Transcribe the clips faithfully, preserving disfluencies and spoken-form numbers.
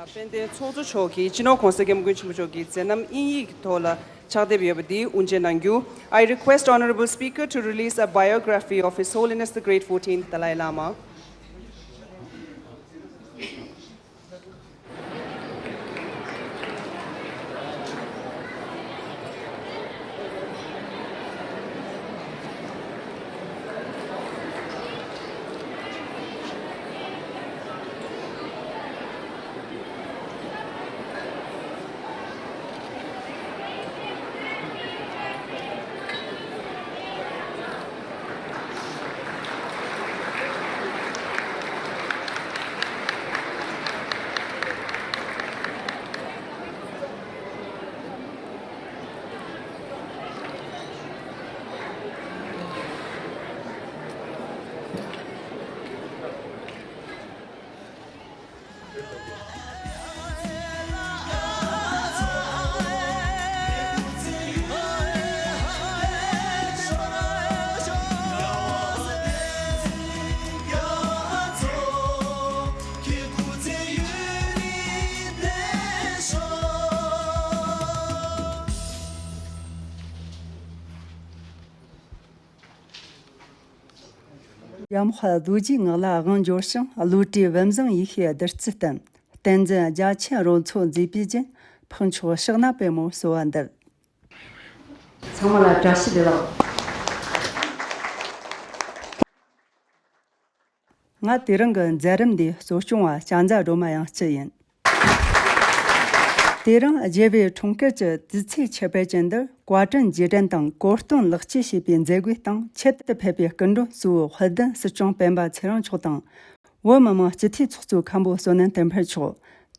དཔལ་ལྡན་ཚོགས་གཙོ་མཆོག་གིས་སྤྱི་ནོར་༸གོང་ས་༸སྐྱབས་མགོན་ཆེན་པོ་མཆོག་གི་མཛད་རྣམ་དབྱིན་ཡིག་གི་ཐོག་ལ་ཕྱག་དེབ་ཡོད་པ་འདི་དབུ་འབྱེད་གནང་རྒྱུ། I request Honorable Speaker to release a biography of His Holiness the Great Fourteenth Dalai Lama. ཡམ་ཧ་རྡོ་རྗེའི་ངག་ལ་དབང་འབྱོར་ཞིང་། བློ་གྲོས་བུམ་བཟང་ཡེ་ཤེས་བདུད་རྩི་བསྟན། བསྟན་འཛིན་རྒྱ་ཆེན་རོལ་མཚོ་མཛེས་པའི་རྒྱན། འཕགས་མཆོག་ཕྱག་ན་པདྨོ་གསོལ་བ་འདེབས། ཚང་མ་ལ་བཀྲ་ཤིས་བདེ་ལེགས། ང་དེ་རིང་གི་མཛད་རིམ་འདིའི་གཙོ་སྐྱོང་བ་ལྕམ་མཛའ་སྒྲོལ་མ་དབྱངས་སྐྱིད་ཡིན། དེ་རིང་རྒྱལ་བའི་འཁྲུངས་སྐར་གྱི་དུས་ཚིགས་ཁྱད་པར་ཅན་འདིར། བཀའ་དྲིན་རྗེས་དྲན་དང་གོ་སྟོན་ལེགས་བཅོས་བྱས་པའི་མཛད་སྒོའི་སྟེང་ཆེད་དུ་ཕེབས་པའི་སྐུ་མགྲོན་གཙོ་བོ་དཔལ་ལྡན་སྲིད་སྐྱོང་སྤེན་པ་ཚེ་རིང་མཆོག་དང་། བོད་མི་མང་སྤྱི་འཐུས་ཚོགས་གཙོ་མཁན་པོ་བསོད་ནམས་བསྟན་འཕེལ་མཆོག་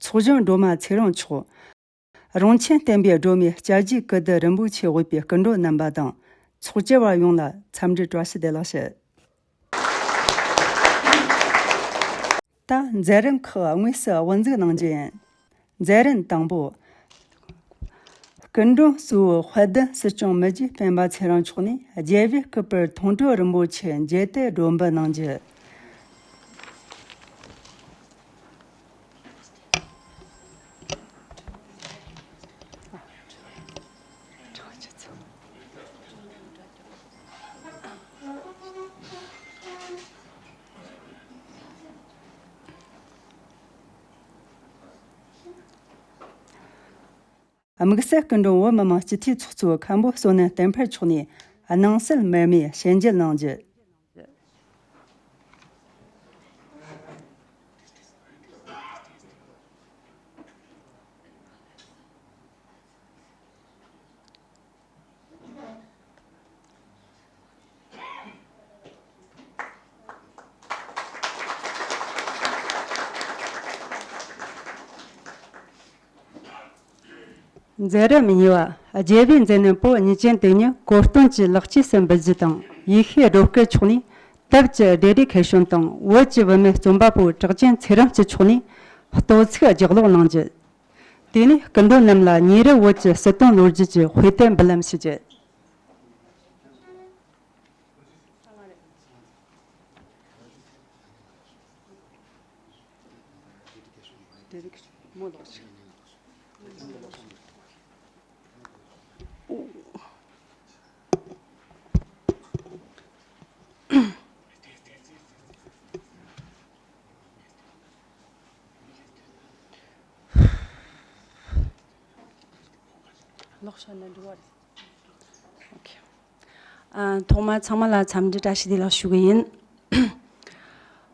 ཚོགས་གཞོན་སྒྲོལ་མ་ཚེ་རིང་མཆོག་རོང་ཆེན་བསྟན་པའི་སྒྲོན་མེ་སྐྱབས་རྗེ་ཀིརྟི་རིན་པོ་ཆེ་དབུས་པའི་སྐུ་མགྲོན་རྣམ་པ་དང་། ཚོགས་བཅར་བ་ཡོངས་ལ་འཚམས་འདྲི་བཀྲ་ཤིས་བདེ་ལེགས་ཞུ། ད་མཛད་རིམ་ཁག་དངོས་སུ་དབུ་འཛུགས་གནང་རྒྱུ་ཡིན། མཛད་རིམ་དང་པོ། སྐུ་མགྲོན་གཙོ་བོ་དཔལ་ལྡན་སྲིད་སྐྱོང་མི་རྗེ་སྤེན་པ་ཚེ་རིང་མཆོག་ནས་རྒྱལ་བའི་སྐུ་པར་མཐོང་གྲོལ་རིན་པོ་ཆེ་མཇལ་དུ་སྒྲོན་འབུལ་གནང་རྒྱུ། དམིགས་བསལ་སྐུ་མགྲོན་བོད་མི་མང་སྤྱི་འཐུས་ཚོགས་གཙོ་མཁན་པོ་བསོད་ནམས་བསྟན་འཕེལ་མཆོག་ནས་སྣང་གསལ་མར་མེ་ཞལ་འཇལ་གནང་རྒྱུ། མཛད་རིམ་གཉིས་པ། རྒྱལ་བའི་མཛད་རྣམ་པོ་ཉིས་སྟོང་དོན་གཉིས་གོ་སྟོན་གྱི་ལེགས་བཅོས་སུ་འབུལ་རྒྱུ་དང་། ཡེ་ཤེས་སྒྲོལ་དཀར་མཆོག་ནས་དེབ་ཀྱི་འབྲེལ་སྒྲིག་མཁས་དབང་དང་། བོད་ཀྱི་བུད་མེད་རྩོམ་པ་པོ་གྲགས་ཅན་ཚེ་རིང་སྐྱིད་མཆོག་ནས་བསྟོད་ཚིག་རྒྱག་ཀློག་གནང་རྒྱུ། དེ་ནས་སྐུ་མགྲོན་རྣམས་ལ་ཉེ་རབས་བོད་ཀྱི་སྲིད་དོན་ལོ་རྒྱུས་ཀྱི་དཔེ་དེབ་འབུལ་ལམ་ཞུ་རྒྱུ། ལོག་ཤ་ན་འགྲོ་བ་རེད། ཨོ་ཁེ། ཨ། ཐོག་མར་ཚང་མ་ལ་འཚམས་འདྲི་བཀྲ་ཤིས་བདེ་ལེགས་ཞུ་གི་ཡིན།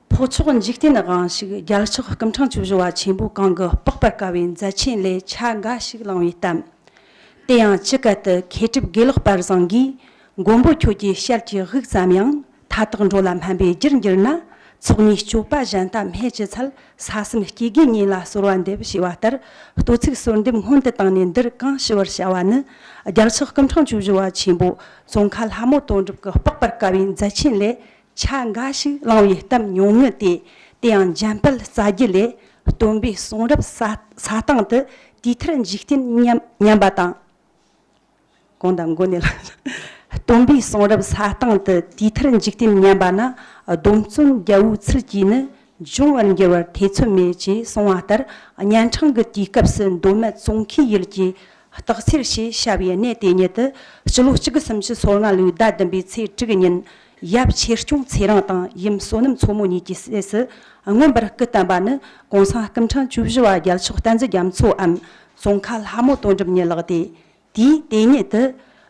འཕགས་མཆོག་འཇིག་རྟེན་དབང་ཕྱུག་རྒྱལ་མཆོག་སྐུ་ཕྲེང་བཅུ་བཞི་པ་ཆེན་པོ་གང་གི་དཔོག་པར་དཀའ་བའི་མཛད་ཆེན་ལས་ཆ་འགའ་ཞིག་བླངས་པའི་གཏམ། དེ་ཡང་ཇི་སྐད་དུ། མཁས་གྲུབ་དགེ་ལེགས་དཔལ་བཟང་གིས། མགོན་པོ་ཁྱོད་ཀྱི་ཞལ་གྱི་དབུགས་ཙམ་ཡང་། མཐའ་དག་འགྲོ་ལ་སྨན་པའི་རྒྱུར་འགྱུར་ན། ཚོགས་གཉིས་སྤྱོད་པ་གཞན་དག་སྨྲས་ཅི་འཚལ། ས་གསུམ་སྐྱེ་རྒུའི་ཉེ་ལ་གསོལ་བ་འདེབས་ཞེས་པ་ལྟར། བསྟོད་ཚིག་གསོལ་འདེབས་སྔོན་དུ་བཏང་ནས་འདིར་གང་ཞུ་བར་བྱ་བ་ནི། རྒྱལ་མཆོག་སྐུ་ཕྲེང་བཅུ་བཞི་པ་ཆེན་པོ་ཙོང་ཁ་ལྷ་མོ་དོན་གྲུབ་ཀྱི་དཔོག་པར་དཀའ་བའི་མཛད་ཆེན་ལས་ཆ་འགའ་ཞིག་བླངས་པའི་གཏམ་ཉུང་ངུ་སྟེ། དེ་ཡང་འཇམ་དཔལ་རྩ་རྒྱུད་ལས། སྟོན་པའི་གསུང་རབ་ས་ས་སྟེང་དུ་དུས་མཐར་འཇིག་རྟེན་ཉམས་ཉམས་པ་དང་། གོང་དང་མགོ་ནས་ལ། སྟོན་པའི་གསུང་རབ་ས་སྟེང་དུ་དུས་མཐར་འཇིག་རྟེན་ཉམས་པ་ན། སྡོམ་བརྩོན་རྒྱལ་པོའི་ཚུལ་གྱིས་ནི། འབྱུང་བར་འགྱུར་བར་ཐེ་ཚོམ་མེད་ཅེས་གསུངས་པ་ལྟར། གཉན་འཕྲང་གི་དུས་སྐབས་སུ་མདོ་སྨད་ཙོང་ཁའི་ཡུལ་གྱི་སྟག་འཚེར་ཞེས་བྱ་བའི་གནས་དེ་ཉིད་དུ་སྤྱི་ལོ་གཅིག་དགུ་སུམ་ཅུ་སོ་ལྔ་ལོའི་ཟླ་བདུན་པའི་ཚེས་དྲུག་ཉིན། ཡབ་ཆོས་སྐྱོང་ཚེ་རིང་དང་ཡུམ་བསོད་ནམས་མཚོ་མོ་གཉིས་ཀྱི་སྲས་སུ་མངོན་པར་སྐུ་བལྟམས་པ་ནི། གོང་ས་སྐུ་ཕྲེང་བཅུ་བཞི་པ་རྒྱལ་མཆོག་བསྟན་འཛིན་རྒྱ་མཚོའམ། ཙོང་ཁ་ལྷ་མོ་དོན་གྲུབ་གཉིས་ལགས་ཏེ། དུས་དེ་ཉིད་དུ།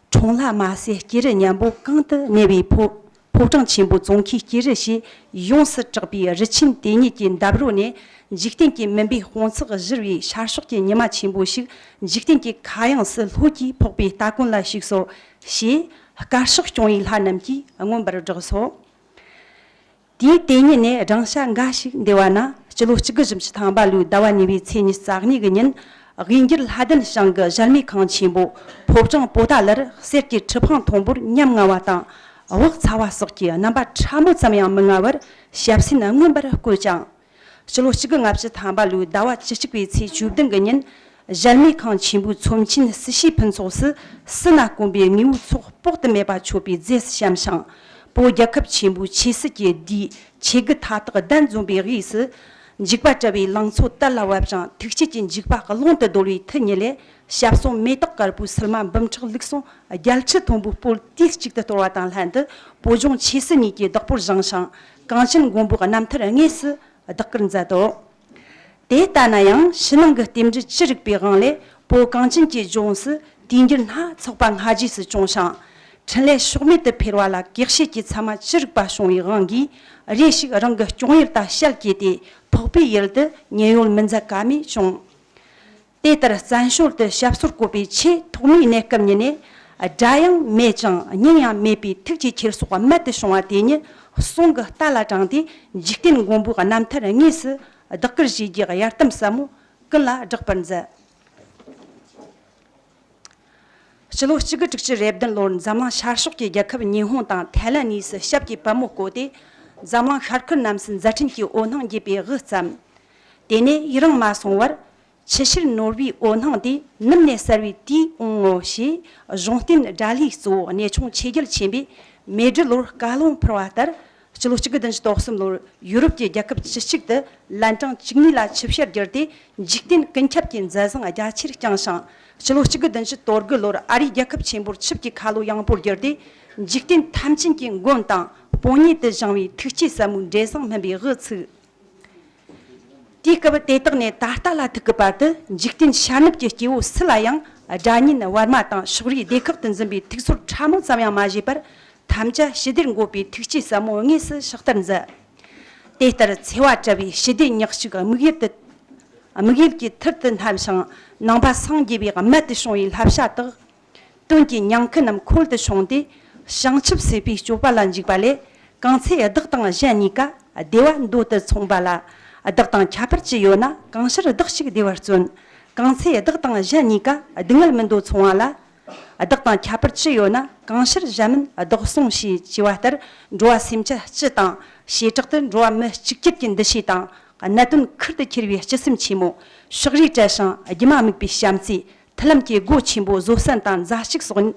འཁྲུངས་ལྷ་མ་སྲས་སྐྱེས་རབས་མཉམ་པོ་གང་དུ་གནས་པའི་ཕོ། ཕོ་བྲང་ཆེན་པོ་ཙོང་ཁའི་སྐྱེས་རབས་ཞེས་ཡོངས་སུ་གྲགས་པའི་རི་ཆེན་དེ་ཉིད་ཀྱི་འདབས་རོལ་ནས། འཇིག་རྟེན་གྱི་མུན་པའི་དཔུང་ཚོགས་བཞུར་བའི་ཤར་ཕྱོགས་ཀྱི་ཉི་མ་ཆེན་པོ་ཞིག། འཇིག་རྟེན་གྱི་མཁའ་དབྱིངས་སུ་ལྷོད་ཀྱིས་ཕོག་པའི་ལྟ་གོན་ལ་ཞིག་སོ། ཞེས་དཀར་ཕྱོགས་སྐྱོང་བའི་ལྷ་རྣམས་ཀྱིས་མངོན་པར་བསྒྲགས་སོ། དུས་དེ་ཉིད་ནས་སྦྲང་ཤ་འགའ་ཞིག་འདེབས་པ་ན། སྤྱི་ལོ་གཅིག་དགུ་བཞི་བཅུ་ཐམ་པ་ལོའི་ཟླ་བ་གཉིས་པའི་ཚེས་ཉི་ཤུ་རྩ་གཉིས་ཀྱི་ཉིན། དབུས་འགྱུར་ལྷ་ལྡན་ཞིང་གི་གཞལ་མེད་ཁང་ཆེན་པོ་ཕོ་བྲང་པོ་ཏཱ་ལར་གསེར་གྱི་ཁྲི་འཕང་མཐོན་པོར་ཉམས་ལྔ་པ་དང་། དབུ་ཚ་བ་སོགས་ཀྱི་རྣམ་པ་ཕྲ་མོ་ཙམ་ཡང་མི་མངའ་བར་ཞབས་སེན་མངོན་པར་བཀོད་ཅིང་། སྤྱི་ལོ་གཅིག་དགུ་ལྔ་བཅུ་ཐམ་པ་ལོའི་ཟླ་བ་བཅུ་གཅིག་པའི་ཚེས་བཅུ་བདུན་གྱི་ཉིན། གཞལ་མེད་ཁང་ཆེན་པོའི་ཚོམས་ཆེན་སྲི་ཞུའི་ཕུན་ཚོགས་སུ་སྲིད་ན་དཀོན་པའི་དངོས་པོའི་ཚོགས་དཔག་ཏུ་མེད་པ་མཆོད་པའི་རྫས་སུ་བཤམས་ཤིང་། བོད་རྒྱལ་ཁབ་ཆེན་པོའི་ཆོས་སྲིད་ཀྱི་བདུད་ཆོས་དགུ་མཐའ་དག་གདན་འཛོམས་པའི་དབུས་སུ། འཇིགས་པ་བྲལ་བའི་ལང་ཚོ་དར་ལ་བབས་ཤིང་། ཐུགས་བསྐྱེད་ཀྱི་འཇིགས་པ་ཀློང་དུ་བརྡོལ་བའི་མཐུ་ཉིད་ལས། ཞབས་ཟུང་མེ་ཏོག་དཀར་པོའི་སིལ་མ་འབུམ་ཕྲག་ལུགས་ཟུང་རྒྱལ་ཁྲི་མཐོན་པོའི་སྤོས་དུས་གཅིག་ཏུ་གཏོར་བ་དང་ལྷན་དུ། བོད་ལྗོངས་ཆོས་སྲིད་གཉིས་ཀྱི་བདག་པོར་བཞེངས་ཤིང་། གངས་ཅན་མགོན་པོའི་རྣམ་ཐར་དངོས་སུ་བདག་བཀུར་མཛད་དོ། དེ་ལྟ་ན་ཡང་ཕྱི་ནང་གི་རྟེན་འབྲེལ་ཅི་རིགས་པའི་དབང་ལས། བོད་གངས་ཅན་གྱི་ལྗོངས་སུ་དུས་འགྱུར་སྣ་ཚོགས་པ་སྔ་རྗེས་སུ་བྱུང་ཞིང་། འཕྲིན་ལས་ཕྱོགས་མེད་དུ་འཕེལ་བ་ལ་གེགས་བྱེད་ཀྱི་མཚན་མ་ཅི་རིགས་པ་བྱུང་བའི་དབང་གིས། རེ་ཞིག་རང་གི་སྐྱོང་ཡུལ་དང་ཞལ་གྱེས་ཏེ། འཕགས་པའི་ཡུལ་དུ་ཉེན་གཡོལ་མི་མཛད་ཀ་མེད་བྱུང་། དེ་ལྟར་བཙན་བྱོལ་དུ་ཞབས་སོར་བཀོད་པའི་ཆེས་ཐོག་མའི་གནས་སྐབས་ཉིད་ནས། སྒྲ་ཡང་མེད་ཅིང་སྙན་ཡང་མེད་པའི་ཐུགས་ཀྱི་འཁྱེར་སོ་རྨད་དུ་བྱུང་བ་དེ་ཉིད་གསུང་གི་རྟ་ལ་དྲངས་ཏེ། འཇིག་རྟེན་མགོན་པོའི་རྣམ་ཐར་དངོས་སུ་བདག་བཀུར་བཞེས་རྒྱུའི་གཡར་དམ་ཟབ་མོ་ཀུན་ལ་བསྒྲག་པར་མཛད། སྤྱི་ལོ་གཅིག་དགུ་དྲུག་ཅུ་རེ་བདུན་ལོར་འཛམ་གླིང་ཤར་ཕྱོགས་ཀྱི་རྒྱལ་ཁབ་ཉི་ཧོང་དང་ཐའི་ལན་གཉིས་སུ་ཞབས་ཀྱི་པད་མོ་བཀོད་དེ། འཛམ་གླིང་ཤར་ཁུལ་རྣམས་སུ་མཛད་འཕྲིན་གྱི་འོད་སྣང་རྒྱས་པའི་དབུ་བརྩམས། དེ་ནས་ཡུན་རིང་མ་སོང་བར། ཆུ་ཤུར་ནོར་བུའི་འོད་སྣང་དེ་ནུབ་ནས་གསལ་བའི་དུས་འོང་ངོ་ཞེས། གཞུང་བསྟེན་དགྲ་ལྷའི་གཙོ་བོ་གནས་ཆུང་ཆོས་རྒྱལ་ཆེན་པོས་མེ་སྦྲུལ་ལོར་བཀའ་ལུང་ཕུལ་བ་ལྟར། སྤྱི་ལོ་གཅིག་དགུ་བདུན་ཅུ་དོན་གསུམ་ལོར་ཡུ་རོབ་ཀྱི་རྒྱལ་ཁབ་བཅུ་གཅིག་ཏུ་ལན་གྲངས་བཅུ་གཉིས་ལ་ཆིབས་ཞལ་བསྒྱུར་ཏེ། འཇིག་རྟེན་ཀུན་ཁྱབ་ཀྱི་མཛད་བཟང་རྒྱ་ཆེར་བསྐྱངས་ཤིང་། སྤྱི་ལོ་གཅིག་དགུ་བདུན་ཅུ་དོན་དགུ་ལོར་ཨ་རིའི་རྒྱལ་ཁབ་ཆེན་པོར་ཆིབས་ཀྱི་ཁ་ལོ་ཡངས་པོར་བསྒྱུར་ཏེ། འཇིག་རྟེན་ཐམས་ཅད་ཀྱི་མགོན་དང་དཔོན་གཉེར་དུ་བཞེངས་པའི་ཐུགས་བསྐྱེད་ཟབ་མོའི་འབྲས་བཟང་སྨིན་པའི་དབུ་ཚུགས། དུས་སྐབས་དེ་དག་ནས་ད་ལྟ་ལ་ཐུག་གི་བར་དུ། འཇིག་རྟེན་ཤར་ནུབ་ཀྱི་སྐྱེ་བོ་སུ་ལ་ཡང་། དགྲ་གཉེན་བར་མ་དང་ཕྱོགས་རིས་སྡེ་ཁག་ཏུ་འཛིན་པའི་ཐུགས་ཚོར་ཕྲ་མོ་ཙམ་ཡང་མ་བཞེས་པར། ཐམས་ཅད་ཞི་བདེར་འགོད་པའི་ཐུགས་བསྐྱེད་ཟབ་མོ་དངོས་སུ་ཕྱག་བསྟར་མཛད། དེ་ལྟར་འཚེ་བ་བྲལ་བའི་ཞི་བདེ་ཉག་གཅིག་དམིགས་ཡུལ་དུ། དམིགས་ཡུལ་གྱི་ཐུར་དུ་བསྣམས་ཤིང་། ནང་པ་སངས་རྒྱས་པའི་རྨད་དུ་བྱུང་བའི་བསླབ་བྱ་དག། དོན་གྱི་ཉམས་ཁུ་རྣམས་ཁོལ་དུ་ཕྱུང་སྟེ། བྱང་ཆུབ་སྲིད་པའི་སྤྱོད་པ་ལ་འཇུག་པ་ལས། གང་ཚེ་བདག་དང་གཞན་གཉིས་ཀ་བདེ་བ་འདོད་དུ་མཚུངས་པ་ལ། བདག་དང་ཁྱད་པར་ཅི་ཡོད་ན། གང་ཕྱིར་བདག་ཞིག་བདེ་བར་བརྩོན། གང་ཚེ་བདག་དང་གཞན་གཉིས་ཀ་སྡུག་བསྔལ་མི་འདོད་མཚུངས་པ་ལ། བདག་དང་ཁྱད་པར་ཅི་ཡོད་ན། གང་ཕྱིར་གཞན་མིན་བདག་གསུངས་ཞེས་བགྱི་བ་ལྟར། འགྲོ་བ་སེམས་ཅན་སྤྱི་དང་། བྱེ་བྲག་ཏུ་འགྲོ་བ་མི་གཅིག་གྱུར་གྱི་འདུ་ཤེས་དང་། གནད་དོན་ཁུར་དུ་འཁྱེར་བའི་སྤྱི་སེམས་ཆེན་མོ། ཕྱོགས་རིས་བྲལ་ཞིང་སྒྱུ་མ་དམིགས་པའི་བྱམས་བརྩེ། མཐུན་ལམ་གྱི་སྒོ་ཆེན་པོ་བཟོད་བསྲན་དང་མཛའ་གཅུགས་སོགས།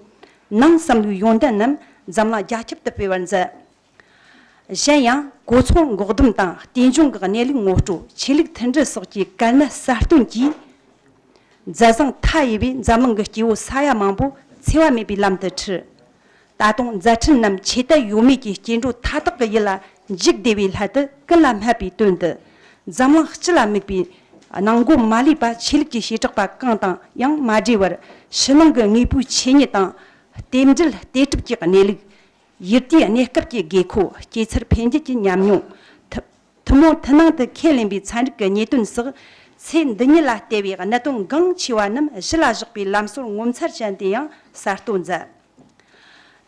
ནང་བསམ་བློའི་ཡོན་ཏན་རྣམས་འཛམ་གླིང་རྒྱ་ཁྱབ་ཏུ་སྤེལ་བར་མཛད། གཞན་ཡང་གོ་མཚོན་འགོག་སྡོམ་དང་རྟེན་འབྱུང་གི་གནས་ལུགས་ངོ་སྤྲོད། ཆོས་ལུགས་མཐུན་སྒྲིལ་སོགས་ཀྱི་གལ་གནད་གསལ་སྟོན་གྱིས། མཛད་བཟང་མཐའ་ཡས་པས་འཛམ་གླིང་གི་སྐྱེ་བོ་ས་ཡ་མང་པོ་འཚེ་བ་མེད་པའི་ལམ་དུ་ཁྲིད། ད་དུང་མཛད་འཕྲིན་རྣམས་ཆོས་དད་ཡོད་མེད་ཀྱི་སྐྱེ་འགྲོ་མཐའ་དག་གི་ཡིད་ལ་འཇུག་བདེ་བའི་སླད་དུ་ཀུན་ལ་སྨྲས་པའི་དོན་དུ། འཛམ་གླིང་སྤྱི་ལ་དམིགས་པའི་སྣང་སྒོ་མ་ལུས་པ། ཆོས་ལུགས་ཀྱི་བྱེ་བྲག་པ་གང་དང་ཡང་མ་འདྲེས་པར། ཕྱི་ནང་གི་དངོས་པོའི་ཆོས་ཉིད་དང་། རྟེན་འབྲེལ་ལྟོས་གྲུབ་ཀྱི་གནས་ལུགས། ཡུལ་དུས་གནས་སྐབས་ཀྱི་དགོས་མཁོ། སྐྱེ་འཚར་འཕེལ་འགྱུར་གྱི་ཉམས་མྱོང་། ཐུ་ཐུན་མོང་ཐུན་སྣང་དུ་ཁས་ལེན་པའི་ཚན་རིག་གི་རྙེད་དོན་སོགས། ཚེ་འདི་ཉིད་ལ་ལྟོས་པའི་གནད་དོན་འགངས་ཆེ་བ་རྣམས་གཞི་ལ་བཞག་པའི་ལམ་སྲོལ་ངོ་མཚར་ཅན་དེ་ཡང་གསར་གཏོད་མཛད།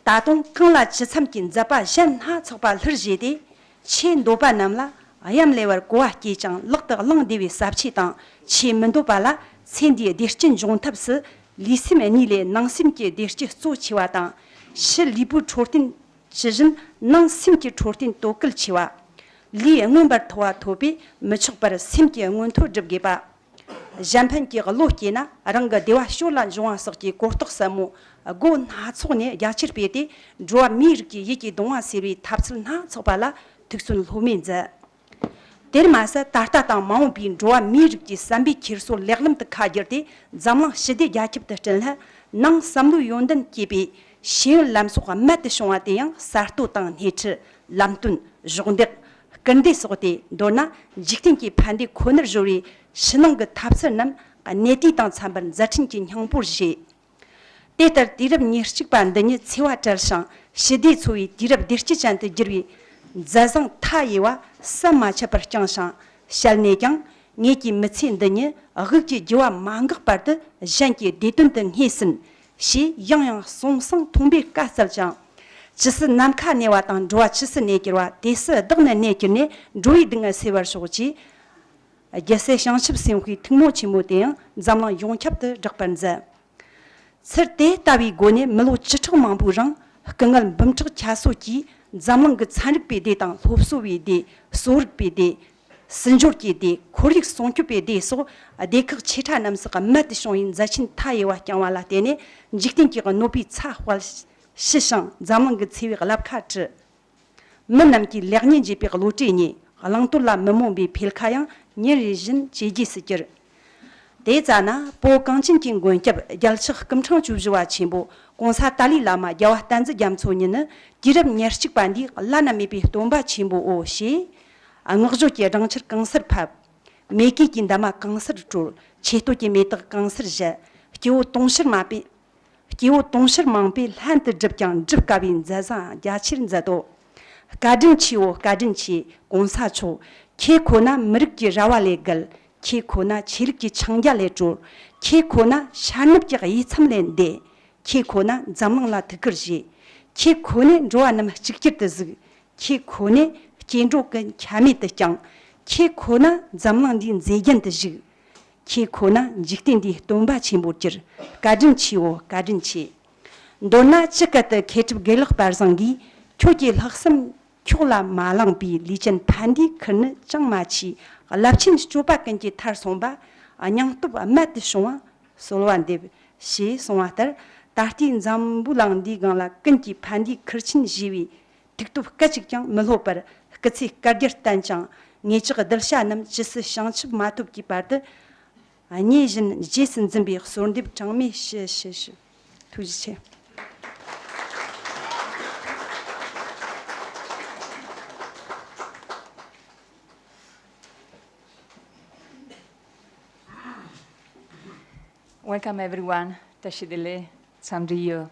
ད་དུང་གང་ལ་ཇི་འཚམ་གྱི་མཛད་པ་གཞན་སྣ་ཚོགས་པ་ལྷུར་བཞེས་ཏེ། ཆོས་འདོད་པ་རྣམས་ལ་ཡམས་ལེ་བར་གོ་བ་སྐྱེས་ཀྱང་ལག་ཏུ་བླང་བདེ་བའི་ཟབ་ཆོས་དང་། ཆོས་མི་འདོད་པ་ལ་ཚེ་འདིའི་བདེ་སྐྱིད་འབྱུང་ཐབས་སུ། ལུས་སེམས་གཉིས་ལས་ནང་སེམས་ཀྱི་བདེ་སྐྱིད་གཙོ་ཆེ་བ་དང་། ཕྱི་ལུས་པོའི་འཕྲོད་བསྟེན་ཇི་བཞིན་ནང་སེམས་ཀྱི་འཕྲོད་བསྟེན་དོ་གལ་ཆེ་བ། ལུས་མངོན་པར་མཐོ་བ་ཐོབ་པས་མི་ཆོག་པར་སེམས་ཀྱི་མངོན་མཐོ་སྒྲུབ་དགོས་པ། གཞན་ཕན་གྱི་བློ་སྐྱེས་ན་རང་གི་བདེ་བ་ཞོར་ལ་འབྱུང་བ་སོགས་ཀྱི་གོ་རྟོགས་ཟབ་མོ་སྒོ་སྣ་ཚོགས་ནས་རྒྱ་ཆེར་སྤེལ་ཏེ། འགྲོ་བ་མིའི་རིགས་ཀྱི་ཡིད་ཀྱི་གདུང་བ་སེལ་བའི་ཐབས་ཚུལ་སྣ་ཚོགས་པ་ལ་ཐུགས་བརྩོན་ལྷོད་མེད་མཛད། དེར་མ་ཟད། ད་ལྟ་དང་མ་འོངས་པའི་འགྲོ་བ་མིའི་རིགས་ཀྱི་བསམ་པའི་འཁྱེར་སོ་ལེགས་ལམ་དུ་ཁ་བསྒྱུར་ཏེ། འཛམ་གླིང་ཞི་བདེ་རྒྱ་ཁྱབ་ཏུ་བསྐྲུན་སླད། ནང་བསམ་བློའི་ཡོན་ཏན་བསྐྱེད་པའི་ཤེས་ཡོན་ལམ་སྲོལ་རྨད་དུ་བྱུང་བ་དེ་ཡང་གསར་གཏོད་དང་སྣེ་ཁྲིད། ལམ་སྟོན། གཞོགས་འདེགས། སྐུལ་འདེད་སོགས་ཏེ། མདོར་ན། འཇིག་རྟེན་གྱི་ཕན་བདེ་ཁོ་ནར་གཞོལ་བའི་ཕྱི་ནང་གི་འཐབ་རྩོད་རྣམས་གནད་དུས་དང་འཚམ་པར་མཛད་འཕྲིན་གྱི་སྙིང་པོར་བཞེས། དེ་ལྟར་དུས་རབས་ཉེར་གཅིག་པ་འདི་ཉིད་འཚེ་བ་བྲལ་ཞིང་ཞི་བདེ་འཚོ་བའི་དུས་རབས་བདེ་སྐྱིད་ཅན་དུ་བསྒྱུར་བའི་མཛད་བཟང་མཐའ་ཡས་པ་ཟམ་མ་ཆད་པར་བསྐྱངས་ཤིང་། བཤད་ནས་ཀྱང་། ངེད་ཀྱི་མི་ཚེ་འདི་ཉིད་དབུགས་ཀྱི་རྒྱུ་བ་མ་འགག་བར་དུ་གཞན་གྱི་བདེ་དོན་དུ་བསྔོས་ཟིན། ཞེས་ཡང་ཡང་གསུངས་གསང་མཐོན་པོས་བཀའ་སྩལ་ཅིང་། ཇི་སྲིད་ནམ་མཁའ་གནས་པ་དང་། འགྲོ་བ་ཇི་སྲིད་གནས་གྱུར་པ། དེ་སྲིད་བདག་ནི་གནས་གྱུར་ནས། འགྲོ་བའི་སྡུག་བསྔལ་སེལ་བར་ཤོག་ཅེས། རྒྱལ་སྲས་བྱང་ཆུབ་སེམས་དཔའི་ཐུགས་སྨོན་ཆེན་མོ་དེ་ཡང་འཛམ་གླིང་ཡོངས་ཁྱབ་ཏུ་བསྒྲགས་པར་མཛད། ཚུལ་དེ་ལྟ་བུའི་སྒོ་ནས་མི་ལོ་བཅུ་ཕྲག་མང་པོའི་རིང་སྐུ་ངལ་འབུམ་ཕྲག་ཁྱད་གསོད་ཀྱིས་འཛམ་གླིང་གི་ཚན་རིག་པའི་སྡེ་དང་། སློབ་གསོ་བའི་སྡེ། གསོ་རིག་པའི་སྡེ། སྲིད་འབྱོར་གྱི་སྡེ། ཁོར་ཡུག་སྲུང་སྐྱོབ་པའི་སྡེ་སོགས་སྡེ་ཁག་ཆེ་ཕྲ་རྣམས་སུ་རྨད་དུ་བྱུང་བའི་མཛད་འཕྲིན་མཐའ་ཡས་པ་བསྐྱངས་པ་ལ་བརྟེན་ནས། འཇིག་རྟེན་གྱི་གནོད་པའི་ཚ་དཔལ་ཞི་ཞིང་འཛམ་གླིང་གི་འཚེ་བའི་རླབས་ཁ་བཀྲུ། མི་རྣམས་ཀྱིས་ལེགས་ཉེས་འབྱེད་པའི་བློ་གྲོས་རྙེད། བླང་དོར་ལ་མི་རྨོངས་པའི་འཕེལ་ཁ་ཡང་ཉིན་རེ་བཞིན་ཇེ་རྒྱས་སུ་གྱུར། དེ་ཙ་ན་བོད་གངས་ཅན་གྱི་མགོན་སྐྱབས་རྒྱལ་ཕྱག་སྐུ་ཕྲེང་བཅུ་བཞི་པ་ཆེན་པོ་༸གོང་ས་ཏཱ་ལའི་བླ་མ་རྒྱལ་བ་བསྟན་འཛིན་རྒྱ་མཚོ་ཉིད་ནི་དུས་རབས་ཉེར་གཅིག་པ་འདིའི་བླ་ན་མེད་པའི་སྟོན་པ་ཆེན་པོའོ་ཞེས། སྔགས་བརྗོད་ཀྱི་སྦྲང་ཆར་གང་སར་ཕབ། མེ་གོས་ཀྱི་འདབ་མ་གང་སར་དཀྲོལ། ཆོས་སྟོན་གྱི་མེ་སྟག་གང་སར་བཞད། སྐྱེ་བོ་དུང་ཕྱུར་མ་པའི། སྐྱེ་བོ་དུང་ཕྱུར་མང་པོས་ལྷན་དུ་བསྒྲུབས་ཀྱང་འགྲུབ་དཀའ་བའི་མཛད་བཟང་རྒྱ་ཆེར་མཛད་དོ། བཀའ་དྲིན་ཆེའོ། བཀའ་དྲིན་ཆེ། གོང་ས་མཆོག་ཁྱེད་ཁོ་ན་མི་རིགས་ཀྱི་ར་བ་ལས་བརྒལ། ཁྱེད་ཁོ་ན་ཆོས་ལུགས་ཀྱི་འཆིང་རྒྱ་ལས་གྲོལ། ཁྱེད་ཁོ་ན་ཤར་ནུབ་ཀྱི་དབྱེ་མཚམས་ལས་འདས། ཁྱེད་ཁོ་ན་འཛམ་གླིང་ལ་ཐུགས་ཁུར་བཞེས། ཁྱེད་ཁོ་ནས་འགྲོ་བ་རྣམས་གཅིག་གྱུར་དུ་གཟིགས། ཁྱེད་ཁོ་ནས་སྐྱེ་འགྲོ་ཀུན་ཁྱབ་མེད་དུ་བསྐྱངས། ཁྱེད་ཁོ་ན་འཛམ་གླིང་འདིའི་མཛེས་རྒྱན་དུ་བཞུགས། ཁྱེད་ཁོ་ན་འཇིག་རྟེན་འདིའི་སྟོན་པ་ཆེན་པོར་གྱུར། བཀའ་དྲིན་ཆེའོ། བཀའ་དྲིན་ཆེ། མདོར་ན་ཇི་སྐད་དུ་མཁས་གྲུབ་དགེ་ལེགས་དཔལ་བཟང་གིས། ཁྱོད་ཀྱི་ལྷག་བསམ་ཁྱོགས་ལ་མ་བླངས་པའི། ལས་ཅན་ཕན་བདེའི་ཁུར་ནི་ཅང་མ་ཆེ། རླབས་ཆེན་སྤྱོད་པ་ཀུན་གྱི་མཐར་སོན་པ། སྙིང་སྟོབས་རྨད་དུ་བྱུང་བ་གསོལ་བ་འདེབས། ཞེས་གསུངས་པ་ལྟར། ད་ལྟའི་འཛམ་བུ་གླིང་འདིའི་སྒང་ལ་ཀུན་གྱིས་ཕན་བདེའི་ཁུར་ཆེན་བཞེས་པའི་ཐུགས་སྟོབས་སྐད་ཅིག་ཀྱང་མི་ལྷོད་པར་སྐུ་ཚེ་བསྐལ་བརྒྱར་བརྟན་ཅིང་། ངེད་ཅག་གདུལ་བྱ་རྣམས་ཇི་སྲིད་བྱང་ཆུབ་མ་ཐོབ་ཀྱི་བར་དུ། སྙེད་བཞིན་རྗེས་སུ་འཛིན་པའི་གསོལ་འདེབས་གྲངས་མེད་ཞུ་ཞུ་ཞུ། ཐུགས་རྗེ་ཆེ། Welcome everyone. Tashi Delek, Sanrio.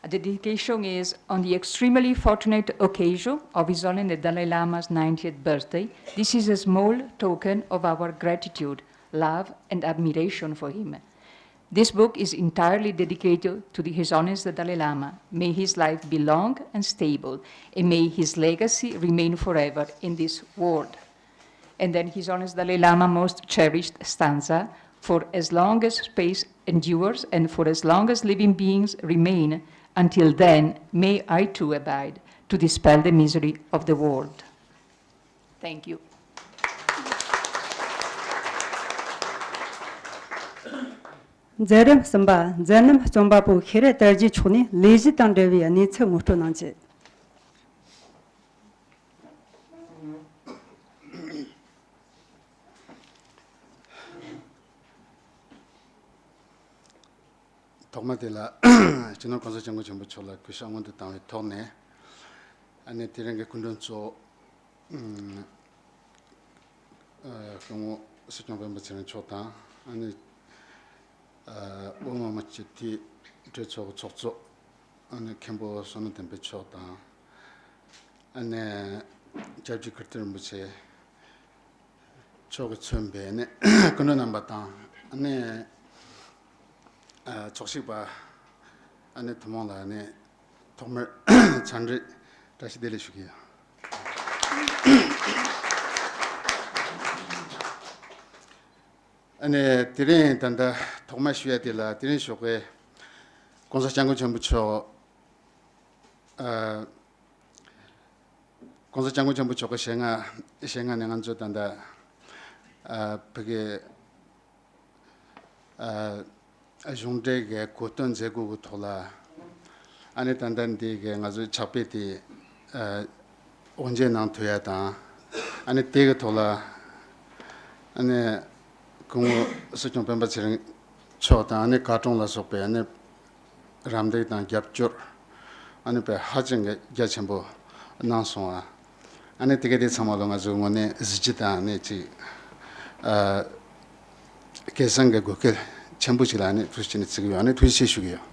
The dedication is on the extremely fortunate occasion of His Holiness the Dalai Lama's ninetieth birthday. This is a small token of our gratitude, love, and admiration for him. This book is entirely dedicated to the, His Holiness the Dalai Lama. May his life be long and stable, and may his legacy remain forever in this world. And then His Holiness Dalai Lama most cherished stanza: "For as long as space endures and for as long as living beings remain, until then may I too abide to dispel the misery of the world." Thank you. མཛད་རིམ་གསུམ་པ། མཛད་རྣམ་རྩོམ་པ་པོ་ཤེས་རབ་དར་རྒྱས་མཆོག་ནས་ལས་གཞི་དང་འབྲེལ་བའི་གནས་ཚུལ་ངོ་སྤྲོད་གནང་ཆེད། ཐོག་མ་དེ་ལ་སྤྱི་ནོར་༸གོང་ས་༸སྐྱབས་མགོན་ཆེན་པོ་མཆོག་ལ་གུས་ཞབས་སྔོན་དུ་བཏང་བའི་ཐོག་ནས། ཨ་ནི་དེ་རིང་གི་སྐུ་མགྲོན་གཙོ་བོ་སྐུ་ངོ་སྲིད་སྐྱོང་སྤེན་པ་ཚེ་རིང་མཆོག་དང་། ཨ་ནི་བོད་མི་མང་སྤྱི་འཐུས་གྲོས་ཚོགས་ཀྱི་ཚོགས་གཙོ། ཨ་ནི་མཁན་པོ་བསོད་ནམས་བསྟན་འཕེལ་མཆོག་དང་། ཨ་ནི་སྐྱབས་རྗེ་ཀིརྟི་རིན་པོ་ཆེ་མཆོག་གིས་མཚོན་པའི་ནི་སྐུ་མགྲོན་རྣམ་པ་དང་། ཨ་ནི་ཚོགས་ཞུགས་པ། ཨ་ནི་ཐུན་མོང་ལ་ནི་ཐོག་མར་འཚམས་འདྲི་བཀྲ་ཤིས་བདེ་ལེགས་ཞུ་གི་ཡོད། ཨ་ནི་དེ་རིང་ད་ལྟ་ཐོག་མར་ཞུ་ཡ་དེ་ལ། དེ་རིང་ཞོགས་ཀས་༸གོང་ས་༸སྐྱབས་མགོན་ཆེན་པོ་མཆོག་ཨ། ༸གོང་ས་༸སྐྱབས་མགོན་ཆེན་པོ་མཆོག་གི་ཞལ་སྔ་ཞལ་སྔ་ནས་ང་ཚོ་ད་ལྟ་ཨ་ཕ་གི་ཨ་གཞུང་འབྲེལ་གྱི་གོ་སྟོན་མཛད་སྒོ་གི་ཐོག་ལ། ཨ་ནི་ད་ལྟ་འདི་གི་ང་ཚོའི་ཕྱག་དཔེ་དེ་ཨ་དབུ་འབྱེད་གནང་ཐུབ་ཡ་དང་། ཨ་ནི་དེ་གི་ཐོག་ལ་ཨ་ནི་སྐུ་ངོ་སྲིད་སྐྱོང་སྤེན་པ་ཚེ་རིང་མཆོག་དང་ཨ་ནི་བཀའ་དྲུང་ལ་སོགས་པའི་ཨ་ནི་རམ་འདེགས་དང་རྒྱབ་སྐྱོར་ཨ་ནི་དཔེ་ཧ་ཅང་གི་རྒྱ་ཆེན་པོ་གནང་སོང་བ། ཨ་ནི་དེ་ག་དེ་ཚང་མ་ལ་ང་ཚོའི་ངོས་ནས་གཟི་བརྗིད་དང་ཨ་ནི་ཅིག་ཨ་སྐལ་བཟང་གི་དགོས་གལ་ཆེན་པོ་ཞིག་ལ་ཨ་ནི་ཐུགས་རྗེ་ཆེ་ནས་བརྩི་གི་ཡོད། ཨ་ནི་ཐུགས་རྗེ་ཆེ་ཞུ་གི་ཡོད།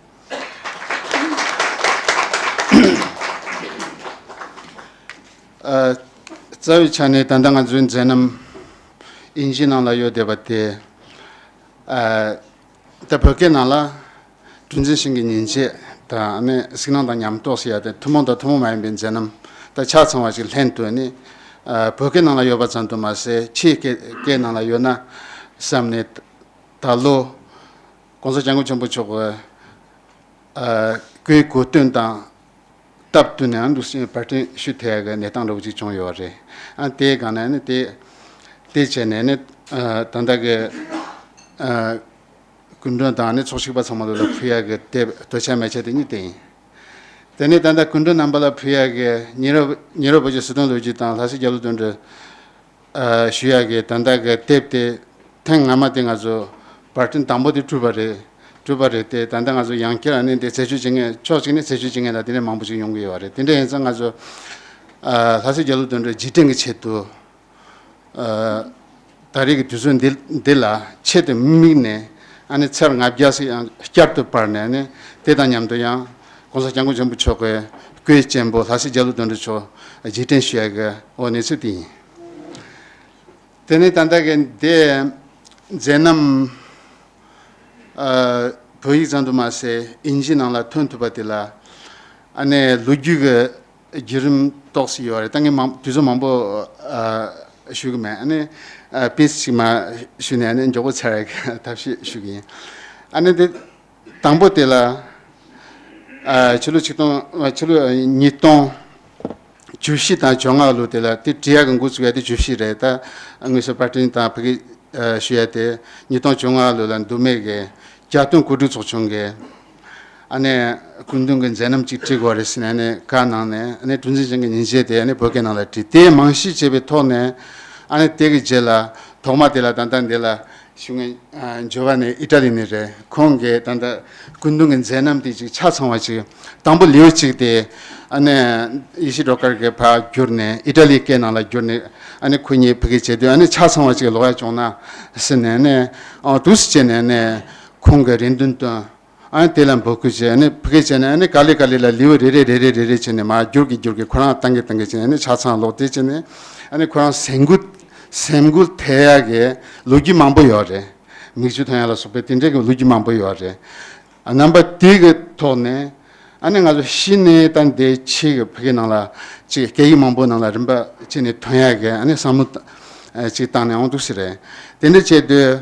ཨ་རྩ་བའི་ཆ་ནས་ད་ལྟ་ང་ཚོའི་མཛད་རྣམ་དབྱིན་ཇིའི་ནང་ལ་ཡོད་བསྡད་པ་དེ། ཨ་ད་བོད་སྐད་ནང་ལ་ཀྲུང་ཆིང་ཞིང་གི་ཉིན་བྱེད་དང་ཨ་ནི་གཟིགས་སྣང་དང་ཉམས་རྟོགས་ཟེར་ཡ་དེ་ཐུན་མོང་དང་ཐུན་མོང་མ་ཡིན་པའི་མཛད་རྣམ་ད་ཆ་ཚང་བ་ཞིག་ལྷན་དུ་ནི་ཨ་བོད་སྐད་ནང་ལ་ཡོད་པ་ཙམ་དུ་མ་ཟད་ཕྱིའི་སྐད་སྐད་ནང་ལ་ཡོད་ན་བསམ་ནས་ད་ལོ་༸གོང་ས་༸སྐྱབས་མགོན་ཆེན་པོ་མཆོག་གི་ཨ་སྐུའི་གོ་སྟོན་དང་སྟབས་བསྟུན་ནས་འདུག་སེ་པར་སྐྲུན་ཞུ་ཐུབ་ཡ་གི་གནས་སྟངས་འདྲ་བོ་ཅིག་བྱུང་ཡོད་རེད། ཨ་དེའི་སྒང་ནས་ནི་དེ་དེ་བྱས་ནས་ནི་ཨ་ད་ལྟ་གི་ཨ་སྐུ་མགྲོན་དང་ནི་ཚོགས་ཞུགས་པ་ཚང་མ་ལ་ཕུལ་ཡ་གི་དེབ་དོ་ཆ་མེ་ཆ་དེ་གཉིས་དེ་ཡིན། དེ་ནས་ད་ལྟ་སྐུ་མགྲོན་རྣམ་པ་ལ་ཕུལ་ཡ་གི་ཉེ་རབས་ཉེ་རབས་བོད་ཀྱི་སྲིད་དོན་ལོ་རྒྱུས་དང་ལྷ་སའི་རྒྱལ་གླུ་དོན་འགྲེལ་ཨ་ཞུ་ཡ་གི་ད་ལྟ་གི་དེབ་དེ་ཐེངས་སྔ་མ་དེ་ང་ཚོ་པར་སྐྲུན་དང་པོ་དེ་གྲུབ་པ་རེད། གྲུབ་པ་རེད་དེ་ད་ལྟ་ང་ཚོ་ཡང་བསྐྱར་ཨ་ནི་འདི་རྩད་གཅོད་བྱེད་མཁན་ཕྱོགས་གཅིག་ནས་རྩད་གཅོད་བྱེད་མཁན་ལ་དེ་འདྲའི་མང་པོ་ཞིག་ཡོང་གི་ཡོད་རེད། དེ་འདྲ་ཡིན་ཙང་ང་ཚོ་ཨ་ལྷ་སའི་རྒྱལ་གླུ་དོན་འགྲེལ་རྗེས་དྲན་གྱི་ཆེད་དུ་ཨ་ད་རེས་ཀྱི་དུས་ཚོད་འདི་འདི་ལ་ཆེད་དུ་དམིགས་ནས་ཨ་ནི་ཚར་ལྔ་བརྒྱ་ཞིག་ཡང་བསྐྱར་དུ་སྤར་ནས་ཨ་ནི་དེ་དང་མཉམ་དུ་ཡང་༸གོང་ས་༸སྐྱབས་མགོན་ཆེན་པོ་མཆོག་གི་སྐུའི་གཅེན་པོ་ལྷ་སའི་རྒྱལ་གླུ་དོན་འགྲེལ་མཆོག་རྗེས་དྲན་ཞུ་ཡ་གི་འོ་གནས་ཚུལ་དེ་ཡིན། དེ་ནས་ད་ལྟ་གི་འདི་མཛད་རྣམ་ཨ་བོད་ཡིག་ཙམ་དུ་མ་ཟད་དབྱིན་ཇིའི་ནང་ལ་ཐོན་ཐུབ་པ་དེ་ལ་ཨ་ནི་ལོ་རྒྱུས་ཀྱི་བརྒྱུད་རིམ་ཏོག་ཙམ་ཡོད་རེད། ད་ངས་མང་དུས་ཚོད་མང་པོ་ཨ་ཞུ་གི་མེད། ཨ་ནི་ཨ་པིས་ཅིག་མ་ཞུས་ནས་ཨ་ནི་མགྱོགས་པོ་ཚར་ཡ་གི་ཐབས་ཤེས་ཞུ་གི་ཡིན། ཨ་ནི་འདི་དང་པོ་དེ་ལ་ཨ་ཕྱི་ལོ་ཆིག་སྟོང་ཨ་ཕྱི་ལོ་ཉིས་སྟོང་བཅུ་བཞི་དང་བཅོ་ལྔ་ལོ་དེ་ལ་དེ་བྲིས་ཡག་གི་འགོ་བཙུགས་ཡ་དེ་བཅུ་བཞི་རེད། ད་དངོས་སུ་པར་སྐྲུན་དང་ཕ་གི་ཨ་ཞུ་ཡ་དེ་ཉིས་སྟོང་བཅོ་ལྔ་ལོ་ལ་མདོ་སྨད་ཀྱི་རྒྱལ་སྟོན་གོ་སྒྲིག་ཚོགས་ཆུང་གིས་ཨ་ནི་སྐུ་མདུན་གྱི་མཛད་རྣམ་ཅིག་བྲིས་དགོས་རེད་ཟེར་ནས་ཨ་ནི་བཀའ་གནང་ནས་ཨ་ནི་ཀྲུང་ཆིང་ཞིང་གི་ཉིན་བྱེད་དེ་ཨ་ནི་བོད་སྐད་ནང་ལ་བྲིས། དེ་རྨང་གཞི་བྱས་པའི་ཐོག་ནས་ཨ་ནི་དེ་གི་རྗེས་ལ་ཐོག་མ་དེ་ལ་ད་ལྟ་འདི་ལ་ཞུ་མཁན་ཨ་འཇོ་བ་ནི་ཨི་ཊ་ལི་ནས་རེད། ཁོང་གིས་ད་ལྟ་སྐུ་མདུན་གྱི་མཛད་རྣམ་དེ་ཅིག་ཆ་ཚང་བ་ཅིག་དང་པོ་ལེའུ་གཅིག་དེ་ཨ་ནི་ཡེ་ཤེས་སྒྲོལ་དཀར་གྱིས་ཕར་བསྒྱུར་ནས་ཨི་ཊ་ལིའི་སྐད་ནང་ལ་བསྒྱུར་ནས་ཨ་ནི་ཁོ་གཉིས་ཕ་གི་བྱེད་དུས་ཨ་ནི་ཆ་ཚང་བ་ཅིག་ཀློག་ཡ་བྱུང་ན་ཟེར་ནས་ཨ་ནི་ཨ་འདུག་སེ་བྱས་ནས་ཨ་ནི་ཁོང་གི་རེ་འདུན་བཏོན། ཨ་ནི་དེ་ལ་འབོད་སྐུལ་བྱས་ཨ་ནི་ཕ་གི་བྱས་ནས་ཨ་ནི་ག་ལེ་ག་ལེ་ལ་ལེའུ་རེ་རེ་རེ་རེ་རེ་རེ་བྱས་ནས་མར་བསྒྱུར་གི་བསྒྱུར་གི་ཁོ་རང་བཏང་གི་བཏང་གི་བྱས་ནས་ཨ་ནི་ཆ་ཚང་ཀློག་དེ་བྱས་ནས་ཨ་ནི་ཁོ་རང་སེམས་འགུལ་སེམས་འགུལ་ཐེབས་ཡ་གི་ལོ་རྒྱུས་མང་པོ་ཡོད་རེད། མིག་ཆུ་ཐོན་ཡ་ལ་སོགས་པའི་དེ་འདྲའི་གི་ལོ་རྒྱུས་མང་པོ་ཡོད་རེད། རྣམ་པ་དེ་གི་ཐོག་ནས་ཨ་ནི་ང་ཚོ་གཞི་ནས་ད་འདི་ཕྱི་གི་ཕ་གི་ནང་ལ་ཅིག་སྐད་ཡིག་མང་པོ་ནང་ལ་རིམ་པ་བྱས་ནས་ཐོན་ཡ་གི་ཨ་ནི་བསམ་བློ་ཅིག་བཏང་ནས་འོང་འདུག་སེ་རེད། དེ་འདྲ་བྱས་དུས་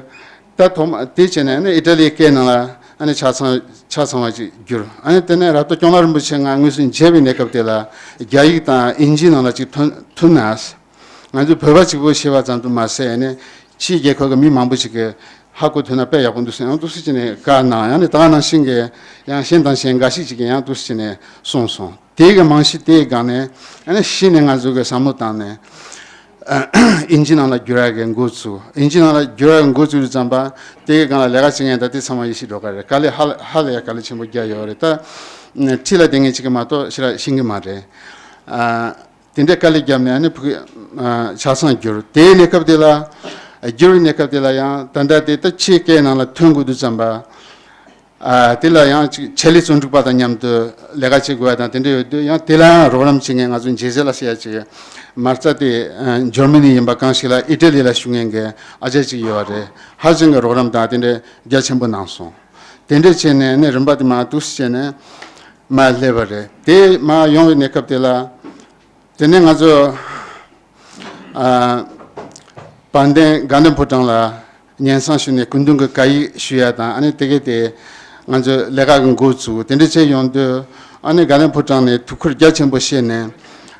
ད་ཐོག་མ་དེ་བྱས་ནས་ཨ་ནི་ཨི་ཊ་ལིའི་སྐད་ནང་ལ་ཨ་ནི་ཆ་ཚང་ཆ་ཚང་བ་ཅིག་བསྒྱུར། ཨ་ནི་དེ་ནས་རབ་ཏུ་སྐྱོང་ལགས་རིན་པོ་ཆེ་ང་དངོས་སུ་མཇལ་བའི་གནས་སྐབས་དེ་ལ་རྒྱ་ཡིག་དང་དབྱིན་ཇིའི་ནང་ལ་ཅིག་ཐོན་ཐོན་ན། ང་ཚོས་བོད་པ་གཅིག་པོ་ཤེས་པ་ཙམ་དུ་མ་ཟད་ནས་ཕྱིའི་རྒྱལ་ཁབ་ཀྱི་མི་མང་པོ་ཞིག་གིས་ཧ་གོ་ཐུབ་ན་དཔེ་ཡག་པོ་འདུག་ཟེར་ཡང་འདུག་སེ་བྱས་ནས་བཀའ་གནང་། ཡང་ནས་ད་ག་ནང་བཞིན་གྱི་ཡང་གཞན་དང་གཞན་འགའ་ཞིག་ཅིག་གིས་ཡང་འདུག་སེ་བྱས་ནས་གསུངས་སོང་། དེའི་གི་རྨང་གཞི་དེའི་སྒང་ནས་ཨ་ནི་གཞི་ནས་ང་ཚོ་གི་བསམ་བློ་བཏང་ནས་དབྱིན་ཇི་ནང་ལ་བསྒྱུར་ཡ་གི་འགོ་བཙུགས། དབྱིན་ཇི་ནང་ལ་བསྒྱུར་ཡ་གི་འགོ་བཙུགས་དུས་ཙམ་པ་དེའི་སྒང་ལ་ལས་ཀ་བྱེད་མཁན་ད་ལྟའི་ཚང་མ་ཡེ་ཤེས་སྒྲོལ་དཀར་རེད། དཀའ་ལས་ཧ་ལས་ཧ་ལས་ཡ་དཀའ་ལས་ཆེན་པོ་རྒྱག་ཡོད་རེད། ད་ཁྲིད་ལ་བསྡད་མཁན་ཅིག་གིས་མ་གཏོགས་ཞེ་དྲག་ཤེས་ཀྱི་མ་རེད། ཨ། དེ་འདྲའི་དཀའ་ལས་བརྒྱབ་ནས་ཨ་ནི་ཕ་གི་ཨ་ཆ་ཚང་བསྒྱུར། དེའི་གནས་སྐབས་དེ་ལ་བསྒྱུར་བའི་གནས་སྐབས་དེ་ལ་ཡང་ད་ལྟ་དེ་ད་ཕྱིའི་སྐད་ནང་ལ་ཐོན་དགོས་དུས་ཙམ་པ་ཨ་དེ་ལ་ཡང་ཅིག་ཆེད་ལས་རྩོམ་སྒྲིག་པ་དང་མཉམ་དུ་ལས་ཀ་བྱེད་དགོས་པ་དང་དེ་འདྲ་ཡོད་དུས་ཡང་དེ་ལ་ཡང་རོགས་རམ་བྱེད་མཁན་ང་ཚོ་འཇིགས་བྱེད་ལགས་ཟེར་ཡ་ཅིག་མ་རྩ་དེ་ཨ་འཇར་མ་ནི་ཡིན་པ་གང་ཞིག་ལ་ཨི་ཊ་ལི་ལ་བཞུགས་མཁན་གྱི་ཨ་ཅག་ཅིག་ཡོད་པ་རེད། ཧ་ཅང་གི་རོགས་རམ་དང་དེ་འདྲ་རྒྱ་ཆེན་པོ་གནང་སོང་། དེ་འདྲ་བྱས་ནས་ནི་རིམ་པ་དེ་མར་འདུག་སེ་བྱས་ནས་མར་སླེབས་པ་རེད། དེ་མར་ཡོང་བའི་གནས་སྐབས་དེ་ལ། དེ་ནས་ང་ཚོ་ཨ་དཔལ་ལྡན་དགའ་ལྡན་ཕོ་བྲང་ལ་སྙན་སེང་ཞུས་ནས་སྐུ་མདུན་གྱི་བཀའ་ཡིག་ཞུ་ཡ་དང་ཨ་ནི་དེ་གས་དེ་ང་ཚོ་ལས་ཀ་གི་འགོ་བཙུགས། དེ་འདྲ་བྱས་ཡོང་དུས་ཨ་ནི་དགའ་ལྡན་ཕོ་བྲང་ནས་ཐུགས་ཁུར་རྒྱ་ཆེན་པོ་བཞེས་ནས་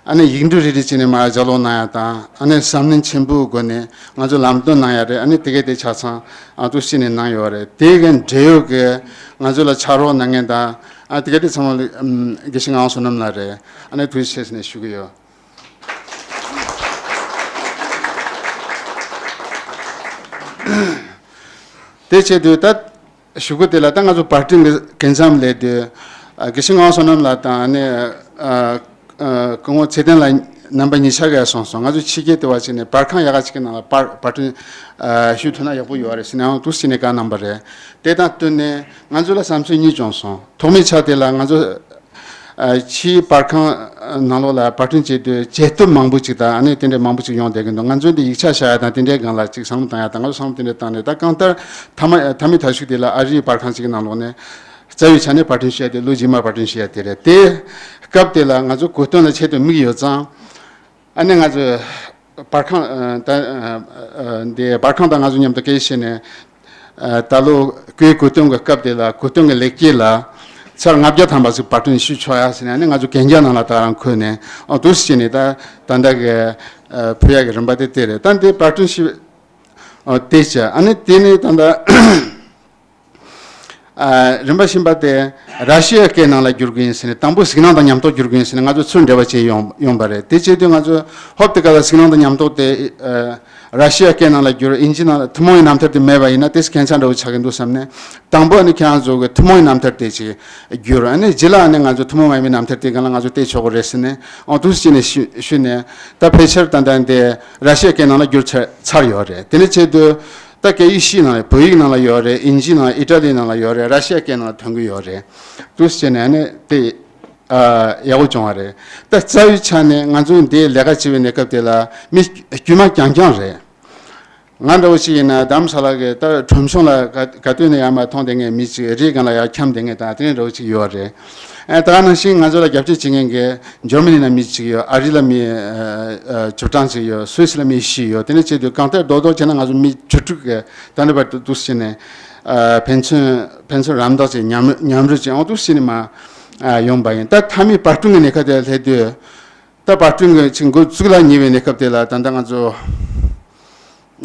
ཨ་ནི་ཡིག་འབྲུ་རེ་རེ་བྱས་ནས་མར་ལྗགས་ཀློག་གནང་ཡ་དང་ཨ་ནི་བསམ་ནན་ཆེན་པོའི་སྒོ་ནས་ང་ཚོ་ལམ་སྟོན་གནང་ཡ་རེད། ཨ་ནི་དེ་གས་དེ་ཆ་ཚང་ཨ་འདུག་སེ་བྱས་ནས་གནང་ཡོད་རེད། དེ་གའི་འབྲེལ་ཡོད་ཀྱི་ང་ཚོ་ལ་ཕྱག་རོགས་གནང་མཁན་དང་ཨ་དེ་གས་དེ་ཚང་མ་ལ་ཨམ་དགེ་བཤེས་ངག་དབང་བསོད་ནམས་ལགས་རེད། ཨ་ནི་ཐུགས་རྗེ་ཆེ་ཟེར་ནས་ཞུ་གི་ཡོད། དེ་བྱས་དུས་ད་གཞུག་གུ་དེ་ལ་ད་ང་ཚོ་བར་སྐྲུན་གྱི་སྐུ་མཚམས་ལས་དུས། ཨ། དགེ་བཤེས་ངག་དབང་བསོད་ནམས་ལགས་དང་ནི། ཨ། ཨ། སྐུ་ངོ་ཚེ་བརྟན་ལགས་རྣམ་པ་གཉིས་ཆ་ག་སོང་སོང་། ང་ཚོ་ཕྱི་རྒྱལ་དུ་བ་ཅིག་ནས་པར་ཁང་ཡག་ག་ཅིག་གི་ནང་ལ་པར་པར་སྐྲུན་ཨ་ཞུ་ཐུབ་ན་ཡག་པོ་ཡོད་རེད་ཟེར་ནས་ཨང་འདུག་ཟེར་ནས་བཀའ་གནང་བ་རེད། དེ་དང་བསྟུན་ནས་ང་ཚོ་ལ་བསམ་ཚུལ་གཉིས་བྱུང་སོང་། ཐོག་མའི་ཆ་དེ་ལ་ང་ཚོ་ཨ་ཕྱིའི་པར་ཁང་ནང་ལོགས་ལ་པར་སྐྲུན་བྱེད་དུས་བྱེད་ཐབས་མང་པོ་ཅིག་དང་ཨ་ནི་དེ་འདྲའི་མང་པོ་ཅིག་ཡོང་བསྡད་ཀྱི་འདུག་ང་ཚོ་འདི་ཡིག་ཆ་བཞག་ཡ་དང་དེ་འདྲའི་སྒང་ལ་ཅིག་བསམ་བློ་བཏང་ཡ་དང་། ང་ཚོ་བསམ་བློ་དེ་འདྲ་བཏང་ནས། ད་གང་ལྟར་མཐའ་མ་མཐའ་མའི་མཐའ་གཞུག་དེ་ལ་ཨ་རིའི་པར་ཁང་ཅིག་གི་ནང་ལོགས་ནས་རྩ་བའི་ཆ་ནས་པར་སྐྲུན་བྱས་ཏེ་ལོ་རྗེས་མ་པར་སྐྲུན་བྱས་ཏེ་རེད། དེ་སྐབས་དེ་ལ་ང་ཚོ་གོ་སྟོན་ལ་ཆེད་དུ་དམིགས་ཡོད་ཙང་། ཨ་ནི་ང་ཚོས་པར་ཁང་ཨ་ད་ཨ་ཨ་འདི་པར་ཁང་དང་ང་ཚོ་མཉམ་དུ་སྐད་ཆ་བཤད་ནས། ཨ་ད་ལོ་སྐུའི་གོ་སྟོན་གྱི་སྐབས་དེ་ལ་གོ་སྟོན་གྱི་ལེགས་སྐྱེས་ལ་ཚར་ལྔ་བརྒྱ་ཐམ་པ་ཞིག་པར་སྐྲུན་ཞུས་ཆོག་ཡ་ཟེར་ནས། ཨ་ནི་ང་ཚོ་གན་རྒྱ་ནང་ལ་ད་རང་འཁོད་ནས། ཨ་འདུག་སེ་བྱས་ནས་ད་ད་ལྟ་གི་ཨ་ཕུལ་ཡ་གི་རིམ་པ་དེ་དེ་རེད། ད་འདི་པར་སྐྲུན་ཞུས་ཨ་དེ་བྱས། ཨ་ནི་དེ་ནས་ད་ལྟ། ཨ་རིམ་པ་གསུམ་པ་དེ་ར་ཤི་ཡའི་སྐད་ནང་ལ་བསྒྱུར་གྱི་ཡིན་ཟེར་ནས། དང་པོ་གཟིགས་སྣང་དང་ཉམས་རྟོགས་བསྒྱུར་གྱི་ཡིན་ཟེར་ནས་ང་ཚོ་ཚུར་འབྲེལ་བ་བྱས་ཡོང་ཡོང་པ་རེད། དེ་བྱེད་དུས་ང་ཚོ་ཧོབ་དེ་ག་ལ་གཟིགས་སྣང་དང་ཉམས་རྟོགས་དེ་ཨ་ར་ཤི་ཡའི་སྐད་ནང་ལ་བསྒྱུར། དབྱིན་ཇི་ནང་ལ་ཐུན་མོང་བའི་རྣམ་ཐར་དེ་མེད་པ་ཡིན་ན་དེ་ཁྱད་མཚར་འདྲ་བོ་ཆགས་ཀྱི་འདུག་བསམ་ནས། དང་པོ་ཨ་ནི་ཁྱེད་རང་ཚོ་གི་ཐུན་མོང་བའི་རྣམ་ཐར་དེ་ཅིག་བསྒྱུར། ཨ་ནི་རྗེས་ལ་ཨ་ནི་ང་ཚོ་ཐུན་མོང་མ་ཡིན་པའི་རྣམ་ཐར་དེ་སྒང་ལ་ང་ཚོ་བལྟས་ཆོག་གི་རེད་ཟེར་ནས། ཨང་འདུག་སེ་བྱས་ནས་ཞུ་ཞུས་ནས། ད་ཕལ་ཆེར་ད་ལྟ་འདི་ར་ཤི་ཡའི་སྐད་ནང་ལ་བསྒྱུར་ཚར་ཚར་ཡོད་རེད། དེ་ནས་བྱས་དུས། ད་སྐད་ཡིག་བཞི་ནང་ལ། བོད་ཡིག་ནང་ལ་ཡོད་རེད། དབྱིན་ཇི་ནང་། ཨི་ཊ་ལི་ནང་ལ་ཡོད་རེད། ར་ཤི་ཡ་སྐད་ནང་ལ་ཐོན་གྱི་ཡོད་རེད། འདུག་སེ་བྱས་ནས་ཨ་ནི་དེ་ཨ་ཡག་པོ་བྱུང་བ་རེད། ད་རྩ་བའི་ཆ་ནས་ང་ཚོ་འདི་ལས་ཀ་བྱེད་པའི་གནས་སྐབས་དེ་ལ་མི་དཀྱུས་མ་རྐྱང་རྐྱང་རེད། ང་འདྲ་བོ་ཅིག་ཡིན་ན་རྡ་རམ་ས་ལ་གི་ད་ཁྲོམ་གཞུང་ལ་ག་ག་དུས་ནས་ཡར་མར་མཐོང་བསྡད་མཁན་མི་ཅིག། རིའི་སྒང་ལ་ཡར་འཁྱམས་བསྡད་མཁན་དང་དེ་འདྲ་འདྲ་བོ་ཅིག་ཡོད་རེད། ཨ་ད་ག་ནང་བཞིན་ང་ཚོ་ལ་རྒྱབ་སྐྱོར་བྱེད་མཁན་གྱི་འཇར་མ་ནི་ལ་མི་གཅིག་ཡོད། ཨ་རི་ལ་མི་ཨ་ཨ་བཅུ་གྲངས་ཅིག་ཡོད། སུད་སི་ལ་མི་བཞི་ཡོད། དེ་འདྲ་བྱས་དུས་གང་ལྟར་རྡོག་རྡོག་བྱས་ན་ང་ཚོ་མི་བཅུ་དྲུག་གི་ད་ནི་བར་དུ་འདུག་སེ་བྱས་ནས་ཨ་ཕན་ཚུན་ཕན་ཚུན་རམ་འདེགས་བྱས། མཉམ་མཉམ་རུབ་བྱས། ཨང་འདུག་སེ་བྱས་ནས་མར་ཨ་ཡོང་པ་ཡིན། ད་མཐའ་མའི་པར་སྐྲུན་གྱི་གནས་སྐབས་དེ་ལ་སླེབས་དུས། ད་པར་སྐྲུན་གྱི་ཅིག་འགོ་བཙུགས་ལ་ཉེ་བའི་གནས་སྐབས་དེ་ལ་ད་ལྟ་ང་ཚོ་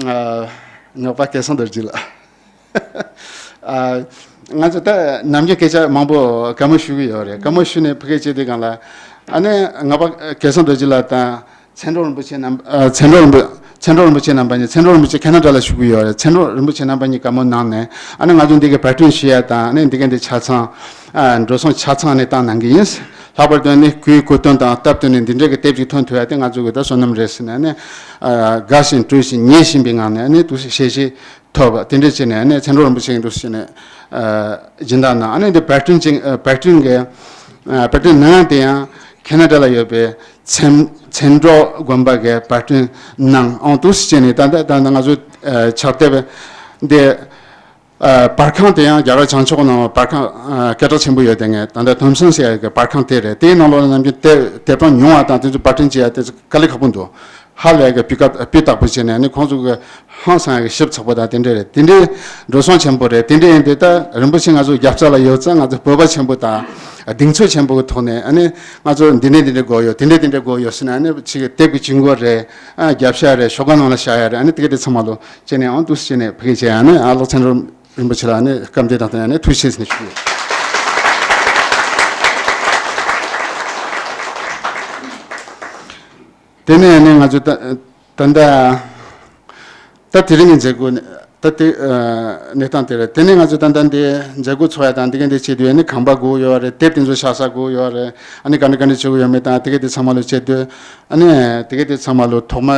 ཨ་ངག་པ་སྐལ་བཟང་རྡོ་རྗེ་ལགས། ཨ་ང་ཚོ་ད་ནམ་རྒྱུན་སྐད་ཆ་མང་པོ་བཀའ་མོལ་ཞུ་གི་ཡོད་རེད། བཀའ་མོལ་ཞུས་ནས་ཕ་གིར་བྱས་དུས་སྒང་ལ། ཨ་ནི་ངག་པ་སྐལ་བཟང་རྡོ་རྗེ་ལགས་དང་མཚན་སྒྲོན་རིན་པོ་ཆེ་རྣམ་ཨ་མཚན་སྒྲོན་རིན་པོ་མཚན་སྒྲོན་རིན་པོ་ཆེ་རྣམ་པ་གཉིས། མཚན་སྒྲོན་རིན་པོ་ཆེ་ཁེ་ན་ཌ་ལ་བཞུགས་ཀྱི་ཡོད་རེད། མཚན་སྒྲོན་རིན་པོ་ཆེ་རྣམ་པ་གཉིས་བཀའ་མོལ་གནང་ནས། ཨ་ནི་ང་ཚོ་འདི་གའི་པར་སྐྲུན་ཞུ་ཡ་དང་། ཨ་ནི་འདི་གའི་འདི་ཆ་ཚང་ཨ་འགྲོ་སོང་ཆ་ཚང་ནས་བཏང་གནང་གི་ཡིན། ལྷག་པར་དུ་ནི་སྐུའི་གོ་སྟོན་དང་སྟབས་བསྟུན་ནས་འདི་འདྲའི་གི་དེབ་ཅིག་ཐོན་ཐུབ་ཡ་དེ་ང་ཚོ་གི་ད་བསོད་ནམས་རེད་ཟེར་ནས། ཨ་ནི་ཨ་དགའ་བཞིན་སྤྲོ་བཞིན་ཉེ་བཞིན་པའི་ངང་ནས། ཨ་ནི་འདུག་སེ་ཞལ་བཞེས་ཐོབ་པ་དེ་འདྲ་བྱས་ནས། ཨ་ནི་མཚན་སྒྲོན་རིན་པོ་ཆེ་གིས་འདུག་སེ་བྱས་ནས་ཨ་སྦྱིན་བདག་གནང་། ཨ་ནི་འདི་པར་སྐྲུན་ཅིག་ཨ་པར་སྐྲུན་གྱི་ཨ་པར་སྐྲུན་གནང་ཡ་དེ་ཡང་ཁེ་ན་ཌ་ལ་ཡོད་པའི་མཚན་མཚན་སྒྲོན་དགོན་པ་གིས་པར་སྐྲུན་གནང་། ཨང་འདུག་སེ་བྱས་ནས་ད་ལྟ་ད་ལྟ་ང་ཚོ་ཨ་ཕྱག་དེབ་འདི། ཨ་པར་ཁང་དེ་ཡང་རྒྱ་གར་བྱང་ཕྱོགས་ནང་པར་ཁང་ཨ་སྐད་གྲགས་ཆེན་པོ་ཡོད་དེ། ངས་ད་ལྟ་ཐོམ་སོན་ཟེར་ཡ་གི་པར་ཁང་དེ་རེད། དེའི་ནང་ལོགས་ལ་ནམ་རྒྱུན་དེབ་དེབ་གྲངས་ཉུང་བ་དང་དེ་ཚོ་པར་སྐྲུན་བྱེད་ཡ་དེ་ཚོ་དཀའ་ལས་ཁག་པོ་འདུག་ཧ་ལས་ཡ་གི་སྤུས་ཀ་སྤུས་དག་པོ་བྱས་ནས། ཨ་ནི་ཁོང་ཚོ་གི་ཧང་སང་ཡ་གི་ཞིབ་ཚགས་པོ་དང་དེ་འདྲ་རེད། དེ་འདྲའི་འགྲོ་སོང་ཆེན་པོ་རེད། དེ་འདྲ་ཡིན་དུས་ད་རིན་པོ་ཆེ་ང་ཚོ་རྒྱབ་རྩ་ལ་ཡོད་ཙང་། ང་ཚོ་སྤོབས་པ་ཆེན་པོ་དང་གདེང་ཚོད་ཆེན་པོ་གི་ཐོག་ནས། ཨ་ནི་ང་ཚོ་འདི་འདྲ་འདི་འདྲ་དགོས་ཡོད། དེ་འདྲ་དེ་འདྲ་དགོས་ཡོད་ཟེར་ནས། ཨ་ནི་ཅིག་དེབ་ཀྱི་ཇུས་འགོད་རེད། ཨ་རྒྱབ་ཤ་རེད། ཤོག་ཁག་ནང་ལ་བཞག་ཡ་རེད། ཨ་ནི་དེ་ག་དེ་ཚང་མ་ལོ་བྱས་ནས། ཨང་འདུག་སེ་བྱས་ནས་ཕ་གིར་བྱས། ཨ་ནི་ཨ་ལགས་མཚན་སྒྲོན་རིན་པོ་ཆེ་ལ་ཨ་ནི་སྐུ་མདུན་དང་བསྟན་ནས་ཐུགས་རྗེ་ཆེ་ཟེར་ནས་ཞུ་གི་ཡོད། དེ་ནས་ཨ་ནི་ང་ཚོ་ད་ད་ལྟ་ད་དེ་རིང་གི་མཛད་སྒོ་ནི་ད་དེ་ཨ་གནས་སྟངས་དེ་རེད། དེ་ནས་ང་ཚོ་ད་ལྟ་འདི་མཛད་སྒོ་ཚོགས་ཡ་དང་འདི་ག་འདི་བྱེད་དུས། ཨ་ནི་ཁང་པ་དགོས་ཡོད་རེད། དེབ་དེ་ཚོ་བཞག་ས་དགོས་ཡོད་རེད། ཨ་ནི་ག་འདྲ་ག་འདྲ་བྱེད་དགོས་ཡོད་མེད་དང་དེ་ག་དེ་ཚང་མ་ལོ་བྱེད་དུས། ཨ་ནི་དེ་ག་དེ་ཚང་མ་ལོ་ཐོག་མ་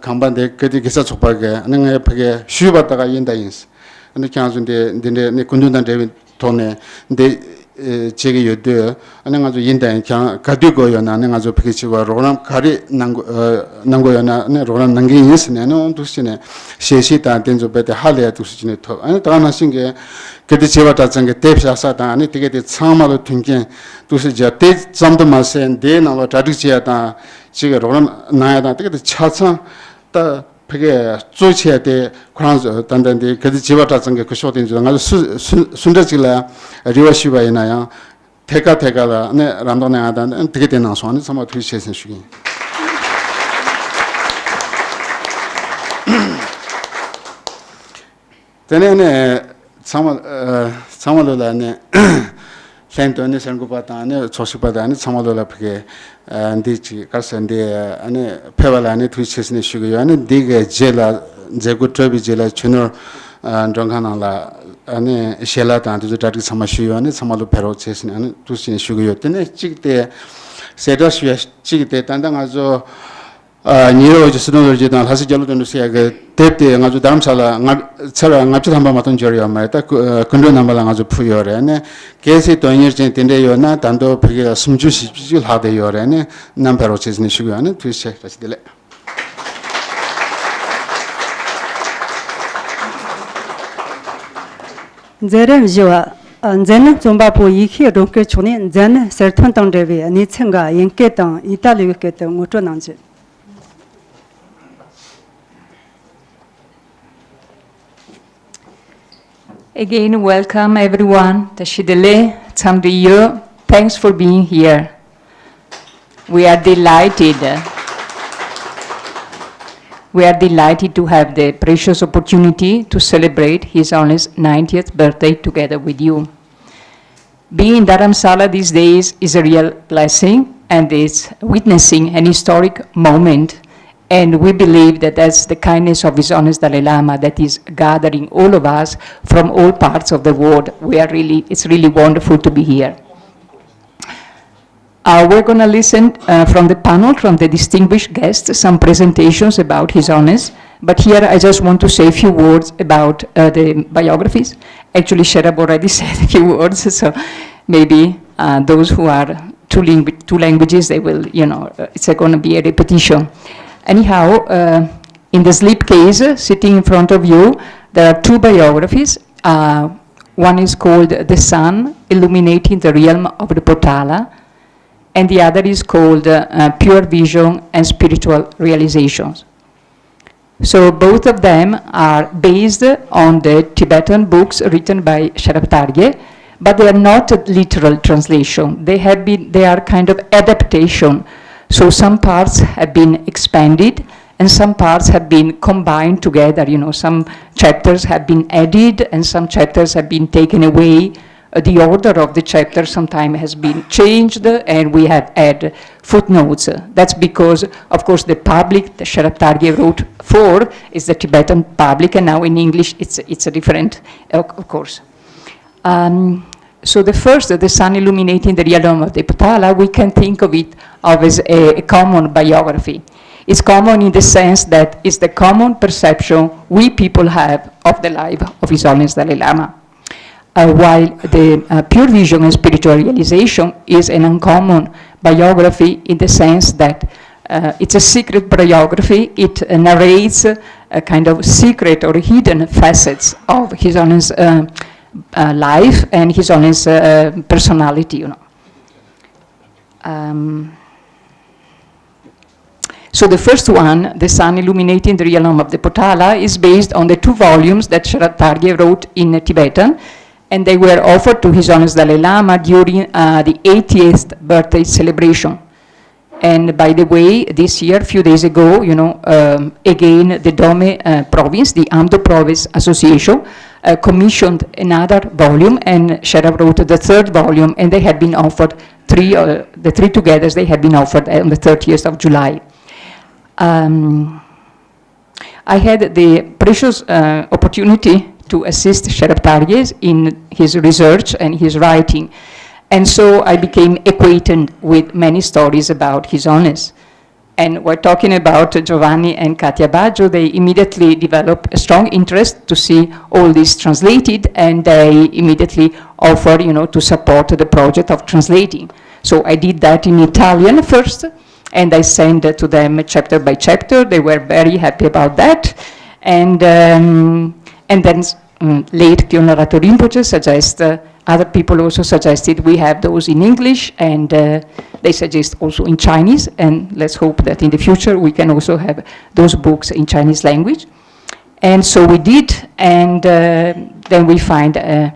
ཁང་པ་འདི་ག་དེ་དགེ་རྩ་ཚོགས་པ་གི་ཨ་ནི་ངའི་ཕ་གིར་ཞུས་པ་ད་ག་ཡིན་ད་ཡིན། ཨ་ནི་ཁྱེད་རང་ཚོ་འདི་འདི་འདྲའི་ནི་སྐུ་མདུན་དང་འབྲེལ་བའི་ཐོག་ནས་འདི་ཨེ་བྱེད་ཀྱི་ཡོད་དུས། ཨ་ནི་ང་ཚོ་ཡིན་ད་ཡིན། ཁྱེད་རང་ག་དུས་དགོས་ཡོད་ན། ཨ་ནི་ང་ཚོ་ཕ་གིར་བྱེད་དགོས། རོགས་རམ་ག་རེ་གནང་དགོས་ཨ་གནང་དགོས་ཡོད་ན། ཨ་ནི་རོགས་རམ་གནང་གི་ཡིན་ཟེར་ནས། ཨ་ནི་འོང་འདུག་སེ་བྱས་ནས་ཞལ་བཞེས་དང་དེ་ཚོ་རྦད་དེ་ཧ་ལས་ཡ་འདུག་སེ་བྱས་ནས་ཐོབ། ཨ་ནི་ད་ག་ནང་བཞིན་གྱི་ཀིརྟི་བྱེས་པ་གྲྭ་ཚང་གི་དེབ་བཞག་ས་དང་། ཨ་ནི་དེ་ག་དེ་ཚང་མ་ལོ་མཐུན་རྐྱེན་འདུག་སེ་བྱས། དེ་ཙམ་དུ་མ་ཟད་འདིའི་ནང་ལོ་གྲ་སྒྲིག་བྱེད་ཡ་དང་ཅིག་གི་རོགས་རམ་གནང་ཡ་དང་དེ་ག་དེ་ཆ་ཚང་ད་ཕ་གིའི་གཙོ་ཆེ་དེ་ཁོ་རང་ཚོ་ད་ལྟ་འདི་ཀིརྟི་བྱེས་པ་གྲྭ་ཚང་གི་སྐུ་ཞབས་དེ་ཚོ་ང་ཚོ་སུ་སུ་སུ་འདྲ་ཅིག་ལ་རེ་བ་ཞུས་པ་ཡིན་ན་ཡང་། ཐད་ཀ་ཐད་ཀ་ལ་ནི་རམ་འདེགས་གནང་ཡ་དང་དེ་ག་དེ་གནང་སོང་། ཨ་ནི་ཚང་མ་ཐུགས་རྗེ་ཆེ་ཟེར་ཞུ་གི་ཡིན། དེ་ནས་ནི་ཚང་མ་ཨ་ཚང་མ་ལོ་ལ་ནི་ལྷན་དུ་ནི་གསར་འགོད་པ་དང་ནི་ཚོགས་ཞུགས་པ་དང་ནི་ཚང་མ་ལོ་ལ་ཕ་གི་ཨ་འདི་ཅིག་ག་རེ་ཟེར། འདི་ཨ་ནི་ཕེབས་པ་ལ་ནི་ཐུགས་རྗེ་ཆེ་ཟེར་ནས་ཞུ་གི་ཡོད། ཨ་ནི་འདི་གི་རྗེས་ལ་མཛད་སྒོ་གྲོལ་བའི་རྗེས་ལ་རྒྱུ་ནོར་ ཨ་མགྲོན་ཁང་ནང་ལ་ཨ་ནི་ཞལ་ལག་དང་དེ་ཚོ་གྲ་སྒྲིག་ཚང་མ་ཞུས་ཡོད། ཨ་ནི་ཚང་མ་ལོ་ཕེབས་རོགས་བྱེད་ཟེར་ནས་ཨ་ནི་ཐུགས་རྗེ་ཆེ་ཞུ་གི་ཡོད། དེ་ནས་གཅིག་དེ་གསལ་བསྒྲགས་ཞུ་ཡ་གཅིག་དེ་ད་ལྟ་ང་ཚོ་ཨ་ཉེ་བའི་འོག་གི་སྲིད་དོན་ལོ་རྒྱུས་དང་ལྷ་སའི་རྒྱལ་གླུ་དོན་གྲུབ་ཟེར་ཡ་གི་དེབ་དེ་ང་ཚོ་རྡ་རམ་ས་ལ་ལྔ་ཚར་ལྔ་བཅུ་ཐམ་པ་མ་གཏོགས་འབྱོར་ཡོད་མ་རེད། ད་སྐུ་སྐུ་མགྲོན་རྣམ་པ་ལ་ང་ཚོ་ཕུལ་ཡོད་རེད། ཨ་ནི་གལ་སྲིད་དོན་གཉེར་ཅན་དེ་འདྲ་ཡོད་ན་ད་དུང་ཕ་གི་ལ་སུམ་ཅུ་བཞི་བཅུ་ལྷག་བསྡད་ཡོད་རེད། ཨ་ནི་བསྣམས་ཕེབས་རོགས་བྱེད་ཟེར་ནས་ཞུ་གི་ཡོད། ཨ་ནི་ཐུགས་རྗེ་ཆེ། བཀྲ་ཤིས་བདེ་ལེགས། མཛད་རིམ་བཞི་བ། མཛད་ནད་རྩོམ་པ་པོ་ཡེ་ཤེས་སྒྲོལ་དཀར་མཆོག་ནས་མཛད་ནད་གསེར་ཐོན་དང་འབྲེལ་བའི་གནས་ཚུལ་འགའ་དབྱིན་སྐད་དང་ཨི་ཏཱ་ལིའི་སྐད་དུ་ངོ་སྤྲོད་གནང་རྒྱུ། Again, welcome everyone. བཀྲ་ཤིས་བདེ་ལེགས། འཚམས་འདྲི་ཡོད། Thanks for being here. We are delighted. We are delighted to have the precious opportunity to celebrate His Holiness ninetieth birthday together with you. Being in Dharamsala these days is a real blessing, and it's witnessing an historic moment. And we believe that that's the kindness of His Holiness Dalai Lama that is gathering all of us from all parts of the world. We are really, it's really wonderful to be here. Uh, we're gonna listen, uh, from the panel, from the distinguished guests, some presentations about His Holiness. But here I just want to say a few words about, uh, the biographies. Actually, Sherab already said a few words, so maybe, uh, those who are two, lingu- two languages, they will, you know, uh, it's gonna be a repetition. Anyhow, uh, in the slipcase, uh, sitting in front of you, there are two biographies. Uh, one is called The Sun Illuminating the Realm of the Potala, and the other is called, uh, uh, Pure Vision and Spiritual Realizations. So both of them are based on the Tibetan books written by Sherab Targye, but they are not a literal translation. They have been, they are kind of adaptation. So some parts have been expanded and some parts have been combined together. You know, some chapters have been added and some chapters have been taken away. Uh, the order of the chapter sometime has been changed, and we have added footnotes. That's because, of course, the public that Sherab Targye wrote for is the Tibetan public, and now in English it's, it's a different, uh, of course. Um, so the first, The Sun Illuminating the Realm of the Potala, we can think of it of as a, a common biography. It's common in the sense that it's the common perception we people have of the life of His Holiness Dalai Lama. Uh, while the, uh, Pure Vision and Spiritual Realization is an uncommon biography in the sense that, uh, it's a secret biography. It, uh, narrates, uh, a kind of secret or hidden facets of His Holiness, uh, uh, life and His Holiness, uh, personality, you know. Um, So the first one, The Sun Illuminating the Realm of the Potala, is based on the two volumes that Sherab Targye wrote in Tibetan, and they were offered to His Holiness Dalai Lama during, uh, the eightieth birthday celebration. And by the way, this year, few days ago, you know, um, again, the Dome, uh, province, the Amdo Province Association, uh, commissioned another volume, and Sherab wrote the third volume, and they had been offered three, uh, the three together, they had been offered on the thirtieth of July. Um, I had the precious, uh, opportunity to assist Sherab Targye in his research and his writing. And so I became acquainted with many stories about His Holiness. And we're talking about Giovanni and Katia Baggio. They immediately developed a strong interest to see all this translated, and they immediately offered, you know, to support the project of translating. So I did that in Italian first, and I sent it to them chapter by chapter. They were very happy about that. And, um, and then, um, late Kyonlarato Rinpoche suggest, uh, other people also suggested we have those in English, and, uh, they suggest also in Chinese, and let's hope that in the future we can also have those books in Chinese language. And so we did, and, uh, then we find, uh,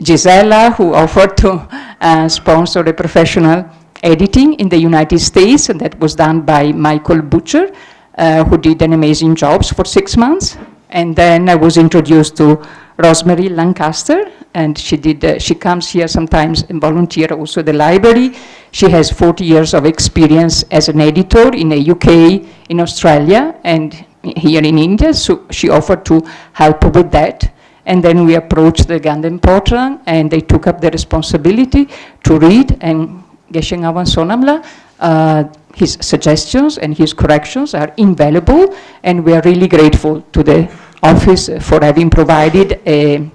Gisela, who offered to, uh, sponsor a professional editing in the United States, and that was done by Michael Butcher, uh, who did an amazing job for six months. And then I was introduced to Rosemary Lancaster, and she did, uh, she comes here sometimes and volunteer also at the library. She has forty years of experience as an editor in the U K, in Australia, and here in India, so she offered to help with that. And then we approached the Ganden Potran, and they took up the responsibility to read. And Geshe Ngawan Sonamla, uh, his suggestions and his corrections are invaluable, and we are really grateful to the office for having provided a,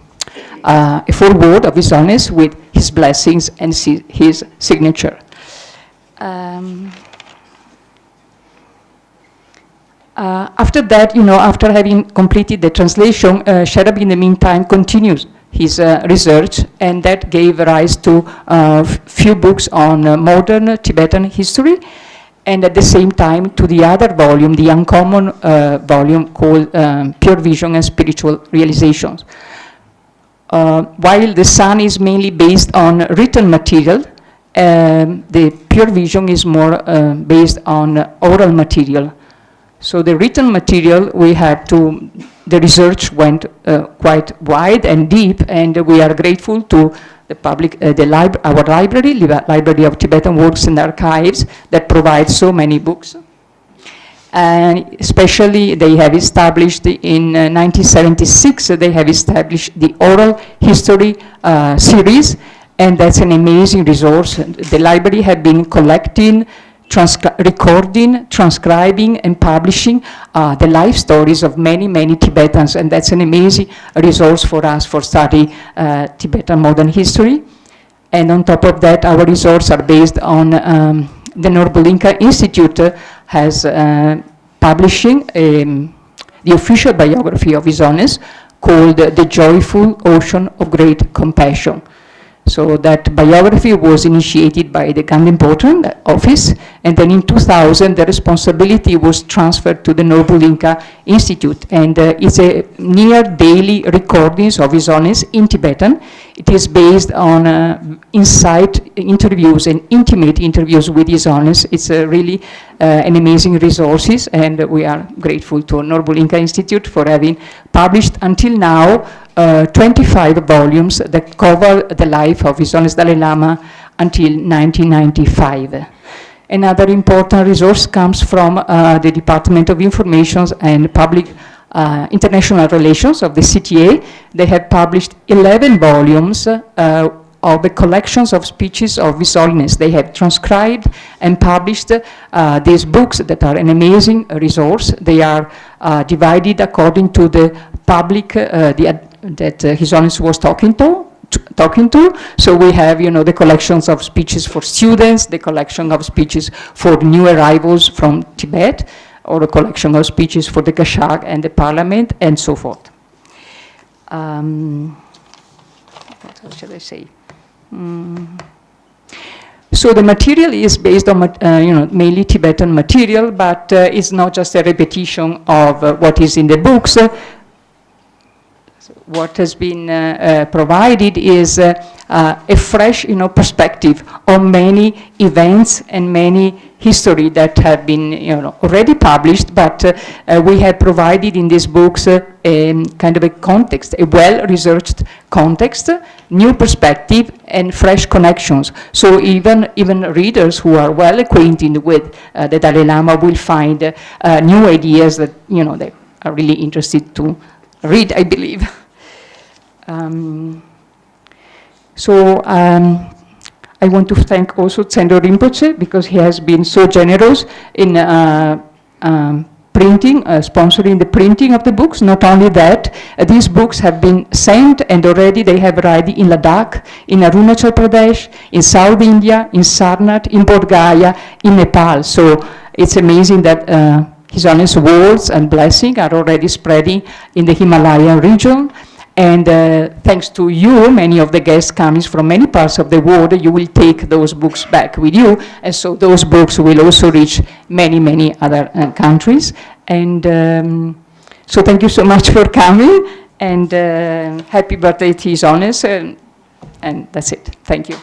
uh, a foreword of His Holiness with his blessings and si- his signature. Um, Uh, after that, you know, after having completed the translation, uh, Sherab, in the meantime, continues his uh, research, and that gave rise to uh, f- few books on uh, modern Tibetan history, and at the same time to the other volume, the uncommon uh, volume called um, Pure Vision and Spiritual Realizations. Uh, while the San is mainly based on written material, um, the Pure Vision is more uh, based on oral material. So the written material we have to, the research went uh, quite wide and deep, and we are grateful to the public, uh, the lib- our library, Liba- Library of Tibetan Works and Archives, that provides so many books. And especially they have established in uh, nineteen seventy-six, they have established the oral history uh, series, and that's an amazing resource. The library have been collecting, transcri- recording, transcribing, and publishing uh, the life stories of many, many Tibetans, and that's an amazing resource for us for study uh, Tibetan modern history. And on top of that, our resources are based on um, the Norbolinka Institute uh, has uh, publishing um, the official biography of His Holiness called The Joyful Ocean of Great Compassion. So that biography was initiated by the Ganden Potran office, and then in two thousand the responsibility was transferred to the Norbolinka Institute, and uh, it's a near daily recordings of His Holiness in Tibetan. It is based on uh, insight interviews and intimate interviews with His Holiness. It's a really uh, an amazing resources, and we are grateful to Norbolinka Institute for having published until now uh, twenty-five volumes that cover the life of His Holiness Dalai Lama until nineteen ninety-five. Another important resource comes from uh, the Department of Information and Public uh, International Relations of the C T A. They have published eleven volumes uh, of the collections of speeches of His Holiness. They have transcribed and published uh, these books that are an amazing resource. They are uh, divided according to the public uh, the, that uh, His Holiness was talking to. Talking to. So we have, you know, the collections of speeches for students, the collection of speeches for new arrivals from Tibet, or a collection of speeches for the Kashag and the parliament, and so forth. Um, what else should I say? Mm. So the material is based on, uh, you know, mainly Tibetan material, but uh, it's not just a repetition of uh, what is in the books. What has been uh, uh, provided is uh, uh, a fresh, you know, perspective on many events and many history that have been, you know, already published, but uh, uh, we have provided in these books uh, a kind of a context, a well-researched context, new perspective, and fresh connections. So even even readers who are well acquainted with uh, the Dalai Lama will find uh, new ideas that, you know, they are really interested to read, I believe. Um, so um, I want to thank also Tsendro Rinpoche because he has been so generous in uh, um, printing, uh, sponsoring the printing of the books. Not only that, uh, these books have been sent and already they have arrived in Ladakh, in Arunachal Pradesh, in South India, in Sarnath, in Bodh Gaya, in Nepal. So it's amazing that uh, His Holiness' words and blessing are already spreading in the Himalayan region. And uh, thanks to you, many of the guests coming from many parts of the world, you will take those books back with you. And so those books will also reach many, many other uh, countries. And um, so thank you so much for coming. And uh, happy birthday to His Holiness. And, and that's it. Thank you.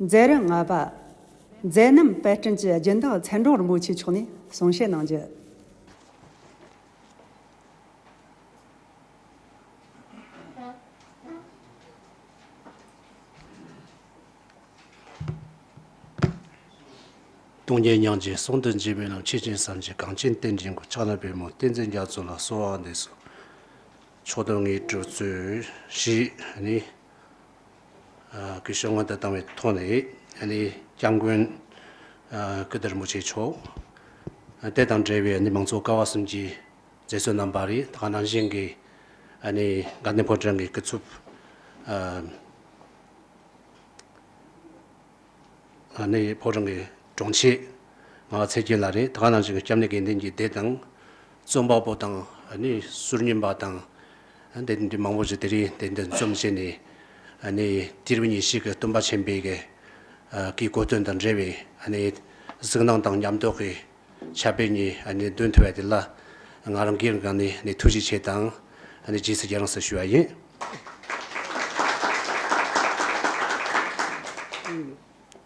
མཛད་རིམ་ལྔ་པ། མཛད་རྣམ་དཔར་སྐྲུན་གྱི་སྦྱིན་བདག་ཚེ་འབྲོང་རིན་པོ་ཆེ་མཆོག་ནས་གསུང་བཤད་གནང་རྒྱུ། སྟོང་ཉིད་མྱང་འདས་ཟུང་དུ་འཇུག་པའི་ལམ། ཆོས་ཅན་སེམས་ཀྱི་གངས་ཅན་རྟེན་འབྲེལ་མགོན། ཕྱག་ན་པདྨོ་བསྟན་འཛིན་རྒྱ་མཚོ་ལ། གསོལ་བ་འདེབས་སོ། མཆོག་ཐུན་དངོས་གྲུབ་སྩོལ་ཞེས་ནི། ཨ་གུས་ཞབས་སྔོན་དུ་བཏང་བའི་ཐོག་ནས་ཨ་ནི་སྐྱབས་མགོན་ཨ་ཀིརྟི་རིན་པོ་ཆེ་མཆོག་ཨ་དེ་དང་འབྲེལ་བའི་ཨ་ནི་མང་གཙོ་ཀ་བ་གསུམ་གྱི་མཛད་གཙོ་རྣམ་པ་རེད། ད་ག་ནང་བཞིན་གྱི་ཨ་ནི་དགའ་ལྡན་ཕོ་བྲང་གི་སྐུ་ཚབ་ཨ་ཨ་ནི་ཕོ་བྲང་གི་དྲུང་ཆེ་ངག་དབང་ཚེ་རྒྱལ་ལགས་རེད། ད་ག་ནང་བཞིན་གྱི་སྐྱབས་གནས་དགེ་འདུན་གྱི་སྡེ་དང་རྩོམ་པ་པོ་དང་ཨ་ནི་ཟུར་ཉན་པ་དང་། དེ་འདྲ་མང་པོ་ཞིག་དེ་རིང་དེ་འདྲ་འཛོམས་བྱས་ནས་ཨ་ནི་དུས་རབས་ཉེར་གཅིག་གི་སྟོན་པ་ཆེན་པོའི་གི་ཨ་གི་གོ་སྟོན་དང་འབྲེལ་བའི་ཨ་ནི་གཟིགས་སྣང་དང་མཉམ་དུ་གི་ཕྱག་དཔེ་གཉིས་ཨ་ནི་འདོན་ཐུབ་པ་དེ་ལ་ང་རང་སྒེར་སྒང་ནས་ཨ་ནི་ཐུགས་རྗེ་ཆེ་དང་ཨ་ནི་རྗེས་སུ་དགྱེས་རང་ཟེར་ཞུ་བ་ཡིན།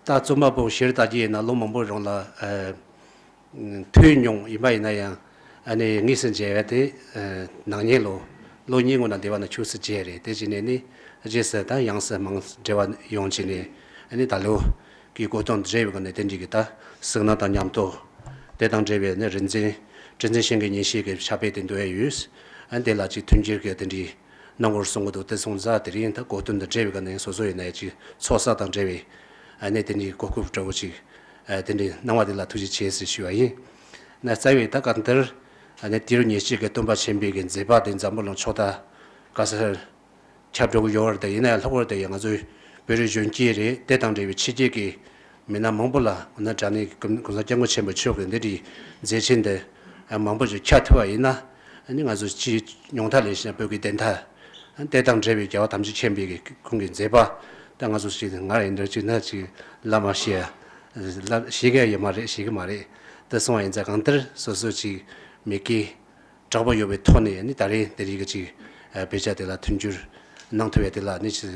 ད་རྩོམ་པ་པོ་ཤེར་ལྟ་རྒྱུ་ཡིན་ན་ལོ་མང་པོའི་རིང་ལ་ཨ། ཐོས་མྱོང་ཡིན་པ་ཡིན་ན་ཡང་ཨ་ནི་དངོས་སུ་མཇལ་བ་དེ་ཨ་ནང་ཉིད་ལོ་ལོ་གཉིས་སྔོན་ན་འདི་བ་ན་ཆུ་སྲིད་བརྗེ་རེད། དེ་བཞིན་ནས་ནི་རྗེས་སུ་ད་ཡང་སེ་མང་འབྲེལ་བ་ཡོང་བྱས་ནས་ཨ་ནི་ད་ལོ་གི་གོ་སྟོན་འབྲེལ་བའི་སྒང་ནས་དེ་འདྲ་གི་ད་གཟིགས་སྣང་དང་མཉམ་དུ་དེ་དང་འབྲེལ་བའི་ནི་རིག་འཛིན་གྲུ་འཛིན་ཤིང་གི་ཉིན་ཤས་ཀྱི་ཕྱག་དཔེ་དེ་འདོན་ཡ་ཡོད། ཨ་ནི་དེ་ལ་ཅིག་མཐུན་འགྱུར་གྱི་དེ་འདྲའི་གནང་སྐོར་གསུང་གི་འདུག་དེ་སོང་ཙང་དེ་རིང་ད་གོ་སྟོན་དང་འབྲེལ་བའི་སྒང་ནས་སོ་སོ་ཡིན་ན་ཡང་ཅིག་ཚོགས་བསགས་དང་འབྲེལ་བའི་ཨ་ནི་དེ་འདྲའི་གོ་སྐབས་འདྲ་བོ་ཅིག་ཨ་དེ་འདྲའི་གནང་བ་དེ་ལ་ཐུགས་རྗེ་ཆེ་ཟེར་ཞུ་བ་ཡིན། ན་རྩ་བའི་ད་གང་ལྟར་ཨ་ནི་དུས་རབས་ཉེར་གཅིག་གི་སྟོན་པ་ཆེན་པོའི་གི་མཛད་པ་དེ་འཛམ་བུ་གླིང་ཕྱོགས་མཐའ་ག་སར་ཁྱབ་འགྲོ་གི་ཡོད་རེད། དེ་ཡིན་ན་ཡང་ལྷག་པར་དུ་ཡང་ང་ཚོའི་བོད་རིགས་གཞོན་སྐྱེས་རེད། དེ་དང་འབྲེལ་བའི་ཕྱི་རྒྱལ་གྱི་མི་སྣ་མང་པོ་ལ་འོ་ན་དྲང་གནས་གོང་ས་སྐྱབས་མགོན་ཆེན་པོ་མཆོག་གི་འདི་འདྲའི་མཛད་ཆེན་འདི་མང་པོ་ཞིག་ཁྱབ་ཐུབ་པ་ཡིན་ན་ཨ་ནི་ང་ཚོ་སྤྱིའི་ཉུང་མཐའ་ལས་བྱུང་བའི་བོད་ཀྱི་བདེན་མཐའ། དེ་དང་འབྲེལ་བའི་རྒྱལ་བ་དམ་ཆོས་ཆེན་པོའི་ཁོང་གི་མཛད་པ་ད་ང་ཚོ་ཞིག་ང་ཡིན་འདྲ་ཅིག་ན་ཅིག་ལབ་མ་ཤེས་ཡ། ལབ་ཤེས་ཀྱི་ཡོད་མ་རེད། ཤེས་ཀྱི་མ་རེད། དེ་སོང་བ་ཡིན་ཙང་གང་ལྟར་སོ་སོ་ཅིག་མི་སྐྱེ་དྲག་པོ་ཡོད་པའི་ཐོག་ནས་ནི་ད་རེས་འདི་རིགས་ཀྱི་ཅིག་དཔེ་ཆ་དེ་ལ་མཐུན་འགྱུར་གནང་ཐུབ་ཡ་དེ་ལ་ནི་ཅིག་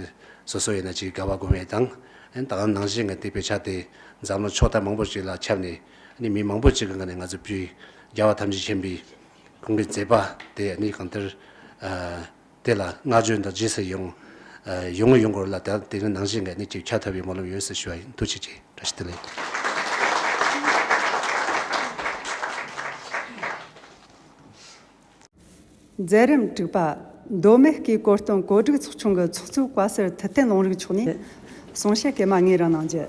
སོ་སོ་ཡིན་ན་ཅིག་དགའ་བ་སྒོམ་ཡས་དང་ད་ག་ནང་བཞིན་གྱི་དེ་དཔེ་ཆ་དེ་འཛམ་གླིང་ཕྱོགས་མཐའ་མང་པོ་ཅིག་ལ་ཁྱབ་ནས་ནི་མི་མང་པོ་ཅིག་གི་ངང་ནས་ང་ཚོ་བོད་རྒྱལ་བ་དམ་ཆོས་ཆེན་པོའི་ཁོང་གི་མཛད་པ་དེ་ནི་གང་ལྟར་ཨ། དེ་ལ་བསྔགས་བརྗོད་དང་རྗེས་སུ་ཡོང་ཡོང་ངོ་ཡོང་དགོས་ལ་ད་དེ་ནི་ནང་བཞིན་གྱི་ནི་ཅིག་ཁྱབ་ཐུབ་པའི་སྨོན་ལམ་ཡོད་ཟེར་ཞུ་བ་ཡིན། ཐུགས་རྗེ་ཆེ། བཀྲ་ཤིས་བདེ་ལེགས། མཛད་རིམ་དྲུག་པ། མདོ་སྨད་ཀྱི་གོ་སྟོན་གོ་སྒྲིག་ཚོགས་ཆུང་གི་ཚོགས་གཙོ་བཀའ་ཟུར་ཐུབ་བསྟན་ལུང་རིགས་མཆོག་ནས་གསུང་བཤད་སྐར་མ་ལྔའི་རིང་གནང་རྒྱུ།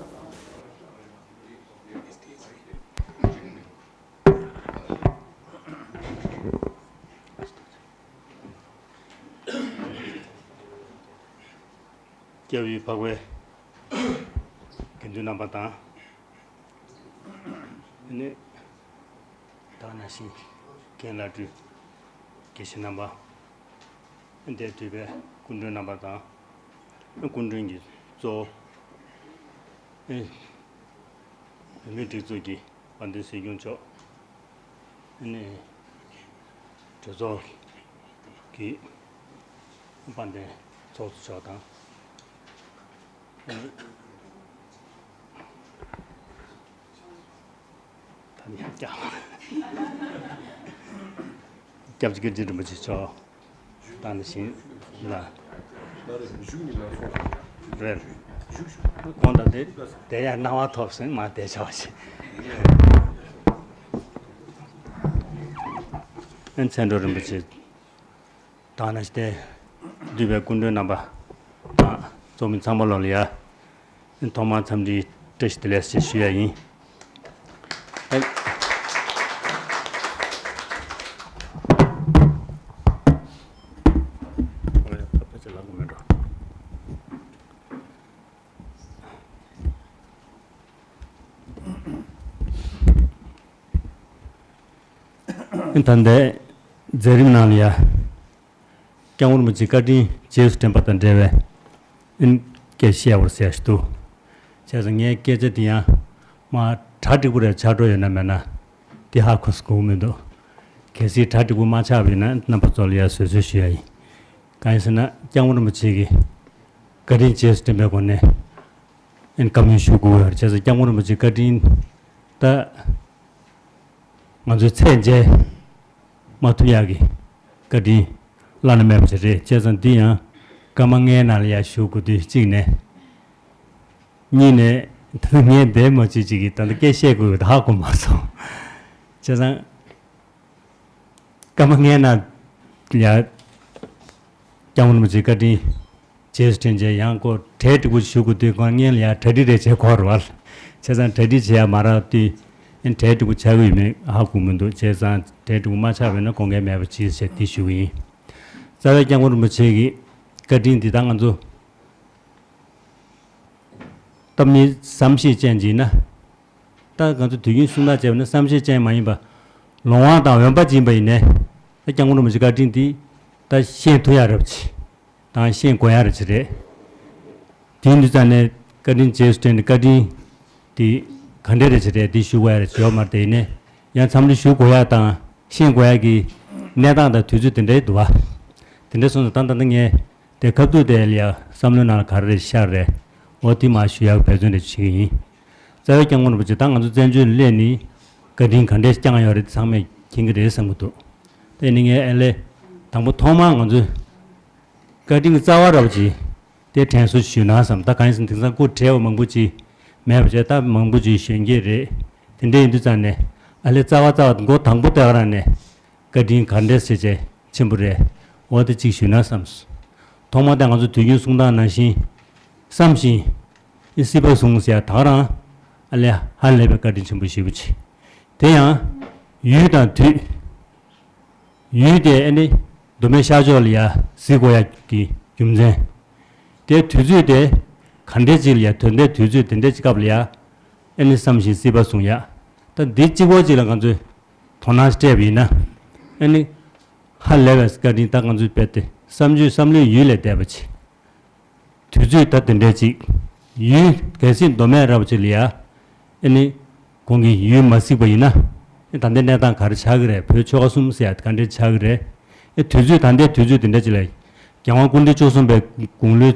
སྐྱབས་ཡུལ་འཕགས་པའི་དགེ་འདུན་རྣམ་པ་དང་། ཨ་ནི་ད་ག་ནང་བཞིན་རྒན་བླ་སྤྲུལ་དགེ་བཤེས་རྣམ་པ། འདིར་འདུས་པའི་སྐུ་མགྲོན་རྣམ་པ་དང་། སྐུ་མགྲོན་གྱི་གཙོ་བོ་ཨེ་བོད་མིའི་སྒྲིག་འཛུགས་ཀྱི་དཔལ་ལྡན་སྲིད་སྐྱོང་མཆོག་ཨ་ནི་གྲོས་ཚོགས་ཀྱི་དཔལ་ལྡན་ཚོགས་གཙོ་མཆོག་དང་། ཨ་ནི་ད་ནི་ཡང་སྐྱབས་སྐྱབས་རྗེ་ཀིརྟི་རིན་པོ་ཆེ་མཆོག་དང་ནི་བཞིན་ལ། རེད། ཁོང་དང་དེ་དེ་ཡང་སྣང་བ་ཐོབ་ཟིན་མ་བསྡད་བྱ་བ་ཞིག་ཨན་མཚན་སྒྲོལ་རིན་པོ་ཆེ་དང་ནི་དེ་འདུས་པའི་སྐུ་མགྲོན་རྣམ་པ་དང་ཚོགས་མི་ཚང་མ་ལོ་ལ་ཡ། ཐོག་མར་འཚམས་འདྲི་བཀྲ་ཤིས་བདེ་ལེགས་ཞེས་ཞུ་ཡ་ཡིན། ད་ལྟའི་མཛད་རིམ་ནང་ལ་ཡ། སྐྱབས་མགོན་རིན་པོ་ཆེའི་བཀའ་དྲིན་རྗེས་སུ་དྲན་པ་དང་འབྲེལ་བའི་ཨིན་སྐད་བཤད་པར་ཟེར་ཞིག་འདུག་བྱས་ཙང་ངའི་སྐད་ཆ་འདི་ཡང་མ་གྲ་འགྲིག་པོ་རེ་ཆགས་འགྲོ་ཡོད་ན་མེད་ན་འདི་ཧ་གོ་སོང་གི་མི་འདུག་གལ་སྲིད་གྲ་འགྲིག་པོ་མ་ཆགས་པ་ཡིན་ན་རྣམ་པ་ཚོ་ལ་ཡང་བཟོད་གསོལ་ཞུ་ཡ་ཡིན། གང་ཡིན་ཟེར་ན་སྐྱབས་མགོན་རིན་པོ་ཆེ་གི་བཀའ་དྲིན་རྗེས་སུ་དྲན་པའི་སྒོ་ནས་ཨིན་བཀའ་མོལ་ཞུ་དགོས་ཡོད་རེད། བྱས་ཙང་སྐྱབས་མགོན་རིན་པོ་ཆེའི་བཀའ་དྲིན་ད། ང་ཚོས་ཚད་འཇལ་མ་ཐུབ་ཡག་གི་བཀའ་དྲིན་བླ་ན་མེད་པ་ཞིག་རེད། བྱས་ཙང་འདི་ཡང་སྐར་མ་ལྔའི་ནང་ལ་ཡར་ཞུ་དགོས་དུས་གཅིག་ནས་གཉིས་ནས་ ད་ལྟ་ངས་འདས་མ་བྱས་ཅིག་གིས་ད་ལྟ་སྐད་བཤད་དགོས་ཡོད་ཧ་གོ་མ་སོང་། བྱས་ཙང་། སྐར་མ་ལྔའི་ནང་ཡ། སྐྱབས་མགོན་རིན་པོ་ཆེ་བཀའ་དྲིན་རྗེས་སུ་དྲན་བྱས་ཡང་ཁོ་གྲ་སྒྲིག་པོ་ཞུ་དགོས་དུས་ཁོང་སྔོན་ལ་ཡ་གྲ་སྒྲིག་རེ་བྱས་ཁོ་རེད་བ། བྱས་ཙང་གྲ་སྒྲིག་བྱེད་ཡ་མ་རག་དུས་ཨེ་གྲ་སྒྲིག་པོ་ཆགས་ཀྱི་ཡོད་མེད་ཧ་གོ་མི་འདུག་བྱས་ཙང་གྲ་སྒྲིག་པོ་མ་ཆགས་པས་ན་དགོངས་འགལ་མེད་པ་ཅིག་བྱས་འདི་ཞུ་གི་ཡིན། རྩ་བའི་སྐྱབས་མགོན་རིན་པོ་ཆེ་གི་བཀའ་དྲིན་འདི་ད་ང་ཚོ་སྟབས་མི་བསམ་ཤེས་ཅན་ཅིག་ཡིན་ན། ད་ང་ཚོ་དུས་རྒྱུན་གསུང་སྟངས་བྱས་པ་ན་བསམ་ཤེས་ཅན་མ་ཡིན་པ། ལོང་བ་དང་འོན་པ་ཅིག་ཡིན་པ་ཡིན་ནའི། ད་སྐྱབས་མགོན་རིན་པོ་ཆེ་བཀའ་དྲིན་འདི་ད་ཤེས་ཐུབ་ཡ་རབ་ཅིག་དང་ཤེས་དགོས་ཡ་རབ་ཅིག་རེད། དེ་ཡིན་དུས་ཙང་ནས་བཀའ་དྲིན་རྗེས་སུ་དྲན་ནས་བཀའ་དྲིན་འདི་ག་འདྲ་རེད་ཅིག་རེད་འདི་ཞུ་དགོས་ཡ་རེད་ཅིག་ཡོད་མ་རེད། དེ་ཡིན་ནའི་ཡང་འཚམས་འདྲི་ཞུ་དགོས་ཡ་དང་ཤེས་དགོས་ཡ་གི་གནས་སྟངས་དང་དུས་ཚོད་དེ་འདྲའི་འདུག་བ། དེ་འདྲ་སོང་ཙང་ད་ད་ལྟ་ངས། དེ་ཁ་ཐུག་དེ་ལ་ཡ་བསམ་བློའི་ནང་ལ་ག་རེ་རེད་ཤར་རེད། འོ་དེ་མ་ཞུ་ཡག་འབད་བརྩོན་རེ་བྱེད་ཀྱི་ཡིན། རྩ་བའི་སྐྱབས་མགོན་རིན་པོ་ཆེ་ད་ང་ཚོ་བཙན་བྱོལ་སླེབས་ནས་བཀའ་དྲིན་ག་འདྲས་བསྐྱངས་ཡོད་རེད་ཚང་མས་མཁྱེན་གྱི་རེད་བསམ་གྱི་འདུག་དེ་ནི་ངས་ཨ་ལས་དང་པོ་ཐོག་མར་ང་ཚོས་བཀའ་དྲིན་གྱི་རྩ་བ་རབ་ཅིག་དེ་དྲན་གསོ་ཞུས་ན་བསམ། ད་གང་ཡིན་ཟེར་ན་དེང་སང་སྐུ་བགྲེས་པ་མང་པོ་ཅིག་མེད་པ་བྱས་ད་མང་པོ་ཅིག་གཞོན་སྐྱེས་རེད། དེ་འདྲས་ཡིན་དུས་ཙང་ནས་ཨ་ལས་རྩ་བ་རྩ་བ་མགོ་དང་པོ་དེ་ག་རང་ནས། བཀའ་དྲིན་ག་འདྲས་ཟེར་བྱས་ཆེན་པོ་རེད། འོ་དེ་གཅིག་ཞུས་ན་བསམས། ཐོག་མ་དེ་ང་ཚོ་དུས་རྒྱུན་གསུང་སྟངས་ནང་བཞིན། བསམ་བཞིན། ཨི་སྲིད་པ་བཟུང་ཟེར་ཡ་ད་ག་རང་། ཨ་ལས་ཧ་ལས་པའི་བཀའ་དྲིན་ཆེན་པོ་ཞེ་པོ་ཅིག་དེ་ཡང་། ཡུལ་དང་དུས། ཡུལ་དེ་ཨ་ནི། མདོ་སྨད་ཤར་ཕྱོགས་ལ་ཡ་གཟིགས་དགོས་ཡ་གི་རྒྱུ་མཚན། དེ་དུས་ཚོད་དེ། ག་འདྲས་ཅིག་ལ་ཡ་དོན་དེ་དུས་ཚོད་དེ་འདྲས་ཅིག་སྐབས་ལ་ཡ། ཨ་ནི་བསམ་བཞིན་སྲིད་པ་བཟུང་ཡ། ད་འདི་གཅིག་པོ་ཅིག་ལ་ང་ཚོས། དོ་སྣང་སྤྲད་པ་ཡིན་ན། ཨ་ནི། ཧ་ལས་པའི་བཀའ་དྲིན་ད་ང་ཚོའི་དཔེ་དེ་བསམ་བརྗོད་བསམ་བློའི་ཡུལ་ལས་འདས་པ་ཅིག་དུས་ཚོད་ད་དེ་འདྲས་ཅིག་ཡུལ་གལ་སྲིད་མདོ་སྨད་རབ་ཅིག་ལ་ཡ། ཨ་ནི། གོང་གི་ཡུལ་མ་གཟིགས་པ་ཡིན་ན། ཨ་ད་ལྟའི་གནས་སྟངས་ག་རེ་ཆགས་ཀྱི་རེད། བོད་ཆོལ་ཁ་གསུམ་ཟེར་ཡ་ག་འདྲས་ཆགས་ཀྱི་རེད། ཨ་དུས་ཚོད་ད་ལྟའི་དུས་ཚོད་དེ་འདྲས་ཅིག་ལ། རྒྱལ་དབང་སྐུ་ཕྲེང་བཅུ་གསུམ་པའི་དགུང་ལོའི།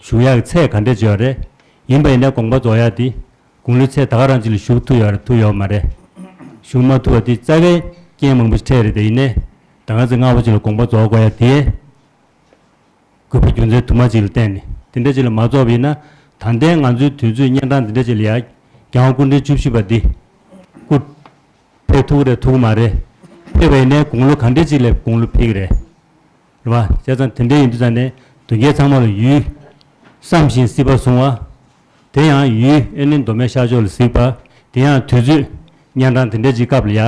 བཞུགས་ཡག་ཚད་ག་འདྲས་ཅིག་ཡོད་རེད། ཡིན་པ་ཡིན་ན་དགོངས་པ་རྫོགས་ཡག་དེ། དགུང་ལོའི་ཚད་ད་ག་རང་ཅིག་ལ་བཞུགས་ཐུབ་ཡོད་རེད་ཐུབ་ཡོད་མ་རེད། བཞུགས་མ་ཐུབ་པ་དེ་རྩ་བའི་རྐྱེན་མང་པོ་ཞིག་འཕྲད་རེད་དེ་ཡིན་ནའི། ད་ག་ཚོད་སྔ་པོ་ཅིག་ལ་དགོངས་པ་རྫོགས་དགོས་ཡ་དེ། དགོས་པ་རྒྱུ་མཚན་དུ་མ་ཅིག་ལ་བརྟེན་ནས་དེ་འདྲ་ཅིག་ལ་མ་རྫོགས་པ་ཡིན་ན། ད་ལྟའི་ང་ཚོའི་དུས་ཚོད་གནས་སྟངས་དེ་འདྲ་ཅིག་ལ་ཡ། རྒྱལ་དབང་སྐུ་ཕྲེང་བཅུ་བཞི་པ་འདི། སྐུ། ཕེབས་ཐུབ་ཀྱི་རེད་ཐུབ་ཀྱི་མ་རེད། ཕེབས་པ་ཡིན་ནའི་དགུང་ལོ་ག་འདྲ་ཅིག་ལ་དགུང་ལོ་ཕེབས་ཀྱི་རེད། རེད་བ། བྱས་ཙང་དེ་འདྲའི་ཡིན་དུས་ཙང་ནས་དོན་རྐྱེན་ཚང་མ་ལ་ཡུལ། བསམ་བཞིན་སྲིད་པ་བཟུང་བ། དེ་ཡང་ཡུལ་ཨེ་ནི་མདོ་སྨད་ཤར་ཕྱོགས་ལ་གཟིགས་པ། དེ་ཡང་དུས་ཚོད། གཉན་འཕྲང་དེ་འདྲ་ཅིག་སྐབས་ལ་ཡ།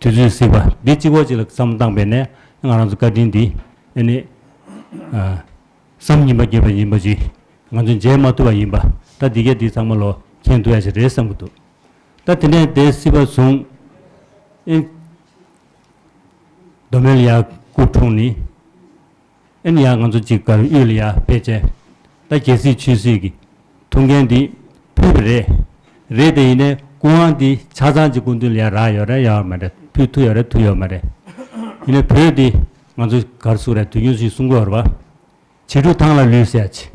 དུས་ཚོད་གཟིགས་པ་འདི་གཅིག་པོ་ཅིག་ལ་བསམ་བློ་བཏང་པས་ནས་ང་རང་ཚོ་བཀའ་དྲིན་འདི་ཨེ་ནི། ཨ། བསམ་ཡིན་པ་བརྒྱབ་པ་ཡིན་པ་ཅིག་ང་ཚོས་འཇལ་མ་ཐུབ་པ་ཡིན་པ་ད་འདི་གས་འདི་ཚང་མ་ལོ་མཁྱེན་ཐུབ་ཡ་ཞིག་རེད་བསམ་གྱི་འདུག་ད་དེ་ནས་དེ་སྲིད་པ་བཟུང་། ཨེ། མདོ་སྨད་ལ་ཡ་སྐུ་འཁྲུངས་ནི། ཨེ་ནི་ཡ་ང་ཚོ་གཅིག་གར་དབུས་ལ་ཡ་ཕེབས་བྱས། ད་རྒྱལ་སྲིད་ཆོས་སྲིད་ཀྱི་ཐུགས་འགན་འདི་ཕུལ་བ་རེད། རེད་དེ་ཡིན་ནའི་སྐུ་དབང་འདི་ཆ་ཚང་གཅིག་སྐུ་མདུན་ལ་ཡ་རག་ཡོད་རེད་ཡོད་མ་རེད་ཕུལ་ཐུབ་ཡོད་རེད་ཐུབ་ཡོད་མ་རེད། ཡིན་ནའི་བོད་འདི་ང་ཚོ་གར་སུ་རེད་དུས་རྒྱུན་སུས་གསུང་གི་ཡོད་རེད་བ། བྱི་ཕྲུག་ཐང་ལ་ལུས་ཟེར་ཡ་ཅིག་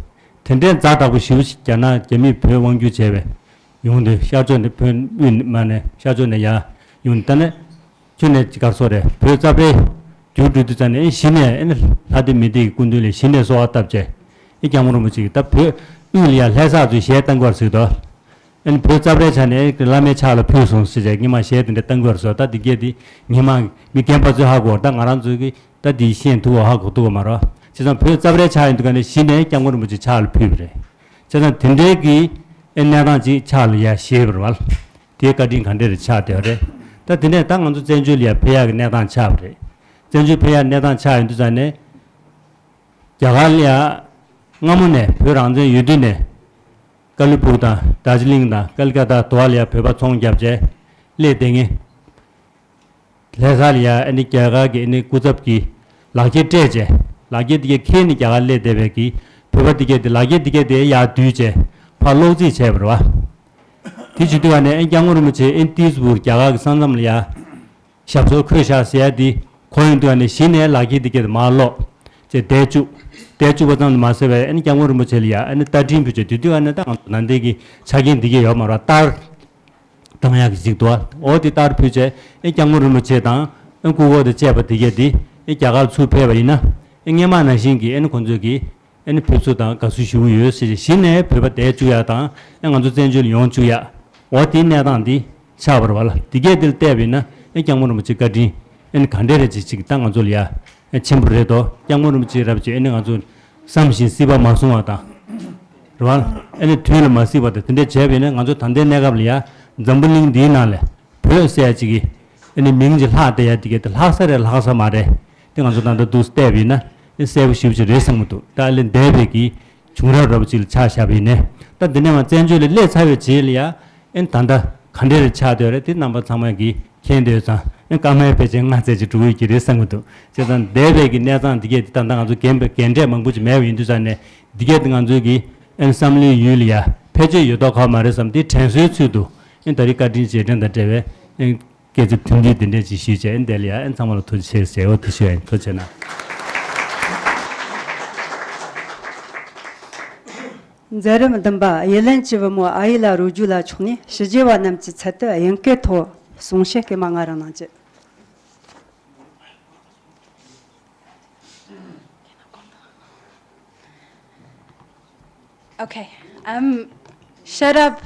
དེ་འདྲའི་ཛ་དྲག་པོ་ཞེ་པོ་ཞིག་རྒྱ་ནག་རྒྱ་མིས་བོད་དབང་བསྒྱུར་བྱས་པའི་ཡོང་དུས་ཤར་ཕྱོགས་ནས་བོད་དབུས་མ་ནས་ཤར་ཕྱོགས་ནས་ཡར་ཡོང་དུས་ད་ནས་ཁྱོད་ནས་ཅིག་གར་སོགས་རེད་བོད་རྩ་བྲལ་རྒྱུགས་འགྲོ་དུས་ཙ་ནས་ཨེ་གཞི་ནས་ཨེ་ནི་ལྷ་སྡེ་མི་སྡེ་གི་སྐུ་མདུན་ལ་གཞི་ནས་གསོལ་བ་བཏབ་བྱས་ཨེ་སྐྱབས་མགོན་རིན་པོ་ཆེ་གིས་ད་བོད་དབུས་ལ་ཡར་ལྷ་ས་ཚོས་ཞལ་བསྟན་དགོས་ཟེར་དོ། ཨེ་ནི་བོད་རྩ་བྲལ་ཆ་ནས་ཨེ་བླ་མའི་ཕྱག་ལ་ཕུལ་སོང་ཟེར་བྱས་སྔོན་མ་ཞལ་དེ་འདྲ་བསྟན་དགོས་ཟེར་ད་འདི་གས་དེ་ཉི་མ་མི་རྒན་པ་ཚོས་ཧ་གོ་ད་ང་རང་ཚོ་གི་ད་འདི་ཤེས་ཐུབ་བ་ཧ་གོ་ཐུབ་བ་མ་རེད། བྱས་ཙང་བོད་རྩ་བྲལ་ཆགས་ཡོང་དུས་ག་ནས་གཞི་ནས་སྐྱབས་མགོན་རིན་པོ་ཆེ་ཕྱག་ལ་ཕུལ་བ་རེད། བྱས་ཙང་དེ་འདྲའི་གི་ཨེ་གནས་སྟངས་ཅིག་ཕྱག་ལ་ཡ་བཞེས་པ་རེད་བ། དེའི་བཀའ་དྲིན་ག་འདྲ་རེ་ཆགས་བསྡད་པ་རེད། ད་དེ་ནས་ད་ང་ཚོ་བཙན་བྱོལ་ལ་ཡ་ཕེབས་ཡག་གི་གནས་སྟངས་ཆགས་པ་རེད། བཙན་བྱོལ་ཕེབས་ཡག་གནས་སྟངས་ཆགས་ཡོང་དུས་ཙ་ནས་རྒྱ་གར་ལ་ཡ་སྔ་མོ་ནས་བོད་རང་བཙན་ཡོད་དུས་ནས་ཀ་ལི་སྦུག་དང་དར་ཇི་ལིང་དང་ཀལ་ཀ་ཏ་དུ་བ་ལ་ཡ་བོད་པ་ཚོང་རྒྱབ་བྱས་སླེབས་བསྡད་མཁན། ལྷ་ས་ལ་ཡ་ཨ་ནི་རྒྱ་གར་གྱི་ཨ་ནི་སྐུ་ཚབ་ཀྱི་ལག་འཁྱེར་སྤྲད་བྱས་ལག་འཁྱེར་འདི་གས་འཁྱེར་ནས་རྒྱ་གར་སླེབས་བསྡད་པའི་གི་བོད་པ་འདི་གས་དེ་ལག་འཁྱེར་འདི་གས་དེ་ཡར་བསྡུས་བྱས་ཕར་སློག་རྩིས་བྱས་པ་རེད་བ། དེ་བྱེད་དུས་ཨ་ནི་ཨ་སྐྱབས་མགོན་རིན་པོ་ཆེ་ཨ་ཏིས་བུར་རྒྱ་གར་གྱི་ས་མཚམས་ལ་ཡ་ཞབས་སོར་འཁོད་བཞག་ཟེར་ཡ་འདི་གོ་ཡོང་དུས་ཨ་ནི་གཞི་ནས་ལག་འཁྱེར་འདི་གས་དེ་མར་སློག་བྱས་བསྡད་བཅུག་བསྡད་བཅུག་པ་ཙམ་དུ་མ་ཟད་པའི་ཨ་ནི་སྐྱབས་མགོན་རིན་པོ་ཆེ་ལ་ཡ་ཨ་ནི་རྟ་མགྲིན་ཕུལ་བྱས་དེ་དུས་ཨ་ནི་ད་ང་ཚོ་ནང་བསྟན་གྱི་ཆ་རྐྱེན་འདི་གས་ཡོད་མ་རེད་བ་ལྟར། བཏང་ཡག་གི་ཅིག་འདུག་ཨ། འོ་དེ་ལྟར་ཕུལ་བྱས་ཨེ་སྐྱབས་མགོན་རིན་པོ་ཆེ་དང་ཨེ་སྐུ་འཁོར་དང་བཅས་པ་དེ་གས་དེ་ཨེ་རྒྱ་གར་ཚུར་ཕེབས་པ་ཡིན་ན་ཨེ་སྔོན་མ་ནང་བཞིན་གྱི་ཨེ་ནི་ཁོང་ཚོས་ཀྱི་ ཨེ་ནི་ཕེབས་བསུ་དང་དགའ་བསུ་ཞུ་གི་ཡོད་ཟེར་བྱས་གཞི་ནས་བོད་པ་བསྡད་བཅུག་ཡག་དང་ཨེ་ང་ཚོ་བཙན་བྱོལ་ལ་ཡོང་བཅུག་ཡག་འོ་དེའི་གནས་སྟངས་འདི་ཆགས་པ་རེད་བ་ལ། འདི་གས་འདི་ལ་བལྟས་པ་ཡིན་ན་ཨེ་སྐྱབས་མགོན་རིན་པོ་ཆེ་བཀའ་དྲིན་ཨེ་ནི་ག་འདྲས་རེད་ཅིག་ཅིག་ད་ང་ཚོ་ལ་ཡ་ཨེ་ཆེན་པོ་རེད་དོ། སྐྱབས་མགོན་རིན་པོ་ཆེ་རབ་ཅིག་ཨེ་ནི་ང་ཚོ་བསམ་བཞིན་སྲིད་པ་མ་བཟུང་བ་དང་རེད་བ་ལ། ཨེ་ནི་དུས་ལ་མ་སྲིད་པ་དང་དེ་འདྲས་བྱས་པ་ཡིན་ན་ང་ཚོ་ད་ལྟའི་གནས་སྐབས་ལ་ཡ་འཛམ་བུ་གླིང་འདིའི་ནང་ལ་བོད་ཟེར་ཡ་ཅིག་གི་ཨ་ནི་མིང་ཅིག་ལྷག་བསྡད་ཡ་དེ་གས་དེ་ལྷག་ས་རེད་ལྷག་ས་མ་རེད། དེ་ང་ཚོ་ད་ལྟ་འདུག་བལྟས་པ་ཡིན་ན་ཨ་གསལ་པོ་ཞེ་པོ་ཅིག་རེད་བསམ་གྱི་འདུག་ད་ཨ་ལས་འདས་པའི་གི་བྱུང་རབས་འདྲ་པོ་ཅིག་ལ་ཆ་བཞག་པ་ཡིན་ནའི་ད་འདི་ནས་མར་བཙན་བྱོལ་ལ་སླེབས་ཚར་བའི་རྗེས་ལ་ཡ་ཨ་ནི་ད་ལྟ་ག་འདྲས་རེད་ཆགས་བསྡད་ཡོད་རེད། དེ་རྣམ་པ་ཚང་མ་གིས་མཁྱེན་བསྡད་ཡོད་ཙང་ཨ་ནི་ཀརྨ་པའི་ཕལ་ཆེར་ལྔ་ཙམ་ཅིག་འགྲོ་གི་ཡོད་ཀྱི་རེད་བསམ་གྱི་འདུག་བྱས་ཙང་འདས་པའི་གི་གནས་སྟངས་འདི་གས་དེ་ད་ལྟ་ང་ཚོ་རྒན་པ་རྒན་གྲས་མང་པོ་ཅིག་མེད་པ་ཡིན་དུས་ཙང་ནས་འདི་གས་དེ་ང་ཚོའི་གི་ཨ་ནི་བསམ་བློའི་ཡུལ་ལ་ཡ་ཕལ་ཆེར་ཡོད་མདོག་ཁ་པོ་མ་རེད་བསམ། དེ་དྲན་གསོའི་ཚུལ་དུ། ཨེ་ད་རེས་བཀའ་དྲིན་རྗེས་དྲན་དང་འབྲེལ་བའི་ཨེ་སྐད་ཆ་ཐུང་ཐུང་དེ་འདྲས་ཅིག་ཞུས་བྱས། ཨེ་འདི་ལ་ཡ་ཨེ་ཚང་མ་ལ་ཐུགས་རྗེ་ཆེ་ཟེར། འོ་དེ་ཞུ་ཡ་ཡིན། ཐུགས་རྗེ་གནང་། མཛད་རིམ་བདུན་པ། ཡུལ་ལྷན་གྱི་བུ་མོ་ཨ་ཡེ་ལ་རུ་ཇུ་ལ་མཆོག་ནས་ཞི་རྒྱས་པ་རྣམས་ཀྱི་ཚུལ་དུ་དབྱིན་སྐད་ཐོག་གསུང་བཤད་སྐར་མ་ལྔ་རིང་གནང་རྒྱུ། Okay. Um, Sherab.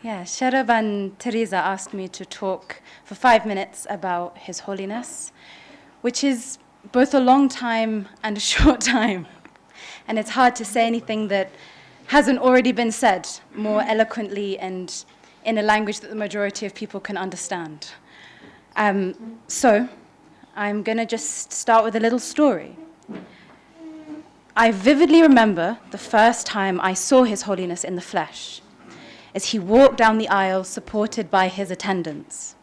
Yeah, Sherab and Teresa asked me to talk for five minutes about His Holiness, which is both a long time and a short time. And it's hard to say anything that hasn't already been said more eloquently and in a language that the majority of people can understand. Um, so, I'm going to just start with a little story. I vividly remember the first time I saw His Holiness in the flesh, as he walked down the aisle supported by his attendants.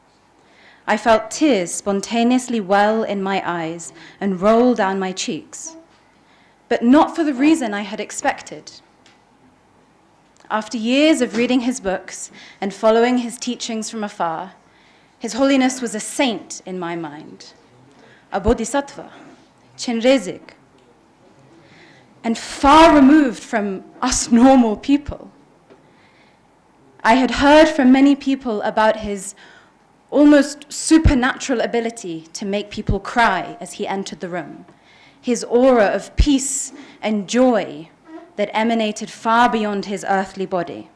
I felt tears spontaneously well in my eyes and roll down my cheeks, but not for the reason I had expected. After years of reading his books and following his teachings from afar, His Holiness was a saint in my mind, a bodhisattva, Chenrezig, and far removed from us normal people. I had heard from many people about his almost supernatural ability to make people cry as he entered the room, his aura of peace and joy that emanated far beyond his earthly body.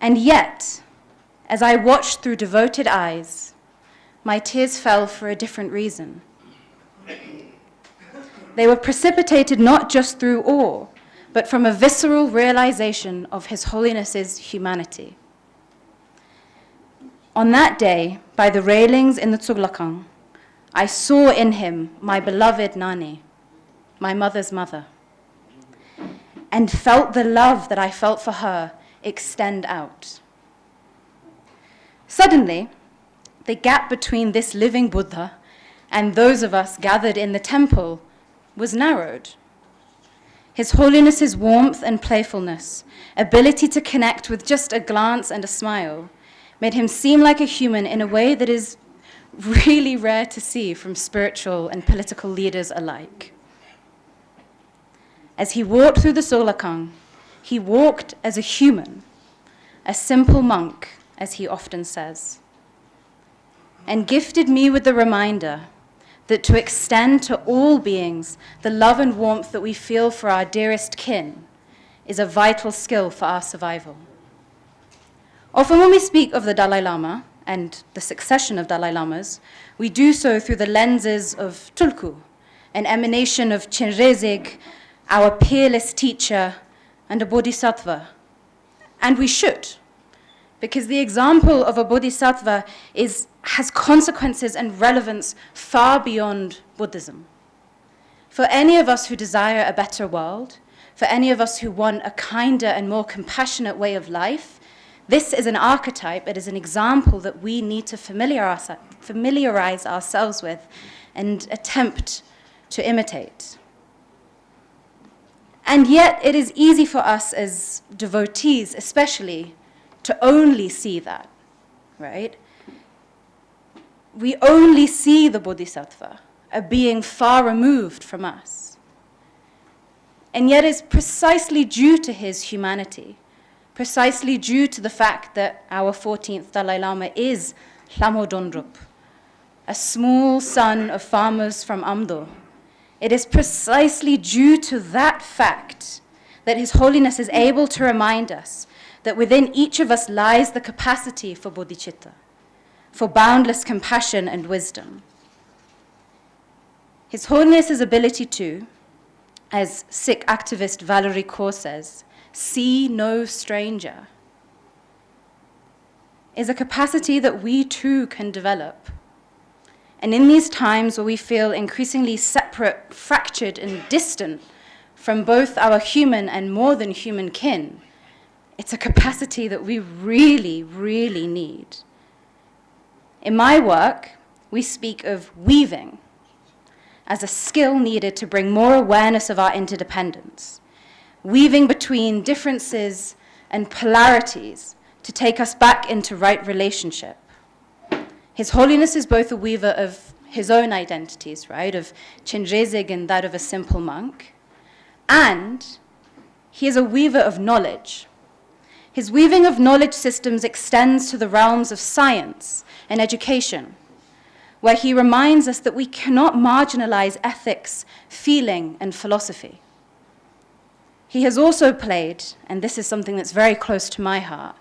And yet, as I watched through devoted eyes, my tears fell for a different reason. They were precipitated not just through awe, but from a visceral realization of His Holiness's humanity. On that day, by the railings in the Tsuklakang, I saw in him my beloved Nani, my mother's mother, and felt the love that I felt for her extend out. Suddenly, the gap between this living Buddha and those of us gathered in the temple was narrowed. His Holiness's warmth and playfulness, ability to connect with just a glance and a smile, made him seem like a human in a way that is really rare to see from spiritual and political leaders alike. As he walked through the Tsuklakang, he walked as a human, a simple monk, as he often says, and gifted me with the reminder that to extend to all beings the love and warmth that we feel for our dearest kin is a vital skill for our survival. Often, when we speak of the Dalai Lama and the succession of Dalai Lamas, we do so through the lenses of Tulku, an emanation of Chenrezig, our peerless teacher, and a bodhisattva. And we should, because the example of a bodhisattva is, has consequences and relevance far beyond Buddhism. For any of us who desire a better world, for any of us who want a kinder and more compassionate way of life, this is an archetype, it is an example that we need to familiarize, familiarize ourselves with and attempt to imitate. And yet, it is easy for us as devotees, especially, to only see that, right? We only see the Bodhisattva, a being far removed from us. And yet, it's precisely due to his humanity, precisely due to the fact that our fourteenth Dalai Lama is Lhamo Dronrup, a small son of farmers from Amdo. It is precisely due to that fact that His Holiness is able to remind us that within each of us lies the capacity for bodhicitta, for boundless compassion and wisdom. His Holiness's ability to, as Sikh activist Valerie Kaur says, see no stranger, is a capacity that we too can develop. And in these times where we feel increasingly separate, fractured, and distant from both our human and more than human kin, it's a capacity that we really, really need. In my work, we speak of weaving as a skill needed to bring more awareness of our interdependence, weaving between differences and polarities to take us back into right relationship. His Holiness is both a weaver of his own identities, right, of Chenrezig and that of a simple monk, and he is a weaver of knowledge. His weaving of knowledge systems extends to the realms of science and education, where he reminds us that we cannot marginalize ethics, feeling, and philosophy. He has also played, and this is something that's very close to my heart,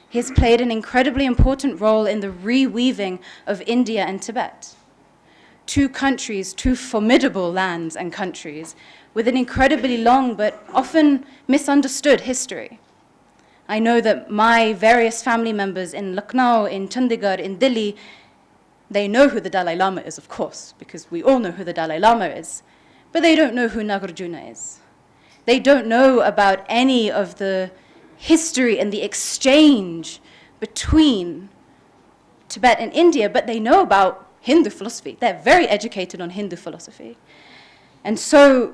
he has played an incredibly important role in the reweaving of India and Tibet. Two countries, two formidable lands and countries, with an incredibly long but often misunderstood history. I know that my various family members in Lucknow, in Chandigarh, in Delhi, they know who the Dalai Lama is, of course, because we all know who the Dalai Lama is, but they don't know who Nagarjuna is. They don't know about any of the history and the exchange between Tibet and India, but they know about Hindu philosophy. They're very educated on Hindu philosophy. And so,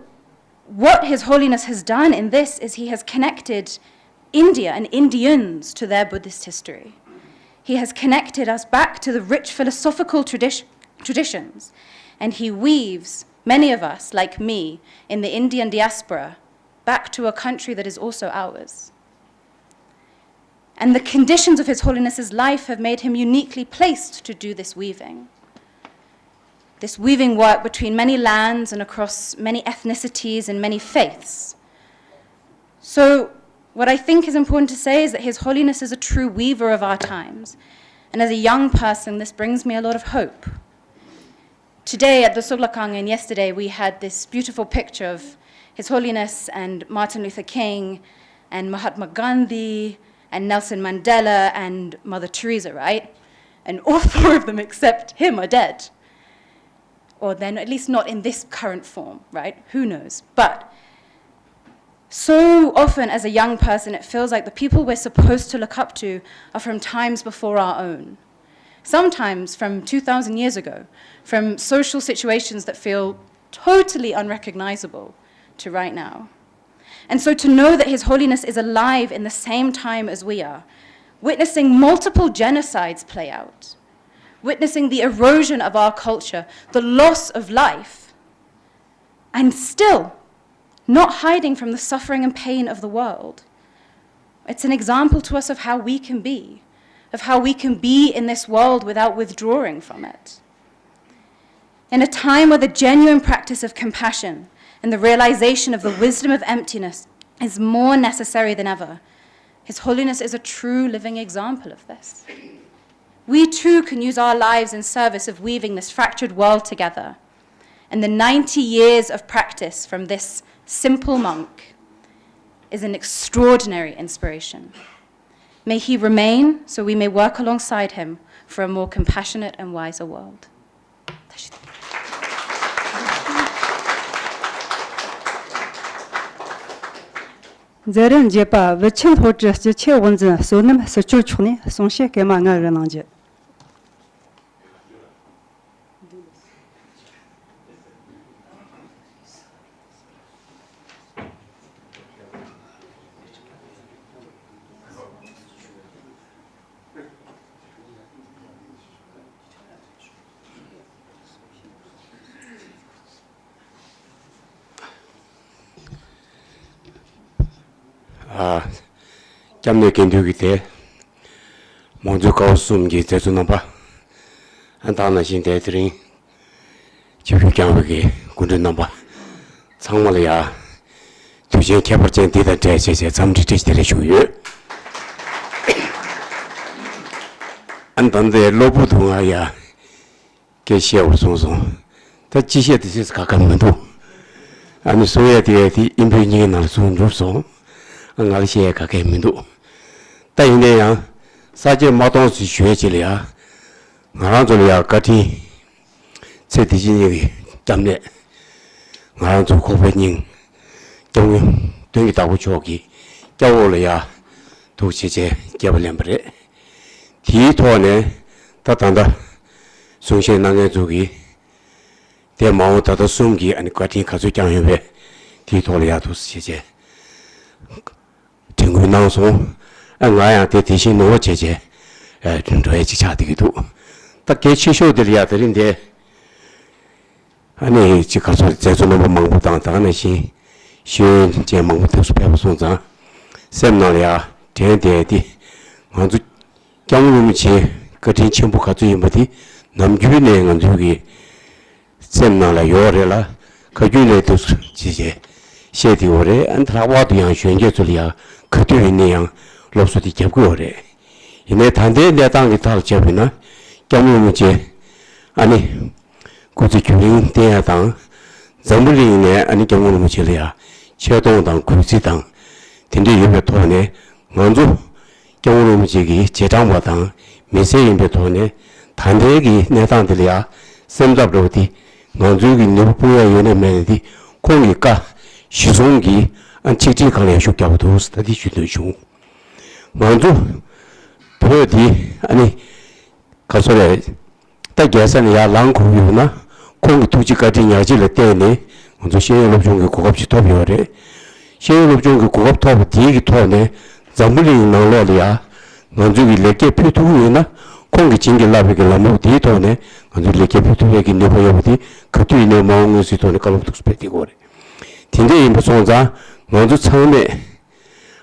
what His Holiness has done in this is he has connected India and Indians to their Buddhist history. He has connected us back to the rich philosophical tradi- traditions, and he weaves many of us, like me, in the Indian diaspora, back to a country that is also ours. And the conditions of His Holiness's life have made him uniquely placed to do this weaving. This weaving work between many lands and across many ethnicities and many faiths. So, what I think is important to say is that His Holiness is a true weaver of our times. And as a young person, this brings me a lot of hope. Today at the Soglakang and yesterday, we had this beautiful picture of His Holiness and Martin Luther King and Mahatma Gandhi and Nelson Mandela and Mother Teresa, right? And all four of them except him are dead. Or they're at least not in this current form, right? Who knows? But so often, as a young person, it feels like the people we're supposed to look up to are from times before our own. Sometimes from two thousand years ago, from social situations that feel totally unrecognizable to right now. And so to know that His Holiness is alive in the same time as we are, witnessing multiple genocides play out, witnessing the erosion of our culture, the loss of life, and still not hiding from the suffering and pain of the world. It's an example to us of how we can be, of how we can be in this world without withdrawing from it. In a time where the genuine practice of compassion and the realization of the wisdom of emptiness is more necessary than ever, His Holiness is a true living example of this. We too can use our lives in service of weaving this fractured world together. And the ninety years of practice from this simple monk is an extraordinary inspiration. May he remain so we may work alongside him for a more compassionate and wiser world. མཛད་རིམ་རྒྱས་པ་བུ་ཆེན་ལྷོ་ཁྲི་སྤྱི་ཁྱབ་དབུ་འཛིན་བསོད་ནམས་ཟུར་སྐྱོར་མཆོག་ནས་གསུང་བཤད་སྐར་མ་ལྔ་གནང་རྒྱུ། ཨ། སྐྱབས་གནས་དགེ་འདུན་གྱི་སྡེ། མང་གཙོའི་ཀ་བ་གསུམ་གྱི་མཛད་གཙོ་རྣམ་པ། ཨ་ད་ནང་བཞིན་དེ་དེ་རིང་ཆིབས་བསྒྱུར་བསྐྱངས་པའི་གི་སྐུ་མགྲོན་རྣམ་པ་ཚང་མ་ལ་ཡ། དུས་ཆེན་ཁྱད་པར་ཅན་འདི་དང་འབྲེལ་བྱས་བྱས་འཚམས་འདྲི་བཀྲ་ཤིས་བདེ་ལེགས་ཞུ་གི་ཡོད། ཨ་ནི་ད་ལྟའི་གློ་བུར་དུ་ང་ཡ་སྐད་བཤད་བར་སོང་སོང་། ད་ཅི་བཤད་དེ་ཤེས་ག་ག་མི་འདུག་ཨ་ནི་གསུང་ཡས་དེ་དེ་ཨིན་བོད་གཉིས་ཀྱི་ནང་ལ་གསུང་འགྲུབ་སོང་། ཨ་ང་ལ་བཤད་ཡས་ག་ག་མི་འདུག་ད་ཡིན་ན་ཡང་ས་སྐྱ་མ་གཏོང་ཟེར་ཞུ་ཡས་ཅིག་ལ་ཡ། ང་རང་ཚོ་ལ་ཡ་བཀའ་དྲིན། ཚེ་འདི་ཕྱི་གཉིས་ཀྱི་སྐྱབས་གནས། ང་རང་ཚོ་ཁོག་པའི་སྙིང་། སྐྱབས་མགོན་དོན་གྱི་བདག་པོ་མཆོག་གི་སྐྱབས་འོག་ལ་ཡ། ཐུགས་རྗེ་ཆེ་བསྐལ་པ་ལེན་པ་རེད། དེའི་ཐོག་ནས་ད་ད་ལྟ་གསུང་བཤད་གནང་མཁན་ཚོ་གིས། དེ་མ་འོངས་ད་ལྟ་གསུམ་གྱི་ཨ་ནི་བཀའ་དྲིན་ག་ཚོད་བསྐྱངས་ཡོད་པས། དེའི་ཐོག་ལ་ཡ་ཐུགས་རྗེ་ཆེ། དྲན་སྐུལ་གནང་སོང་། ཨ་ང་ཡང་དེ་དེ་བཞིན་ནོར་བ་བྱས་བྱས་ཨ་འགྲོ་ཡ་ཅིག་ཆགས་བསྡད་ཀྱི་འདུག་ད་གལ་ཆེ་ཤོས་དེ་ལ་ཡ་དེ་རིང་འདི་ཨ་ནི་ཅིག་ག་ཚོད་མཛད་གཙོ་རྣམ་པ་མང་པོ་དང་ད་ག་ནང་བཞིན་ཤེས་ཡོན་ཅན་མང་པོ་དེ་ཚོ་ཕེབས་པ་སོང་ཙང་སེམས་ནང་ལ་ཡ་དྲན་བསྡད་དེ་ང་ཚོ་སྐྱབས་མགོན་རིན་པོ་ཆེ་བཀའ་དྲིན་ཆེན་པོ་ག་ཚོད་ཡིན་པ་དེ་ནམ་རྒྱུན་ནས་ང་ཚོའི་གི་སེམས་ནང་ལ་ཡོད་རེད་ལ། ཁ་རྒྱུན་ལས་དུ་ཅི་བྱས་བཤད་དེ་ཡོད་རེད། ཨ་ནི་ལྷག་པར་དུ་ཡང་གཞོན་སྐྱེས་ཚོ་ལ་ཡང་ག་དུས་ཡིན་ན་ཡང་སློབ་གསོ་དེ་རྒྱབ་ཀྱི་ཡོད་རེད། ཡིན་ནའི་ད་ལྟའི་གནས་སྟངས་ཀྱི་ཐག་བཅད་པ་ཡིན་ན་སྐྱབས་མགོན་རིན་པོ་ཆེ་ཨ་ནི་སྐུ་ཚེ་རྒྱུན་རིང་བརྟན་ཡ་དང་། འཛམ་བུ་གླིང་ནས་ཨ་ནི་སྐྱབས་མགོན་རིན་པོ་ཆེ་ལ་ཡང་ཆེ་མཐོང་དང་གུས་བརྩི་དང་དེ་འདྲ་ཡོད་པའི་ཐོག་ནས་ང་ཚོ་སྐྱབས་མགོན་རིན་པོ་ཆེ་གི་རྗེས་འབྲང་པ་དང་མི་སེར་ཡིན་པའི་ཐོག་ནས་ད་ལྟའི་གི་གནས་སྟངས་འདི་ལ་ཡང་སེམས་འཚབ་འདྲ་བོ་དེ་ང་ཚོའི་གི་ནུས་པ་སྤུངས་ཡ་ཡོད་ན་མེད་ན་དེ་ཁོང་གི་བཀའ་གཞི་བཟུང་གི་ཨ་ཆིག་སྒྲིལ་སྒང་ལ་ཡང་ཤུགས་རྒྱག་པ་འདུག་ད་འདི་ཞུ་འདོད་བྱུང་། ང་ཚོ་བོད་འདི་ཨ་ནི་ག་ཚོད་རེད། ད་རྒྱལ་ས་ནས་ཡར་ལངས་དགོས་ཡོད་ན་ཁོང་གི་ཐུགས་རྗེ་བཀའ་དྲིན་ཉག་གཅིག་ལ་བརྟེན་ནས་ང་ཚོ་ཤེས་ཡོན་སློབ་སྦྱོང་གི་གོ་སྐབས་ཅིག་ཐོབ་ཡོད་རེད། ཤེས་ཡོན་སློབ་སྦྱོང་གི་གོ་སྐབས་ཐོབ་པ་དེའི་གི་ཐོག་ནས་འཛམ་བུ་གླིང་ནང་ལོགས་ལ་ཡ་ང་ཚོའི་གི་ལེགས་སྐྱེས་ཕུལ་ཐུབ་ཀྱི་ཡོད་ན་ཁོང་གིས་བྱིན་གྱིས་བརླབས་པའི་གི་ལམ་ལུགས་དེའི་ཐོག་ནས་ང་ཚོའི་ལེགས་སྐྱེས་ཕུལ་ཐུབ་ཡས་ཀྱི་ནུས་པ་ཡོད་པ་དེ་ག་དུས་ཡིན་ནའི་མ་འོངས་སྔོན་སི་ཐོག་ནས་བཀའ་སློབ་ཐུགས་སུ་ཕེབས་བསྡད་ཀྱི་ཡོད་རེད། དེ་འདྲ་ཡིན་པ་སོང་ཙང་ང་ཚོ་ཚང་མས།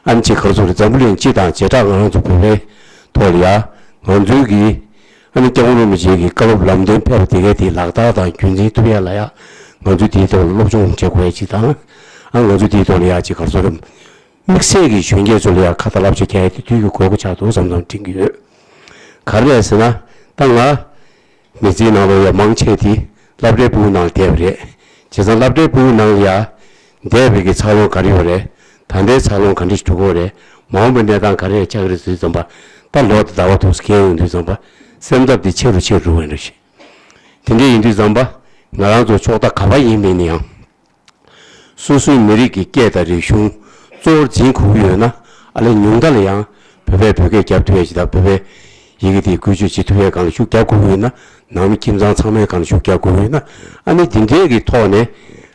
ཨ་ནི་ཅིག་ག་རེ་ཟེར་དགོས་རེད། འཛམ་བུ་གླིང་སྤྱི་དང་བྱེ་བྲག་ང་རང་ཚོ་བོད་པའི་ཐོག་ལ་ཡ་ང་ཚོའི་གི་ཨ་ནི་སྐྱབས་མགོན་རིན་པོ་ཆེ་གི་བཀའ་སློབ་ལམ་སྟོན་ཕེབས་པ་དེ་གའི་དེ་ལག་བསྟར་དང་རྒྱུན་འཛིན་ཐུབ་ཡ་ལ་ཡ་ང་ཚོས་དེའི་ཐོག་ལ་སློབ་སྦྱོང་བྱེད་དགོས་ཡ་ཅིག་དང་། ཨ་ང་ཚོས་དེའི་ཐོག་ལ་ཡ་ཅིག་ག་རེ་ཟེར་དགོས་རེད། དམིགས་བསལ་གྱི་གཞོན་སྐྱེས་ཚོ་ལ་ཡ་ཁ་ཏ་ལབ་བྱེད་རྒྱག་ཡ་དེ་དུས་ཀྱི་དགོས་མཁོ་ཆགས་འདུག་བསམ་བསམ་དྲན་གྱི་ཡོད། ག་རེ་རེད་ཟེར་ན་ད་ང་མི་ཚེའི་ནང་ལ་ཡ་མང་ཆེ་དེ་སློབ་གྲྭའི་ཕྲུ་གུ་ནང་ལ་བསྡད་པ་རེད། བྱས་ཙང་སློབ་གྲྭའི་ཕྲུ་གུ་ནང་ལ་ཡ་བསྡད་པའི་གི་འཚར་ལོངས་ག་རེ་ཡོད་རེད། ད་ལྟའི་འཚར་ལོངས་ག་འདྲ་ཞིག་འགྲོ་གི་ཡོད་རེད། མ་འོངས་པའི་གནས་སྟངས་ག་རེ་ཆགས་ཀྱི་རེད་ཟེར་དུས་ཙམ་པ། ད་ལོ་དང་ཟླ་བ་འདུག་སེ་འཁྱེར་ཡོང་དུས་ཙམ་པ། སེམས་འཚབ་དེ་ཆེ་རུ་ཆེ་རུ་འགྲོ་གི་ཡོད་རེད། དེ་འདྲ་ཡིན་དུས་ཙམ་པ། ང་རང་ཚོ་ཕྱོགས་མཐའ་ག་པར་ཡིན་པ་ཡིན་ན་ཡང་། སོ་སོའི་མི་རིགས་ཀྱི་སྐད་དང་རིག་གཞུང་གཙོ་བོར་འཛིན་དགོས་ཀྱི་ཡོད་ན། ཨ་ལས་ཉུང་མཐའ་ལ་ཡང་བོད་པས་བོད་སྐད་རྒྱབ་ཐུབ་ཡས་ཅིག་དང་། བོད་པའི་ཡི་གེ་དེ་བཀོལ་སྤྱོད་བྱེད་ཐུབ་ཡས་སྒང་ལ་ཤུགས་རྒྱག་དགོས་ཀྱི་ཡོད་ན། ནང་མི་ཁྱིམ་ཚང་ཚང་མས་སྒང་ལ་ཤུགས་རྒྱག་དགོས་ཀྱི་ཡོད་ན། ཨ་ནི་དེ་འདྲའི་གི་ཐོག་ནས་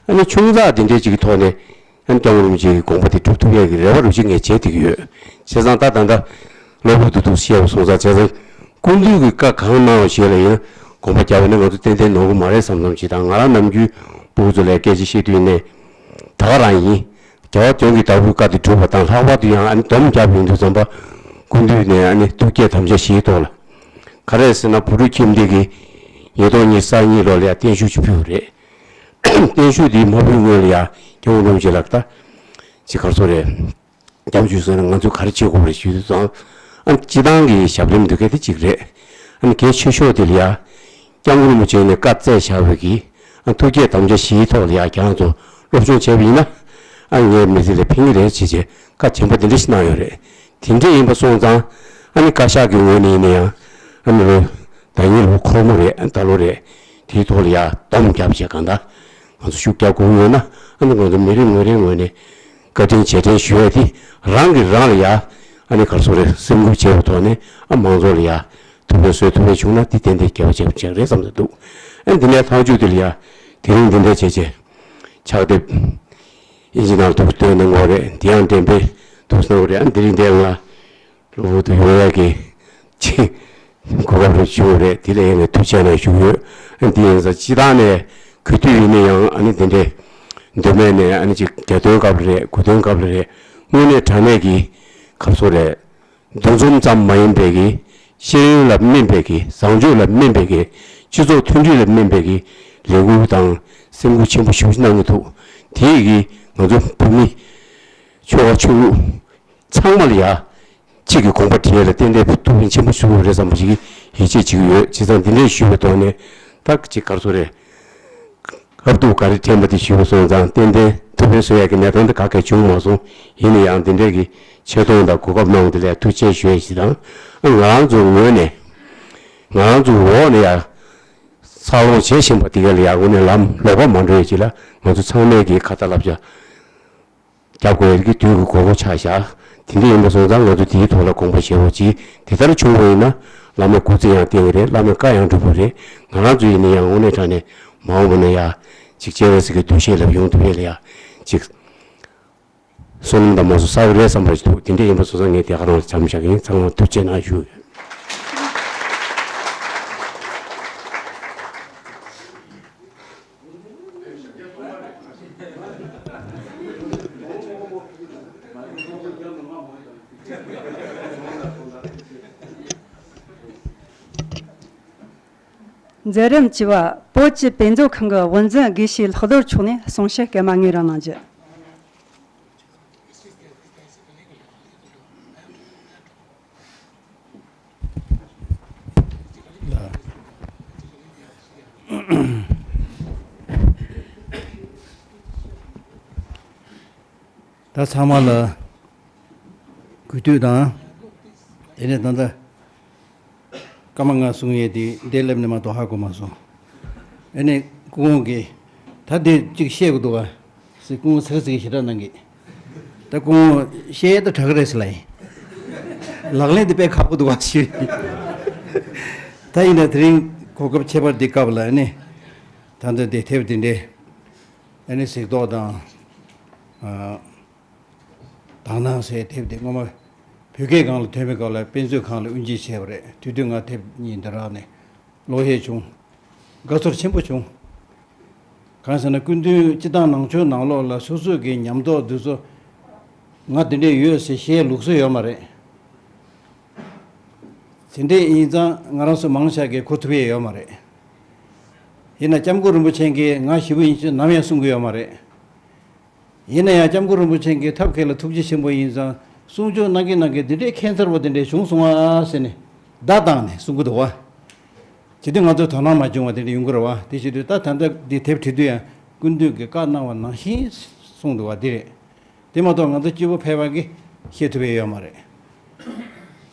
ཨ་ནི་ཆུང་ཙག་དེ་འདྲའི་ཅིག་གི་ཐོག་ནས་ཨ་ནི་སྐྱབས་མགོན་རིན་པོ་ཆེ་གི་དགོངས་པ་དེ་སྒྲུབ་ཐུབ་ཡས་ཀྱི་རེ་བ་རུ་ཅིག་ངས་བྱེད་བསྡད་ཀྱི་ཡོད། བྱས་ཙང་ད་ད་ལྟ་གློ་བུར་དུ་འདུག་བཤད་པ་སོང་ཙང་། བྱས་ཙང་སྐུ་མདུན་གྱི་བཀའ་གང་གནང་བ་ཞིག་ལ་ཡིན་ན་དགོངས་པ་བརྒྱབ་པ་ནི་ང་ཚོ་ཏན་ཏན་ནོར་གི་མ་རེད་བསམ་བསམ་ཞིག་དང་། ང་རང་ནམ་རྒྱུན་སྤུ་གུ་ཚོ་ལ་སྐད་ཆ་བཤད་དུས་ནས་ད་ག་རང་ཡིན། རྒྱལ་བ་དོན་གྱི་བདག་པོའི་བཀའ་དེ་སྒྲུབ་པ་དང་། ལྷག་པར་དུ་ཡང་ཨ་ནི་སྡོམ་བརྒྱབ་ཡོང་དུས་ཙམ་པ། སྐུ་མདུན་ནས་ཨ་ནི་ཐུགས་བསྐྱེད་དམ་བཅའ་བཞིའི་ཐོག་ལ། ག་རེ་ཟེར་ན་བུ་ཕྲུག་ཁྱིམ་སྡེ་གི་ཉིས་སྟོང་ཉི་ཤུ་རྩ་གཉིས་ལོ་ལ་ཡ་བརྟན་བཞུགས་ཅིག་ཕུལ་བ་རེད། བརྟན་བཞུགས་དེ་མ་ཕུལ་སྔོན་ལ་ཡ་སྐྱབས་མགོན་རིན་པོ་ཆེ་ལགས་ད་ཅིག་ག་རེ་ཟེར་དགོས་རེད། སྐྱབས་འཇུག་ཟེར་ན་ང་ཚོས་ག་རེ་བྱེད་དགོས་རེད་ཞུས་དུས་ཙང་། ཨ་ནི་སྤྱི་བཏང་གི་ཞབས་རིམ་འདི་ག་དེ་གཅིག་རེད། ཨ་ནི་གལ་ཆེ་ཤོས་དེ་ལ་ཡ། སྐྱབས་མགོན་རིན་པོ་ཆེ་ནས་བཀའ་སྩལ་བཞག་པའི་གི། ཨ་ཐུགས་བསྐྱེད་དམ་བཅའ་བཞིའི་ཐོག་ལ་ཡ་ཁྱེད་རང་ཚོ་སློབ་སྦྱོང་བྱས་པ་ཡིན་ན། ཨ་ངའི་མི་ཚེ་ལ་ཕན་གྱི་རེད་ཅེས་བྱས་བཀའ་གཅན་པ་འདི་འདྲ་ཞིག་གནང་ཡོད་རེད། དེ་འདྲ་ཡིན་པ་སོང་ཙང་། ཨ་ནི་བཀའ་ཤག་གི་ངོས་ནས་ཡིན་ན་ཡང་། ཨ་ནི་ལོ་ཟླ་ཉིན་ལོ་འཁོར་མོ་རེད། ཨ་ད་ལོ་རེད། དེའི་ཐོག་ལ་ཡ་སྡོམ་བརྒྱབ་བྱས་གང་ལྟར་ང་ཚོ་ཤུགས་རྒྱག་དགོས་ཀྱི་ཡོད་ན། ཨ་ནི་ང་ཚོ་མི་རེ་ངོ་རེའི་ངོས་ནས་བཀའ་དྲིན་རྗེས་དྲན་ཞུ་ཡས་དེ་རང་གིས་རང་ལ་ཡ། ཨ་ནི་ག་རེ་ཟེར་དགོས་རེད། སེམས་ཁུར་བྱས་པའི་ཐོག་ནས་ཨ་མང་ཚོགས་ལ་ཡ་ཐུགས་ཕན་གསོས་ཐུབ་པ་བྱུང་ན་དེ་ཏན་ཏན་དགེ་བ་ཆེན་པོ་ཅིག་རེད་བསམ་གྱི་འདུག་ཨ་ནི་འདི་ནས་མཐའ་མཇུག་དེ་ལ་ཡ་དེ་རིང་འདི་འདྲ་བྱས་བྱས་ཕྱག་དེབ་ཨིན་ཇི་ནང་ཐོག་བཏོན་གནང་དགོས་རེད། འདི་ཡང་འགྲེམས་སྤེལ་ཐུབ་གནང་དགོས་རེད། ཨ་ནི་དེ་རིང་འདིར་ང་གློ་བུར་དུ་ཡོང་ཡག་གི་ཅིག་གོ་སྐབས་རེ་བྱུང་བ་རེད། དེ་ལ་ཡང་ངས་ཐུགས་རྗེ་ཆེ་ཞུ་གི་ཡོད། ཨ་ནི་དེ་ཡིན་ཙང་སྤྱི་བཏང་ནས་ག་དུས་ཡིན་ན་ཡང་ཨ་ནི་དེ་འདྲའི་མདོ་སྨད་ནས་ཨ་ནི་ཅིག་གྱ་སྟོན་སྐབས་ལ་རེད། དགུ་སྟོན་སྐབས་ལ་རེད། དངོས་གནས་དྲང་གནས་ཀྱི་ག་རེ་ཟེར་དགོས་རེད། འདུ་འཛོམས་ཙམ་མ་ཡིན་པའི་གི། ཤེས་ཡོན་ལ་སྨིན་པའི་གི། བཟང་སྤྱོད་ལ་སྨིན་པའི་གི་ སྤྱི་ཚོགས་མཐུན་སྒྲིལ་ལ་སྨན་པའི་གི་ལས་འགུལ་དང་སེམས་ཁུར་ཆེན་པོ་ཞེ་པོ་ཅིག་གནང་གི་འདུག་དེ་ཡི་གི་ང་ཚོ་བོད་མི་ཆོལ་ཁ་ཆོས་ལུགས་ཚང་མ་ལ་ཡ་གཅིག་གི་དགོངས་པ་དེ་ལ་ཏན་ཏན་ཐུགས་ཕན་ཆེན་པོ་གསོས་རེད་བསམ་པ་ཞིག་གི་ཡིད་ཆེས་བྱེད་ཀྱི་ཡོད། བྱས་ཙང་འདི་འདྲའི་ཞུས་པའི་ཐོག་ནས་ད་ཅིག་ག་རེ་ཟེར་དགོས་རེད། ཨབ་ཏུ་ག་རེ་དྲན་པ་དེ་ཞུས་པ་སོང་ཙང་ཏན་ཏན་ཐུགས་ཕན་གསོས་ཡག་གི་གནས་སྟངས་དེ་ག་གེ་བྱུང་མ་སོང་། ཡིན་ན་ཡང་འདི་འདྲའི་གི་ཆེ་མཐོང་དང་གོ་སྐབས་གནང་བ་དེ་ལ་ཐུགས་རྗེ་ཆེ་ཞུ་ཡ་ཞིག་དང་། ང་རང་ཚོའི་ངོས་ནས་ང་རང་ཚོའི་འོག་ནས་ཡ་འཚར་ལོངས་བྱེད་བཞིན་པ་དེ་ག་ལ་ཡ་དངོས་གནས་ལམ་ལོག་པ་མ་འགྲོ་ཡ་ཅིག་ལ་ང་ཚོ་ཚང་མས་ཀྱི་ཁ་ཏ་བསླབ་བྱ་རྒྱབ་དགོས་ཡ་གི་དུས་ཀྱི་དགོས་མཁོ་ཆགས་བཞག་དེ་འདྲ་ཡིན་པ་སོང་ཙང་ང་ཚོ་དེའི་ཐོག་ལ་དགོངས་པ་བཞེས་འོ་ཅིག་དེ་ལྟར་བྱུང་བ་ཡིན་ན་བླ་མའི་སྐུ་ཚེ་ཡང་བརྟན་གྱི་རེད། བླ་མའི་བཀའ་ཡང་འགྲུབ་པ་རེད། ང་རང་ཚོ་ཡིན་ན་ཡང་དངོས་གནས་དྲང་གནས་མ་འོངས་པ་ན་ཡ་ཅིག་སྤྱན་རས་གཟིགས་ཀྱི་འདུ་ཤེས་ལ་ཡོང་ཐུབ་ཡ་ལ་ཡ་ཅིག་བསོད་ནམས་དང་མ་སོ་བསགས་ཀྱི་རེད་བསམ་པ་ཞིག་འདུག་དེ་འདྲ་ཡིན་པ་སོང་ཙང་ངས་དེ་ག་རང་ལ་འཆམ་བཞག་གི་ཡིན། ཚང་མ་ཐུགས་རྗེ་གནང་ཞུ། མཛད་རིམ་བཅུ་པ། བོད་ཀྱི་དཔེ་མཛོད་ཁང་གི་དབུ་འཛིན་དགེ་བཤེས་ལྷག་རྡོར་མཆོག་ནས་གསུང་བཤད་སྐར་མ་ལྔའི་རིང་གནང་རྒྱུ། ད་ཚང་མ་ལ་གུས་འདུད་དང་། དེ་ནས་ད་ལྟ་སྐར་མ་ལྔ་གསུང་ཡས་དེ་འདི་སླེབས་ནས་མ་གཏོགས་ཧ་གོ་མ་སོང་། ཨ་ནི་སྐུ་ངོ་གིས་ད་འདི་གཅིག་བཤད་དགོས་འདུག་ག་ཟེར་སྐུ་ངོ་ཚིག་ཚིག་ཞེ་དྲག་གནང་གི། ད་སྐུ་ངོ་བཤད་ཡས་ད་དྲག་གི་རེད་ཟེར་ལབ་ཡིན། ལག་ལེན་དེ་དཔེ་ཁག་པོ་འདུག་ག་ཞུས། ད་ཡིན་ན་དེ་རིང་གོ་སྐབས་ཁྱད་པར་འདི་སྐབས་ལ་ཨ་ནི་ད་ལྟ་འདི་དེབ་འདི་འདྲའི་ཨ་ནི་གཟིགས་རྟོག་དང་། ཨ། དག་སྣང་ཟེར་དེབ་དེ་སྔོན་མ་བོད་སྐད་སྒང་ལ་ཐོན་པའི་སྐབས་ལ་དཔེ་མཛོད་ཁང་ལ་དབུ་འབྱེད་བྱས་པ་རེད། དེ་དུས་ང་དེབ་གཉིས་འདི་རག་ནས་བློ་ཡིད་བྱུང་། དགའ་ཚོར་ཆེན་པོ་བྱུང་། གང་ཟེར་ན་སྐུ་མདུན་སྤྱིར་བཏང་ནང་ཆོས་ནང་ལོགས་ལ་སོ་སོ་གི་ཉམས་རྟོགས་འདི་ཚོ་ང་དེ་འདྲས་ཡོད་ཟེར་བཤད་ལུགས་སྲོལ་ཡོད་མ་རེད། དེ་འདྲས་ཡིན་ཙང་ང་རང་ཚོ་མང་ཆེ་གིས་གོ་ཐུབ་ཡས་ཡོད་མ་རེད། ཡིན་ན་སྐྱབས་མགོན་རིན་པོ་ཆེ་གིས་ང་ཞེ་པོ་ཡིན་ཅེས་ནམ་ཡང་གསུང་གི་ཡོད་མ་རེད། ཡིན་ན་ཡང་སྐྱབས་མགོན་རིན་པོ་ཆེ་གིས་ཐབས་མཁས་ལ་ཐུགས་རྗེ་ཆེན་པོ་ཡིན་ཙང་གསུང་ཆོས་གནང་གིན་གནང་གིན་འདི་འདྲའི་ཁྱད་མཚར་པོ་འདི་འདྲའི་བྱུང་སོང་ཨ་ཟེར་ནས་བརྡ་བཏང་ནས་གསུང་གི་འདུག་བ། བྱེད་དུས་ང་ཚོས་དོ་སྣང་མ་བྱུང་བ་དེ་འདྲ་ཡོང་གི་རེད་བ། དེ་བྱེད་དུས་ད་ད་ལྟ་འདི་དེབ་བྲིས་དུས་ཡང་སྐུ་མདུན་གྱིས་བཀའ་གནང་བ་ནང་བཞིན་གསུངས་འདུག་བ་འདི་རེད། དེ་མ་གཏོགས་ང་ཚོ་སྐྱེ་བོ་ཕལ་པ་གིས་ཤེས་ཐུབ་ཡས་ཡོད་མ་རེད།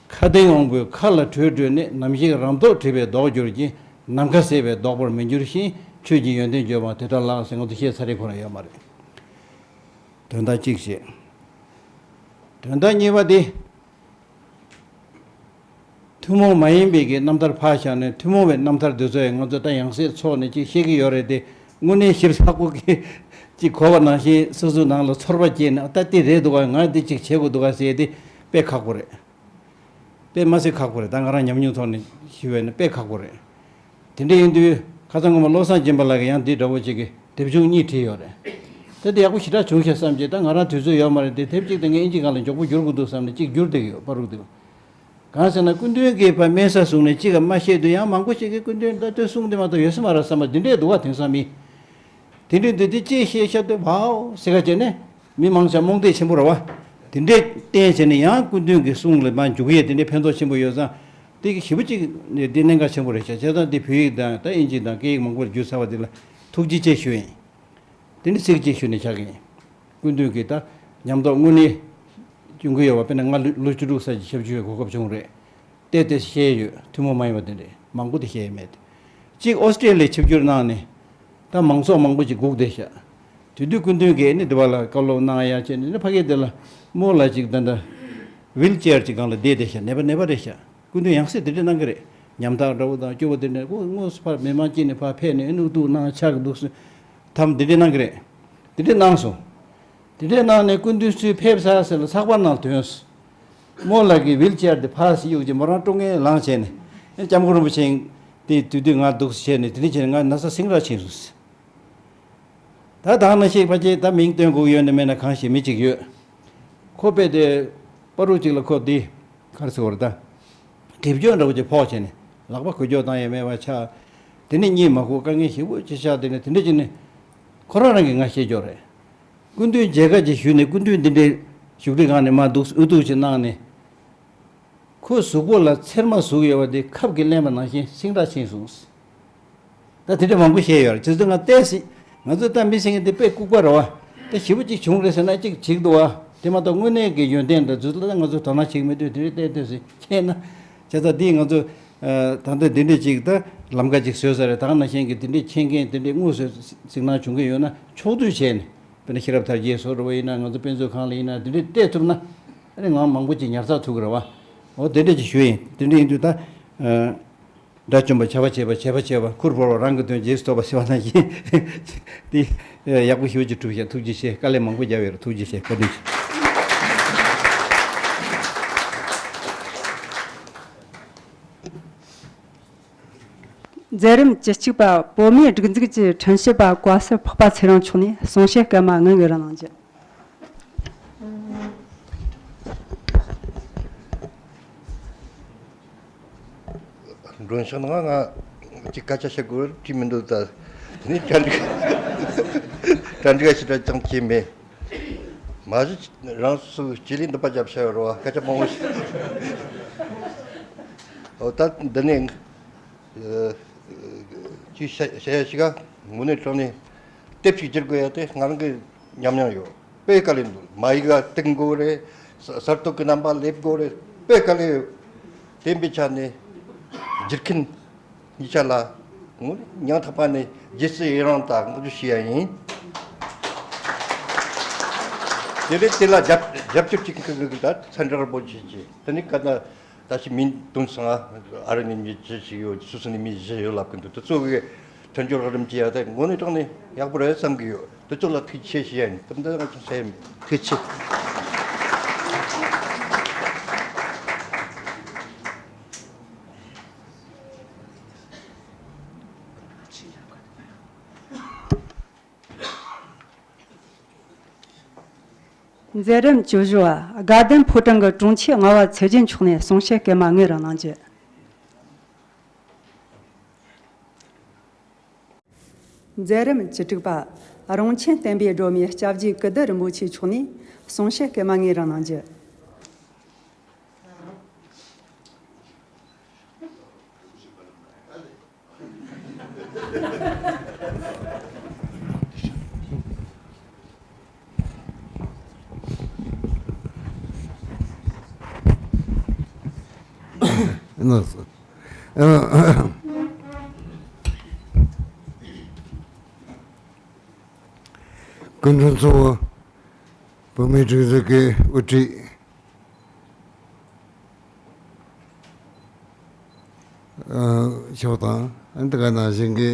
ཁ་ལྡན་དབང་པོའི་ཁ་ལ་བྲོས་བྲོས་ནས། ནམ་ཞིག་རང་ཐོག་བྲིས་པའི་མདོག་འགྱུར་གྱིས། ནམ་མཁའ་ཟད་པའི་བདོག་པར་མི་འགྱུར་ཞིང་། ཆོས་ཀྱི་ཡོན་ཏན་བརྗོད་པ་དེ་ལྟར་ལགས་ཟེར་ང་ཚོ་བཤད་ཚར་རེད་ཁོ་རང་ཡོད་མ་རེད། དོན་དག་གཅིག་བཤད། དོན་དག་གཉིས་པ་དེ། ཐུན་མོང་མ་ཡིན་པའི་གི་རྣམ་ཐར་ཕར་བཞག་ནས་ཐུན་མོང་བའི་རྣམ་ཐར་འདི་ཚོ་ཡང་ང་ཚོ་ད་ཡང་སེ་ཚོགས་ནས་ཅིག་བཤད་ཀྱི་ཡོད་རེད་དེ། དངོས་གནས་ཞིབ་ཚགས་པོ་གི་ཅིག་གོ་བ་ནང་བཞིན་སོ་སོའི་ནང་ལ་ཚོར་བ་སྐྱེས་ནས་ད་འདི་རེད་འདུག་ག་ང་འདི་ཅིག་བྱེད་དགོས་འདུག་ག་ཟེར་དེ་དཔེ་ཁག་པོ་རེད། དཔེ་མ་སྲིད་ཁག་པོ་རེད། ད་ང་རང་ཉམས་མྱོང་ཐོག་ནས་ཞུས་པ་ཡིན་ན་དཔེ་ཁག་པོ་རེད། དེ་འདྲ་ཡིན་དུས་ཁ་སང་སྔོན་མ་བློ་བཟང་སྦྱིན་པ་ལགས་ཀྱིས་ཡང་འདི་འདྲ་བོ་ཅིག་གི་དེབ་ཆུང་གཉིས་བྲིས་ཡོད་རེད། ད་དེ་ཡག་པོ་ཞེ་དྲག་བྱུང་ཤག་བསམ་བྱས། ད་ང་རང་དུས་ཚོད་ཡོད་མ་རེད་དེ། དེབ་གཅིག་དེ་ངས་ཨིན་ཇི་སྒང་ལ་མགྱོགས་པོ་བསྒྱུར་དགོས་འདུག་བསམ་ནས་གཅིག་བསྒྱུར་བསྡད་ཀྱི་ཡོད་པ་རུ་འདུག་གང་ཟེར་ན་སྐུ་མདུན་གྱིས་ཕར་སྨན་གསར་བཟུང་ནས་གཅིག་ག་མ་བཤད་དུས་ཡང་མང་པོ་ཞིག་གིས་སྐུ་མདུན་ད་ལྟོས་གསུང་དེ་མ་གཏོགས་ཡོད་ས་མ་རེད་བསམ་པ་འདི་འདྲས་འདུག་བ། དེང་སང་མི་དེ་འདྲས་འདུག་དེ་ཅིག་བཤད་ཤག་དུས་བའོ་ཟེར་ག་བྱས་ནས། མི་མང་ཆེ་རྨོངས་དད་ཆེན་པོ་རེད་བ། དེ་འདྲས་བསྟན་བྱས་ནས་ཡང་སྐུ་མདུན་གྱི་གསུང་ལ་མར་འཇུག་ཡས་དེ་འདྲས་ཕན་ཐོགས་ཆེན་པོ་ཡོད་ཙང་། དེ་གི་ཞེ་པོ་ཅིག་ནས་འདི་གནད་འགག་ཆེན་པོ་རེད་ཤག་བྱས་ཙང་འདི་བོད་ཡིག་དང་ད་ཨིན་ཇི་དང་སྐད་ཡིག་མང་པོར་བསྒྱུར་ཚར་བ་འདི་ལ་ཐུགས་རྗེ་ཆེ་ཞུ་ཡིན། དེ་ནི་ཚིག་གཅིག་ཞུས་ནས་ཆགས་ཀྱི་ཡིན། སྐུ་མདུན་གྱིས་ད་ཉམས་རྟོགས་དངོས་གནས་བྱུང་གི་ཡོད་པ། དཔེར་ན་ང་ལོ་ལོ་བཅུ་དྲུག་ཙམ་གྱི་ཞབས་ཞུ་བའི་གོ་སྐབས་བྱུང་རེད། བལྟས་ཏེ་བཤད་ཡོད། ཐུན་མོང་མ་ཡིན་པ་དེ་འདྲས་མང་པོ་དེ་བཤད་ཡོད་མེད། གཅིག་ཨོ་སི་ཀྲེ་ལི་ཡར་ཆིབས་བསྒྱུར་གནང་ནས་ད་མང་ཚོགས་མང་པོ་ཅིག་སྒུག་བསྡད་ཤག་དེ་དུས་སྐུ་མདུན་གྱིས་ནི་འདི་བ་ལ་བཀའ་སློབ་གནང་ཡ་བྱས་ནས་ནི་ཕ་གི་དེ་ལ་རྨོ་ལགས་ཅིག་ད་ལྟ་ཝིལ་ཅེར་ཅིག་སྒང་ལ་བསྡད་བསྡད་ཤག་ནད་པ་ནད་པ་རེད་ཤག་སྐུ་མདུན་ཡང་སེ་དེ་འདྲས་གནང་གི་རེད། ཉམ་ཐག་འདྲ་བོ་དང་སྐྱོ་བོ་དེ་འདྲས། ཁོ་དངོས་སུ་ཕར་མི་མང་དཀྱིལ་ནས་ཕར་ཕེབས་ནས་ཨེ་ནུ་ཐུག་གནང་ཆགས་ཀྱི་འདུག་ཟེར། ཐམ་དེ་འདྲས་གནང་གི་རེད། དེ་འདྲས་གནང་སོང་། དེ་འདྲས་གནང་ནས་སྐུ་མདུན་ཚུར་ཕེབས་ཚར་ཟེར་ལ་ཚགས་པར་ནང་ཐོན་སོང་། རྨོ་ལགས་ཀྱིས་ཝིལ་ཅེར་དེ་ཕར་ཞིག་གཡུགས་རྗེས་མོ་རང་ཀྲོང་ངེར་ལངས་བྱས་ནས། ཨེ་སྐྱབས་མགོན་རིན་པོ་ཆེ་དེ་དུས་དུས་ང་འདུག་སེ་བྱས་ནས་དེ་འདྲས་བྱས་ནས་ང་ན་ཚ་སིང་ར་ཕྱིན་སོང་ཟེར། ད་དེ་ནང་བཞིན་ཕལ་ཆེར་ད་མིང་སྟོན་དགོས་ཡོད་ན་མེད་ན་གང་ཞིག་མི་གཅིག་ཡོད། ཁོ་དཔེ་དེ་པ་རུ་གཅིག་ལ་ཁོ་དེ་ག་རེ་ཟེར་བ་རེད་ད། སྒྲིབ་སྦྱོང་འདྲ་བོ་ཅིག་ཕོག་བྱས་ནས་ལག་པ་འགུལ་སྐྱོད་བཏང་ཡས་མེད་པ་ཆགས། དེ་ནས་གཉིད་མ་ཁུག་དཀའ་ངལ་ཞེ་པོ་ཅིག་ཤར། དེ་ནས་དེ་འདྲ་བྱས་ནས་ཁོ་རང་རང་གིས་ང་བཤད་རྒྱུ་རེད། སྐུ་མདུན་མཇལ་ཁ་ཅིག་ཞུས་ནས་སྐུ་མདུན་འདི་འདྲའི་བཞུགས་ཁྲི་སྒང་ནས་མར་འདུག་ཨུ་ཐུག་ཅིག་གནང་ནས། ཁོའི་གཟུགས་པོ་ལ་ཚེར་མ་ཟུག་ཡོད་པ་དེ་ཁབ་ཀྱིས་བརླན་པ་ནང་བཞིན་སིང་དྲག་ཕྱིན་སོང་། ད་དེ་འདྲ་མང་པོ་བཤད་ཡོད་རེད། དེ་ཚོ་ང་བལྟས་སྲིད། ང་ཚོ་ད་མི་ཟེར་མཁན་དེ་དཔེ་ལྐུགས་པ་རེད་བ། ད་ཞེ་པོ་ཅིག་བྱུང་རེད་ཟེར་ན་ཅིག་བྱེད་ཀྱི་འདུག་བ། དེ་མ་གཏོགས་དངོས་གནས་ཀྱི་ཡོན་ཏན་དང་རྫུ་འཕྲུལ་ལ་ང་ཚོ་དོ་སྣང་བྱེད་ཀྱི་མི་འདུག་དེ་རེད། བལྟས་བལྟས་སྲིད་བྱས་ན། བྱས་ཙང་འདི་ང་ཚོ་ད་ལྟ་འདི་འདྲ་ཅིག་ད་ལམ་ཁ་ཅིག་བཟོས་ས་རེད། ད་ག་ནང་བཞིན་གྱི་དེ་འདྲའི་མཁྱེན་མཁན་དེ་འདྲའི་དངོས་སུ་གཟིགས་སྣང་བྱུང་གི་ཡོད་ན་ཕྱོགས་བསྡུས་བྱས་ནས། དཔེར་ན་ཤེས་རབ་དར་རྒྱས་བཟོ་འདྲ་བ་ཡིན་ན། ང་ཚོ་དཔེ་མཛོད་ཁང་ལ་ཡིན་ན། དེ་འདྲའི་བལྟས་ཐུབ་ན་ཨ་ནི་ངང་མང་པོ་ཅིག་ཉར་ཚགས་ཐུབ་ཀྱི་རེད་བ། འོ་དེ་འདྲ་ཅིག་ཞུ་ཡིན། དེ་འདྲ་ཡིན་དུས་ད། དགྲ་བཅོམ་པ་བྱ་བ་བྱེད་པ། བྱས་པ་བྱས་པ། ཁུར་བོར་བ་རང་གི་དོན་རྗེས་སུ་ཐོབ་པ་ཟེར་བ་ནང་བཞིན། དེ་ཡག་པོ་ཞེ་པོ་ཅིག་གྲུབ་ཤག་ཐུགས་རྗེ་ཆེ། དཀའ་ལས་མང་པོ་བརྒྱབ་ཡོད་རེད། ཐུགས་རྗེ་ཆེ། བཀའ་དྲིན་ཆེ། མཛད་རིམ་བཅུ་གཅིག་པ། བོད་མིའི་སྒྲིག་འཛུགས་ཀྱི་ཁྲིམས་ཞིབ་པ་བཀའ་ཟུར་འཕགས་པ་ཚེ་རིང་མཆོག་ནས་གསུང་བཤད་སྐར་མ་ལྔ་ཞིག་ར་གནང་རྒྱུ། མགྲོན་ཤག་ནང་ང་ཅིག་སྐད་ཆ་བཤད་དགོས་བྲིས་མི་འདུག་ད་དེ་ནས་གྲ་སྒྲིག་གྲ་སྒྲིག་ཞེ་དྲག་ཅང་བྱས་མེད། མ་གཞི་རང་ཚོ་སྤྱི་ལས་འདི་པ་རྒྱབ་བྱ་ཡོད་རེད་བ། སྐད་ཆ་མང་པོ་ཞིག་འོ་ད་འདི་ནས། ཨ། ཅིག་བཤད་བཤད་ཡ་ཞིག་ག་དངོས་གནས་དྲང་གནས་དེབ་ཅིག་བསྒྱུར་དགོས་ཡ་དེ་ང་རང་གི་ཉམས་མྱོང་ཡོད། དཔེ་དཀའ་ལས་འདུག་མ་ཡིག་ག་གཏུག་དགོས་རེད། ས་གསར་གཏོད་ཀྱི་རྣམ་པ་སླེབས་དགོས་རེད། དཔེ་དཀའ་ལས་ཡོད། དེ་འབའི་ཆ་ནས་བསྒྱུར་མཁན་གཉིས་ཆ་ལ་དངོས་གནས་སྙིང་ཐག་པ་ནས་རྗེས་སུ་ཡི་རང་དང་བསྔགས་བརྗོད་ཞུ་ཡ་ཡིན། དེ་རེད། དེ་ལ་རྒྱབ་རྒྱབ་སྐྱོར་ཅིག་གི་གི་གི་ད་ཚན་རིག་པོ་ཆེ་ཆེ་དེ་ནི་ག་ན། ད་ཅི་མིང་བཏོན་སོང་ང་། ཨ་རི་ནས་མི་བཞི་ཞིག་ཡོད། སུད་སི་ནས་མི་བཞི་ཡོད་ལབ་ཀྱི་འདུག་དེ་ཚོ་གི་མཐུན་སྦྱོར་རིམ་གྱིས་ཡ་ད་དངོས་གནས་དྲང་གནས་ཡག་པོ་རེད་བསམ་གྱི་ཡོད། དེ་ཚོ་ལ་ཐུགས་རྗེ་ཆེ་ཞུ་ཡ་ཡིན། དེ་འདྲ་ང་ཚོ་ཟེར་ཡ་མེད། ཐུགས་རྗེ་ཆེ། མཛད་རིམ་བཅུ་བཞི་བ། དགའ་ལྡན་ཕོ་བྲང་གི་དྲུང་ཆེ་ལྔ་པ་ཚེ་རྒྱལ་མཆོག་ནས་གསུང་བཤད་སྐར་མ་ལྔ་ར་གནང་རྒྱུ། མཛད་རིམ་བཅུ་དྲུག་པ། རོང་ཆེན་བསྟན་པའི་སྒྲོན་མེ་སྐྱབས་རྗེ་ཀིརྟི་རིན་པོ་ཆེ་མཆོག་ནས་གསུང་བཤད་སྐར་མ་ལྔ་ར་གནང་རྒྱུ། སྐུ་མགྲོན་གཙོ་བོ། བོད་མིའི་སྒྲིག་འཛུགས་ཀྱི་དབུ་ཁྲིད། ཨ། མཆོག་དང་། ཨ་ནི་དེ་ག་ནང་བཞིན་གྱི་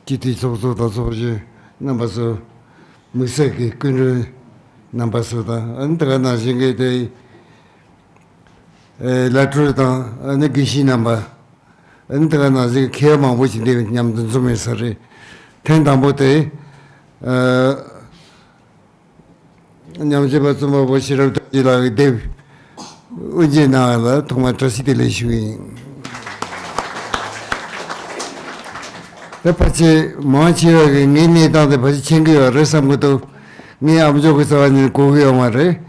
སྤྱི་འཐུས་ཚོགས་གཙོ་དང་ཚོགས་གཞོན་རྣམ་པ་ཚོ། དམིགས་བསལ་གྱི་སྐུ་མགྲོན་རྣམ་པ་ཚོ་དང་། ཨ་ནི་དེ་ག་ནང་བཞིན་གྱི་དེ། ཨེ། བླ་སྤྲུལ་དང་། ཨ་ནི་དགེ་བཤེས་རྣམ་པ། ཨ་ནི་དེ་ག་ནང་བཞིན་གྱི་མཁས་པ་མང་པོ་ཞིག་འདིར་མཉམ་དུ་འཛོམས་ཡོད་ས་རེད། ཐེངས་དང་པོ་དེ། ཨ། ཉམས་ཞིབ་པ་རྩོམ་པ་པོ་ཤེས་རབ་དར་རྒྱས་ལགས་ཀྱི་དེབ་དབུ་འབྱེད་གནང་བ་ལ་ཐོག་མར་བཀྲ་ཤིས་བདེ་ལེགས་ཞུ་གི་ཡིན། ད་ཕལ་ཆེར་མང་ཆེ་བ་གིས་ངའི་གནས་སྟངས་དེ་ཕལ་ཆེར་མཁྱེན་གྱི་ཡོད་རེད་བསམ་གྱི་འདུག་ངའི་ཨ་མཆོག་གི་རྩ་བ་ཉིད་ནས་གོ་གི་ཡོད་མ་རེད།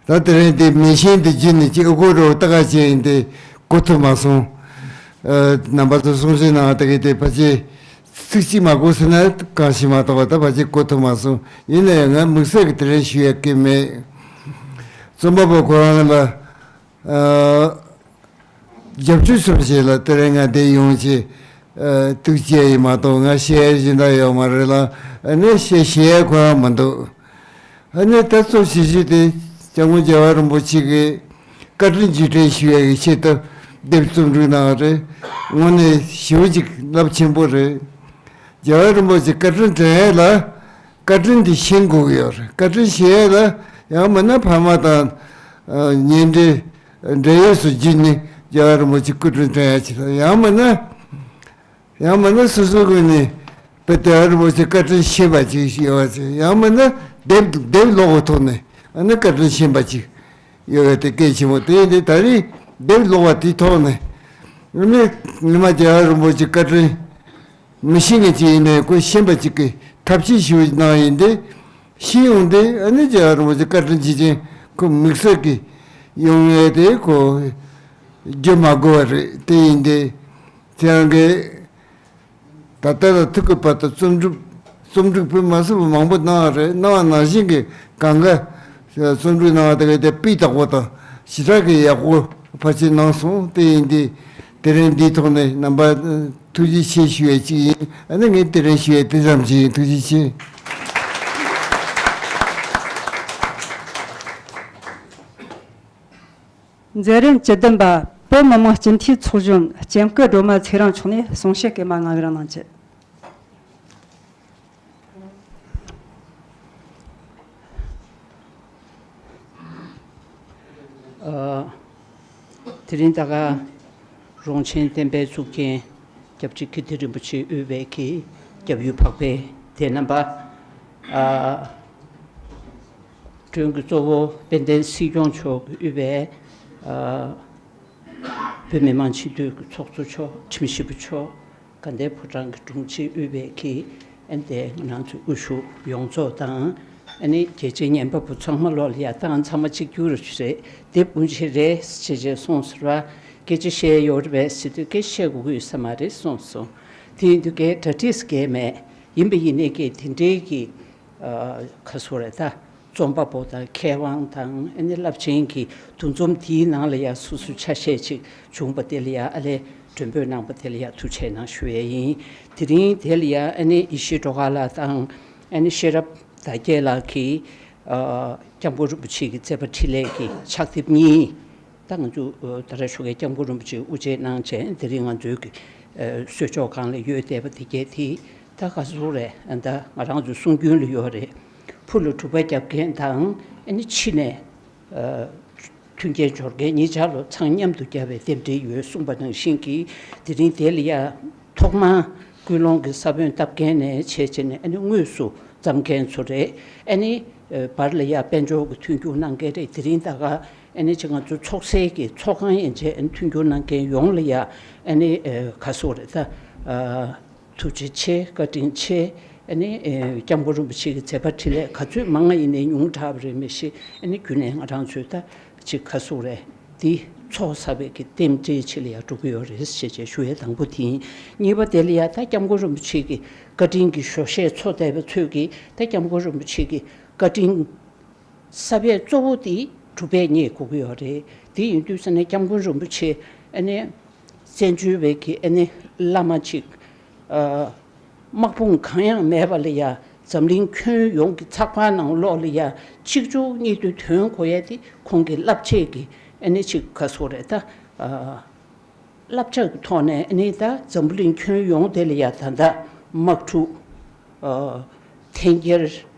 ད་དེ་རིང་འདི་མེ་ཤིང་འདི་བརྒྱུད་ནས་ཅིག་ཨ་ཁུ་རོ་ཏ་ཀ་ཅན་འདི་གོ་ཐུབ་མ་སོང་། ཨ། རྣམ་པ་ཚོ་གསུང་བཤད་གནང་བ་དེ་གའི་དེ་ཕལ་ཆེར་ཚིག་གཅིག་མ་གོ་ཟེར་ན་གང་ཞིག་མ་གཏོགས་པ་ད་ཕལ་ཆེར་གོ་ཐུབ་མ་སོང་། ཡིན་ན་ཡང་ང་དམིགས་བསལ་གྱི་དེ་རིང་ཞུ་ཡ་གི་མེད། རྩོམ་པ་པོ་ཁོ་རང་ལ། ཨ། རྒྱབ་སྐྱོར་སོགས་བྱས་ལ་དེ་རིང་ང་འདིར་ཡོང་ཆེད། ཨ། ཐུགས་རྗེ་ཡིས་མ་གཏོགས་ང་བཤད་ཡ་གཞན་དག་ཡོད་མ་རེད་ལ། ཨ་ནི་བཤད་བཤད་ཡ་ཁོ་རང་མི་འདུག་ཨ་ནི་ད་གཙོ་ཆེ་ཤོས་དེ་སྐྱབས་མགོན་རྒྱལ་བ་རིན་པོ་ཆེ་གི་བཀའ་དྲིན་རྗེས་དྲན་ཞུ་ཡ་གི་ཆེད་དུ་དེབ་རྩོམ་སྒྲིག་གནང་བ་རེད། དངོས་གནས་ཞེ་པོ་ཅིག་རླབས་ཆེན་པོ་རེད། རྒྱལ་བ་རིན་པོ་ཆེ་བཀའ་དྲིན་དྲན་ཡ་ལ། བཀའ་དྲིན་དེ་ཤེས་དགོས་ཀྱི་ཡོད་རེད། བཀའ་དྲིན་ཤེས་ཡ་ལ་ཡང་མིན་ན་ཕ་མ་དང་། ཨ། ཉེ་འབྲེལ་འབྲེལ་ཡོད་སུ་བརྒྱུད་ནས་རྒྱལ་བ་རིན་པོ་ཆེ་སྐུ་དྲིན་དྲན་ཡ་ཅིག་དང་། ཡང་མིན་ན། ཡང་མིན་ན་སོ་སོ་ངོས་ནས་དཔེ་རྒྱལ་བ་རིན་པོ་ཆེ་བཀའ་དྲིན་ཤེས་པ་ཅིག་ཡོད་པ་ཅིག་ཡང་མིན་ན་དེབ་དེབ་ཀློག་པའི་ཐོག་ནས་ཨ་ནི་བཀའ་དྲིན་ཤེས་པ་ཅིག་ཡོད་པ་དེ་གལ་ཆེན་པོ་དེ་ཡིན་ཏེ། ད་རེས་དེབ་ཀློག་པ་དེའི་ཐོག་ནས། ངས་ཉི་མ་རྒྱལ་བ་རིན་པོ་ཆེ་བཀའ་དྲིན་མི་ཤེས་མཁན་ཅིག་ཡིན་ནའི་ཁོ་ཤེས་པ་ཅིག་གིས་ཐབས་ཤེས་ཞུ་གནང་ཡིན་ཏེ། ཤེས་ཡོང་དུས་ཨ་ནི་རྒྱལ་བ་རིན་པོ་ཆེ་བཀའ་དྲིན་ཆེ་ཆེན་ཁོ་དམིགས་བསལ་གྱི་ཡོང་ཡས་དེ་ཁོ་བརྗོད་མ་དགོས་པ་རེད། དེ་ཡིན་ཏེ་ཁྱེད་རང་གིས་ད་ལྟ་དང་ཐུག་གི་བར་དུ་རྩོམ་སྒྲིག་རྩོམ་སྒྲིག་དཔེ་མ་སྲིད་པ་མང་པོ་གནང་བ་རེད། གནང་བ་ནང་བཞིན་གྱི་གང་ག་རྩོམ་སྒྲིག་གནང་བ་དེ་ག་དེ་སྤུས་དག་པོ་དང་ཞེ་དྲག་གི་ཡག་པོ་ཕལ་ཆེར་གནང་སོང་། དེ་ཡིན་དུས་དེ་རིང་འདིའི་ཐོག་ནས་རྣམ་པ་ཐུགས་རྗེ་ཆེ་ཞུ་ཡས་ཅིག་ཡིན། ཨ་ནི་ངས་དེ་རིང་ཞུ་ཡས་དེ་ཙམ་ཞིག་ཡིན། ཐུགས་རྗེ་ཆེ། མཛད་རིམ་བཅུ་བདུན་པ། བོད་མི་མང་སྤྱི་འཐུས་ཚོགས་གཞོན་ལྕམ་སྐུ་སྒྲོལ་མ་ཚེ་རིང་མཆོག་ནས་གསུང་བཤད་སྐར་མ་ལྔ་གི་རིང་གནང་རྒྱུ། ཨ། དེ་རིང་ད་ག་རོང་ཆེན་བསྟན་པའི་གཙུག་རྒྱན་སྐྱབས་རྗེ་ཀིརྟི་རིན་པོ་ཆེ་དབུས་པའི་གི་སྐྱབས་ཡུལ་འཕགས་པའི་སྡེ་རྣམ་པ། ཨ། མགྲོན་གྱི་གཙོ་བོ་དཔལ་ལྡན་སྲིད་སྐྱོང་མཆོག་གིས་དབུས་པའི། ཨ། བོད་མི་མང་སྤྱི་འཐུས་ཀྱི་ཚོགས་གཙོ་མཆོག་ཁྲིམས་ཞིབ་པ་མཆོག་དགའ་ལྡན་ཕོ་བྲང་གི་དྲུང་ཆེ་དབུས་པའི་གི་ཨན་ཏེ་ང་རང་ཚོའི་དབུ་བཞུགས་ཡོངས་རྫོགས་དང་། ཨ་ནི་རྒྱལ་སྤྱིའི་ཉན་པ་པོ་ཚང་མ་ལོག་ལ་ཡ་ཏང་ཚང་མ་གཅིག་གྱུར་རེད། དེབ་དབུ་འབྱེད་རེད་ཅེས་ཅེས་གསུངས་ཟེར་བ་སྐད་ཆ་བཤད་ཡོད་རེད་པས་ཟེར་དུས་སྐད་ཆ་བཤད་དགོས་ཀྱི་ཡོད་ས་མ་རེད་གསུངས་སོང་། དེ་ཡིན་དུས་སྐད་གྲ་སྒྲིག་སྐད་མེད་ཡིན་པ་ཡིན་ནའི་སྐད་དེ་འདྲའི་གི་ཨ། ཁ་སོ་རེད་ད། རྩོམ་པ་པོ་དང་མཁས་དབང་དང་ཨ་ནི་རླབས་ཆེན་གྱི་འདུ་འཛོམས་དེའི་ནང་ལ་ཡ་སོ་སོའི་ཆ་ཤས་ཅིག་བྱུང་པ་དེ་ལ་ཡ་ཨ་ལས་མགྲོན་འབོད་གནང་པ་དེ་ལ་ཡ་ཐུགས་རྗེ་གནང་ཞུ་ཡས་ཡིན། དེ་རིང་དེ་ལ་ཡ་ཨ་ནི་ཡེ་ཤེས་སྒྲོལ་དཀར་ལགས་དང་ཨ་ནི་ཤེས་རབ་དར་རྒྱས་ལགས་ཀྱིས་ཨ། སྐྱབས་མགོན་རིན་པོ་ཆེ་གི་མཛད་པ་འཕྲིན་ལས་ཀྱི་ཕྱག་དེབ་གཉིས། ད་ང་ཚོ་ད་ར་ཞོགས་ཀའི་སྐྱབས་མགོན་རིན་པོ་ཆེ་དབུ་འབྱེད་གནང་རྗེས་དེ་རིང་ང་ཚོའི་གི་གསོལ་ལྕོག་སྒང་ལ་ཡོད་བསྡད་པ་དེ་གས་དེ་ད་ག་ཟེར་རེད། ད་ང་རང་ཚོའི་གསུང་རྒྱུན་ལ་ཡོད་རེད། ཕུ་ལ་གྲུ་པ་རྒྱབ་མཁན་དང་ཨ་ནི་ཕྱི་ནས་མཐུན་རྐྱེན་སྦྱོར་མཁན་གཉིས་ཆར་ལོ་ཚང་མཉམ་དུ་བརྒྱབ་པའི་རྟེན་འབྲེལ་ཡོད་གསུངས་པ་ནང་བཞིན་གྱི་དེ་རིང་དེ་ལ་ཡ་ཐོག་མར་ཀུན་སློང་གི་ས་བོན་བཏབ་མཁན་ནས་བྱས་བྱས་ནས་ཨ་ནི་དངོས་སུ་བརྩམས་མཁན་ཚོ་རེད། ཨ་ནི་བར་ལ་ཡ་དཔལ་འབྱོར་གྱི་མཐུན་འགྱུར་གནང་མཁན་རེད། དེ་རིང་ད་ག་ཨ་ནི་ཅིག་ང་ཚོ་ཚོགས་སའི་གི་ཚོགས་ཁང་ཡན་ཆད་ཨ་ནི་མཐུན་འགྱུར་གནང་མཁན་ཡོངས་ལ་ཡ་ཨ་ནི་ཨེ་ག་སོ་རེད་ད། ཨ། ཐུགས་རྗེ་ཆེ། བཀའ་དྲིན་ཆེ། ཨ་ནི་ཨེ་སྐྱབས་མགོན་རིན་པོ་ཆེ་གི་མཛད་པ་འཕྲིན་ལས་ག་ཚོད་མང་ང་ཡིན་ནའི་ཉུང་དྲགས་པ་རེད་མི་ཤེས། ཨ་ནི་རྒྱུན་ནས་ང་རང་ཚོས་ད་ཅིག་ག་སོ་རེད་འདི་ཚོགས་བསགས་པའི་གི་རྟེན་འབྲེལ་ཆེད་ལ་ཡ་འགྲོ་གི་ཡོད་རེད་ཞེས་བྱས་ཞུ་ཡས་དང་པོ་དེ་ཡིན། གཉིས་པ་དེ་ལ་ཡ་ད་སྐྱབས་མགོན་རིན་པོ་ཆེ་གི་བཀའ་དྲིན་གྱི་ཞོ་ཤས་འཚོ་བསྡད་པ་ཚོས་ཀྱི་ད་སྐྱབས་མགོན་རིན་པོ་ཆེ་གི་བཀའ་དྲིན་ས་བོན་གཙོ་བོ་དེ་གྲུབ་པས་རྙེད་དགོས་ཀྱི་ཡོད་རེད། དེ་ཡིན་དུས་ཙ་ན་སྐྱབས་མགོན་རིན་པོ་ཆེ་ཨ་ནི་བཙན་བྱོལ་བའི་གི་ཨ་ནི་བླ་མ་ཅིག་ཨ། དམག་དཔུང་གང་ཡང་མེད་པ་ལ་ཡ་འཛམ་གླིང་ཁྱོན་ཡོངས་ཀྱི་ཚགས་པར་ནང་ལོགས་ལ་ཡ་གཅིག་མཇུག་གཉིས་མཐུད་ཐོན་དགོས་ཡ་དེ་ཁོང་གི་བསླབ་བྱའི་གི་ཨ་ནི་ཅིག་ག་སོ་རེད་ད། ཨ། བསླབ་བྱ་གི་ཐོག་ནས་ཨ་ནི་ད་འཛམ་བུ་གླིང་ཁྱོན་ཡོངས་དེ་ལ་ཡ་ད་ལྟ་དམག་འཁྲུག་ཨ། འཐེན་འཁྱེར་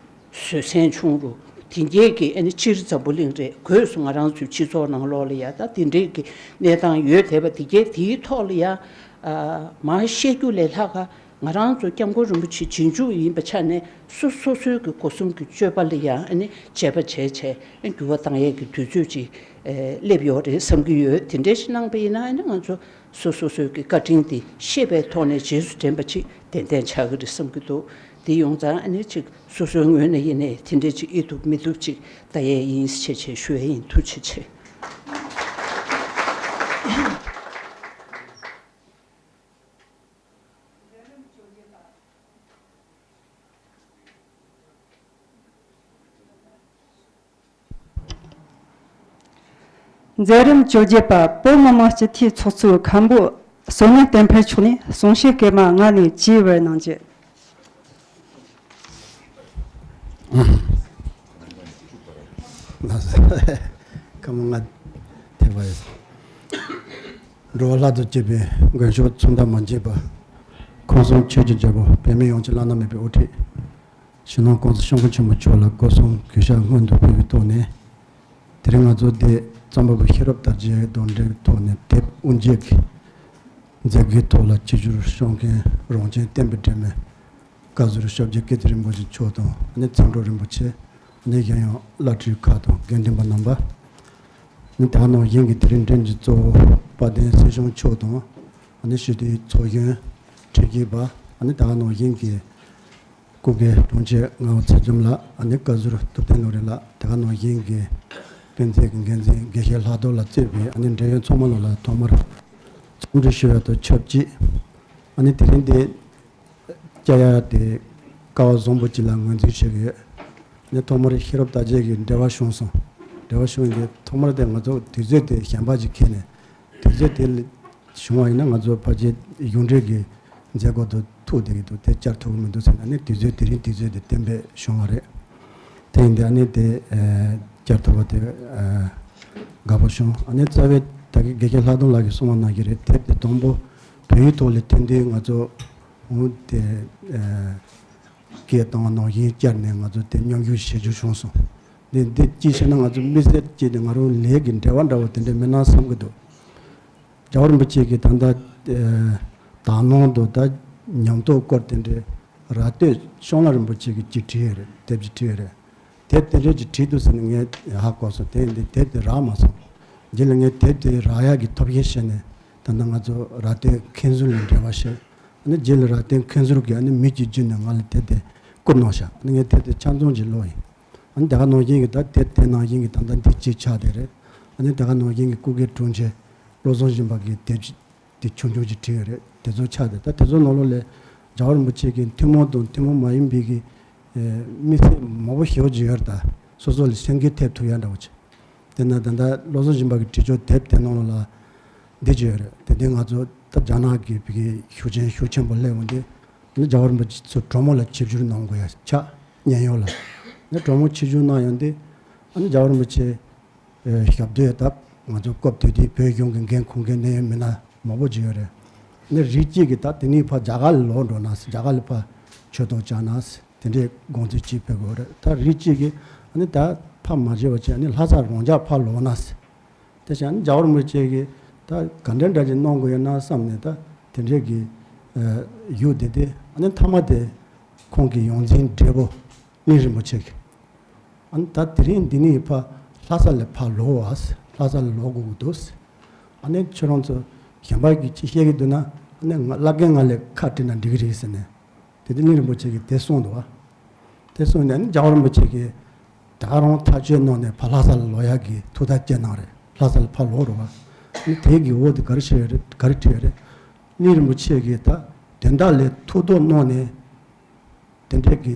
བཟོད་བསྲན་བྱུང་རུང་དེ་འགྱེལ་གྱི་ཨ་ནི་སྤྱིར་འཛམ་བུ་གླིང་རེད། སྒོས་སུ་ང་རང་ཚོའི་སྤྱི་ཚོགས་ནང་ལོགས་ལ་ཡ་ད་དེ་འདྲའི་གི་གནས་སྟངས་ཡོད་བསྡད་པ་དེ་གས་དེའི་ཐོག་ལ་ཡ་ཨ། མར་བཤད་རྒྱུ་ལས་ལྷག་ག་ང་རང་ཚོ་སྐྱབས་མགོན་རིན་པོ་ཆེ་རྗེས་འཇུག་ཡིན་པ་ཆ་ནས་སོ་སོ་སོའི་གི་སྒོ་གསུམ་གྱི་སྤྱོད་པ་ལ་ཡ་ཨ་ནི་དཔྱད་པ་བྱས་བྱས་འགྱུར་བ་བཏང་ཡས་ཀྱི་དུས་ཚོད་ཅིག་ཨེ་སླེབས་ཡོད་རེད་བསམ་གྱི་ཡོད། དེ་འདྲ་ཞིག་གནང་པ་ཡིན་ན་ཨ་ནི་ང་ཚོ་སོ་སོ་སོའི་གི་བཀའ་དྲིན་དེ་ཤེས་པའི་ཐོག་ནས་རྗེས་སུ་དྲན་པ་ཅིག་ཏན་ཏན་ཆགས་ཀྱི་རེད་བསམ་གྱི་འདུག་དེ་ཡོང་ཙང་ཨ་ནི་ཅིག་སོ་སོའི་ངོས་ནས་ཡིན་ནའི་དེ་འདྲ་ཅིག་ཨེ་ཐུབ་མི་ཐུབ་ཅིག་ལྟ་ཡས་ཡིན་ཞེས་བྱས་ཞུ་ཡས་ཡིན། ཐུགས་རྗེ་ཆེ། མཛད་རིམ་བཅོ་བརྒྱད་པ། བོད་མི་མང་སྤྱི་འཐུས་ཚོགས་གཙོ་མཁན་པོ་བསོད་ནམས་བསྟན་འཕེལ་མཆོག་ནས་གསུང་བཤད་སྐར་མ་ལྔ་ནས་བཅུའི་བར་གནང་རྒྱུ། སྐར་མ་ལྔ་ཐེབས་པ་ཡོད། འགྲོ་བ་ལྷ་དང་བཅས་པའི་མགོན་སྐྱབས་མཚུངས་ཟླ་མ་མཇལ་བ། ཁམས་གསུམ་ཆོས་ཀྱི་རྒྱལ་པོ་བོད་མི་ཡོངས་ཀྱི་བླ་ན་མེད་པའི་དབུ་ཁྲིད། སྤྱི་ནོར་༸གོང་ས་སྐྱབས་མགོན་ཆེན་པོ་མཆོག་ལ་སྒོ་གསུམ་གུས་ཞབས་སྔོན་དུ་ཕུལ་བའི་ཐོག་ནས། དེ་རིང་ང་ཚོ་འདི་རྩོམ་པ་པོ་ཤེས་རབ་དར་རྒྱས་གདོང་འདྲེའི་ཐོག་ནས་དེབ་དབུ་འབྱེད་ཀྱི་མཛད་སྒོའི་ཐོག་ལ་ཆིབས་བསྒྱུར་ཞུ་མཁན་རོང་ཆེན་བསྟན་པའི་སྒྲོན་མེ་བཀའ་ཟུར་ཞབས་རྗེ་ཀིརྟི་རིན་པོ་ཆེ་མཆོག་དང་ནི་མཚན་སྒྲོགས་རིན་པོ་ཆེ་ནི་གཞན་ཡང་བླ་སྤྲུལ་ཁག་དང་དགེ་འདུན་པ་རྣམ་པ། ནི་དེ་ནང་བཞིན་གྱི་དེ་རིང་མགྲོན་གྱི་གཙོ་བོ་དཔལ་ལྡན་སྲིད་སྐྱོང་མཆོག་དང་ ཨ་ནི་སྤྱི་འཐུས་ཚོགས་གཞོན་ཁྲི་བརྒྱད་པ། ཨ་ནི་ད་ག་ནང་བཞིན་གྱི་སྐུ་སྒེར་དྲུང་ཆེ་རྔ་བ་ཚེ་རིང་ལགས། ཨ་ནི་བཀའ་ཟུར་ཐུབ་བསྟན་བློ་རིག་ལགས། ད་ག་ནང་བཞིན་གྱི་སྤེན་ཚེ་གི་འགན་འཛིན་དགེ་བཤེས་ལྷག་རྡོར་ལགས་གཙོས་པའི་ཨ་ནི་འབྲེལ་ཡོད་ཚང་མ་ལོ་ལ་ཐོག་མར་འཚམས་འདྲི་ཞུ་ཡ་དང་ཆབས་ཅིག་ཨ་ནི་དེ་རིང་འདི་བཅར་ཡ་དེ་སྐལ་བ་བཟང་པོ་ཅིག་ལ་ངོས་འཛིན་བྱེད་ཀྱི་ཡོད། ནས་ཐོག་མར་ཤེས་རབ་དར་རྒྱས་ཀྱི་འབྲེལ་བ་བྱུང་སོང་། འབྲེལ་བ་བྱུང་ཡིན་ཐོག་མར་དེ་ང་ཚོ་དུས་ཚོད་དེ་གཞན་པ་ཅིག་འཁེལ་ནས་དུས་ཚོད་དེ་བྱུང་བ་ཡིན་ན་ང་ཚོ་ཕལ་ཆེར་གཞུང་འབྲེལ་གྱི་མཛད་སྒོ་དུ་ཐུག་བསྡད་ཀྱི་འདུག་དེ་བཅར་ཐུབ་ཀྱི་མི་འདུག་ཟེར་ན་ནི་དུས་ཚོད་དེ་རིང་དུས་ཚོད་དེ་གཏན་འབེབས་བྱུང་བ་རེད། དེ་ཡིན་དུས་ཨ་ནི་དེ་བཅར་ཐུབ་པ་དེ་དགའ་པོ་བྱུང་། ཨ་ནི་རྩ་བའི་ད་གི་དགེ་རྒན་ལྷག་རྡོར་ལགས་ཀྱིས་གསུངས་པ་ནང་བཞིན་རེད། དེབ་དེ་དང་པོ་བོད་ཡིག་ཐོག་ལ་ཐོན་དུས་ང་ཚོ་འོང་དེ། སྐད་བཏང་བ་ནང་བཞིན་བསྐྱར་ནས་ང་ཚོ་དེ་མཉམ་ཞུགས་བྱེད་རྒྱུ་བྱུང་སོང་། འདི་འདི་ཅི་ཞེ་ན་ང་ཚོ་མི་སེར་བཅས་ནས་ང་རང་ལས་ཀྱི་འབྲེལ་བ་འདྲ་བོ་དེ་འདྲ་མིན་ན་བསམ་གྱི་འདུག་རྒྱལ་བ་རིན་པོ་ཆེ་གིས་ད་ལྟ་དག་སྣང་དུ་ད་ཉམས་རྟོགས་སྐོར་དེ་འདྲའི་ར་སྟོད་ཤོང་ལ་རིན་པོ་ཆེ་གིས་ཅིག་བྲིས་ཡོད་རེད། དེབ་ཅིག་བྲིས་ཡོད་རེད། དེབ་དེ་འདྲའི་ཅིག་བྲིས་འདུག་ཟེར་ནས་ངས་ཧ་གོ་སོང་། དེ་འདི་དེབ་དེ་རག་མ་སོང་། རྗེས་ལ་ངས་དེབ་དེ་རག་ཡག་གི་ཐབས་ཤེས་བྱས་ནས་ད་ལྟ་ང་ཚོ་ར་སྟོད་མཁན་ཟུར་ལ་འབྲེལ་བ་བྱས། ཨ་ནི་རྗེས་ལ་ར་སྟོད་མཁན་ཟུར་གྱིས་ཨ་ནི་མི་གཅིག་བརྒྱུད་ནས་ང་ལ་དེབ་དེ་བསྐུར་གནང་ཤག་ཨ་ནི་ངས་དེབ་དེ་ཆ་ཚང་ཅིག་ཀློག་ཡིན། ཨ་ནི་དེ་ག་ནང་བཞིན་གྱི་ད་དེབ་དེ་ནང་བཞིན་གྱི་ད་ལྟ་འདི་གཅིག་ཆགས་བསྡད་རེད། ཨ་ནི་དེ་ག་ནང་བཞིན་གྱི་སྐུ་སྒེར་དྲུང་ཆེ་བློ་བཟང་སྦྱིན་པ་གི་དེབ་ཅིག་དེ་ཆུང་ཆུང་ཅིག་བྲིས་ཡོད་རེད། དེ་ཚོ་ཆགས་བསྡད། ད་དེ་ཚོ་ནང་ལོགས་ལས་རྒྱལ་བ་རིན་པོ་ཆེ་གི་ཐུན་མོང་དང་ཐུན་མོང་མ་ཡིན་པའི་གི་དམིགས་བསལ་མང་པོ་ཞེ་པོ་ཅིག་ཡོད་རེད། ད་སོ་སོ་ལ་སེམས་འགུལ་ཐེབས་ཐུབ་ཡ་འདྲ་བོ་ཅིག་དེ་ན་ད་ལྟ་བློ་བཟང་སྦྱིན་པ་གི་བྲིས་ཆོག་དེབ་དེ་ནང་ལོགས་ལ་འདི་ཅིག་ཡོད་རེད། དེ་འདི་ང་ཚོ་ད་རྒྱ་ནག་གི་བི་གི་ཤུགས་ཆེན་ཤུགས་ཆེན་པོ་སླེབས་འོང་དུས་ནི་རྒྱལ་བ་རིན་པོ་ཆེ་ཚོ་གྲོ་མོ་ལ་ཆིབས་བསྒྱུར་གནང་དགོས་ཡ་ཆགས། མཉན་ཡོད་ལ་ནི་གྲོ་མོ་ཆིབས་བསྒྱུར་གནང་ཡོང་དུས་ཨ་ནི་རྒྱལ་བ་རིན་པོ་ཆེ་ཞབས་སྟོད་ད་ང་ཚོ་སྐབས་དེ་དུས་བོད་གཞུང་གི་འགན་འཁུར་མཁན་གནད་ཡོད་མི་སྣ་མང་པོ་ཅིག་ཡོད་རེད། ནི་རིགས་གཅིག་གིས་ད་དེ་ནས་ཕར་རྒྱ་གར་ལ་ལོག་འགྲོ་ན་རྒྱ་གར་ལ་ཕར་ཆོས་ཐོག་བཅར་ན་དེ་འདྲའི་དགོངས་ཚུལ་གཅིག་ཕེབས་དགོས་རེད། ད་རིགས་གཅིག་གིས་ཨ་ནི་ད་ཕར་མ་བྱས་པ་བྱས་ཨ་ནི་ལྷ་ས་རང་འཇགས་ཕར་ལོག་ན། དེ་བཞིན་ཨ་ནི་རྒྱལ་བ་རིན་པོ་ཆེ་གིས་ད་ག་འདྲ་འདྲ་ཅིག་གནང་དགོས་ཡོད་ན་བསམ་ནས་ད་དེ་འདྲའི་གི་ཡུལ་དེ་དེ་ཨ་ནི་མཐའ་མ་དེ་ཁོང་གི་ཡོངས་འཛིན་བགྲེས་པོ་གླིང་རིན་པོ་ཆེ་གིས། ཨ་ནི་ད་དེ་རིང་འདི་ནས་ཕར་ལྷ་ས་ལ་ཕར་ལོག་བ། ལྷ་ས་ལ་ལོག་དགོས་ཀྱི་འདུག་ཨ་ནི་ཁྱོད་རང་ཚོ་གཞན་པ་གིས་ཅི་བཤད་ཀྱི་འདུག་ན་ཨ་ནི་ང་བླ་རྒན་ང་ལ་ཁ་བྲིས་ན་འགྲིག་གི་རེད་ཟེར་ནས་དེ་དུས་གླིང་རིན་པོ་ཆེ་གིས་དེ་གསུངས་འདུག་བ། དེ་གསུངས་ནས་ཨ་ནི་རྒྱལ་བ་རིན་པོ་ཆེ་གིས་ད་རང་ཐག་གཅོད་གནང་ནས་ཕར་ལྷ་ས་ལ་ལོག་ཡག་གི་ཐུགས་ཐག་བཅད་གནང་རེད། ལྷ་ས་ལ་ཕར་ལོག་རེད་བ། ཨ་ནི་དེ་གི་འོག་དེ་ག་རེ་བྱས་ཡོད་རེད། ག་རེ་བྲིས་ཡོད་རེད། གླིང་རིན་པོ་ཆེ་གིས་ད་དོན་དག་ལས་ཐུགས་དོགས་གནང་ནས། དེ་འདྲའི་གི་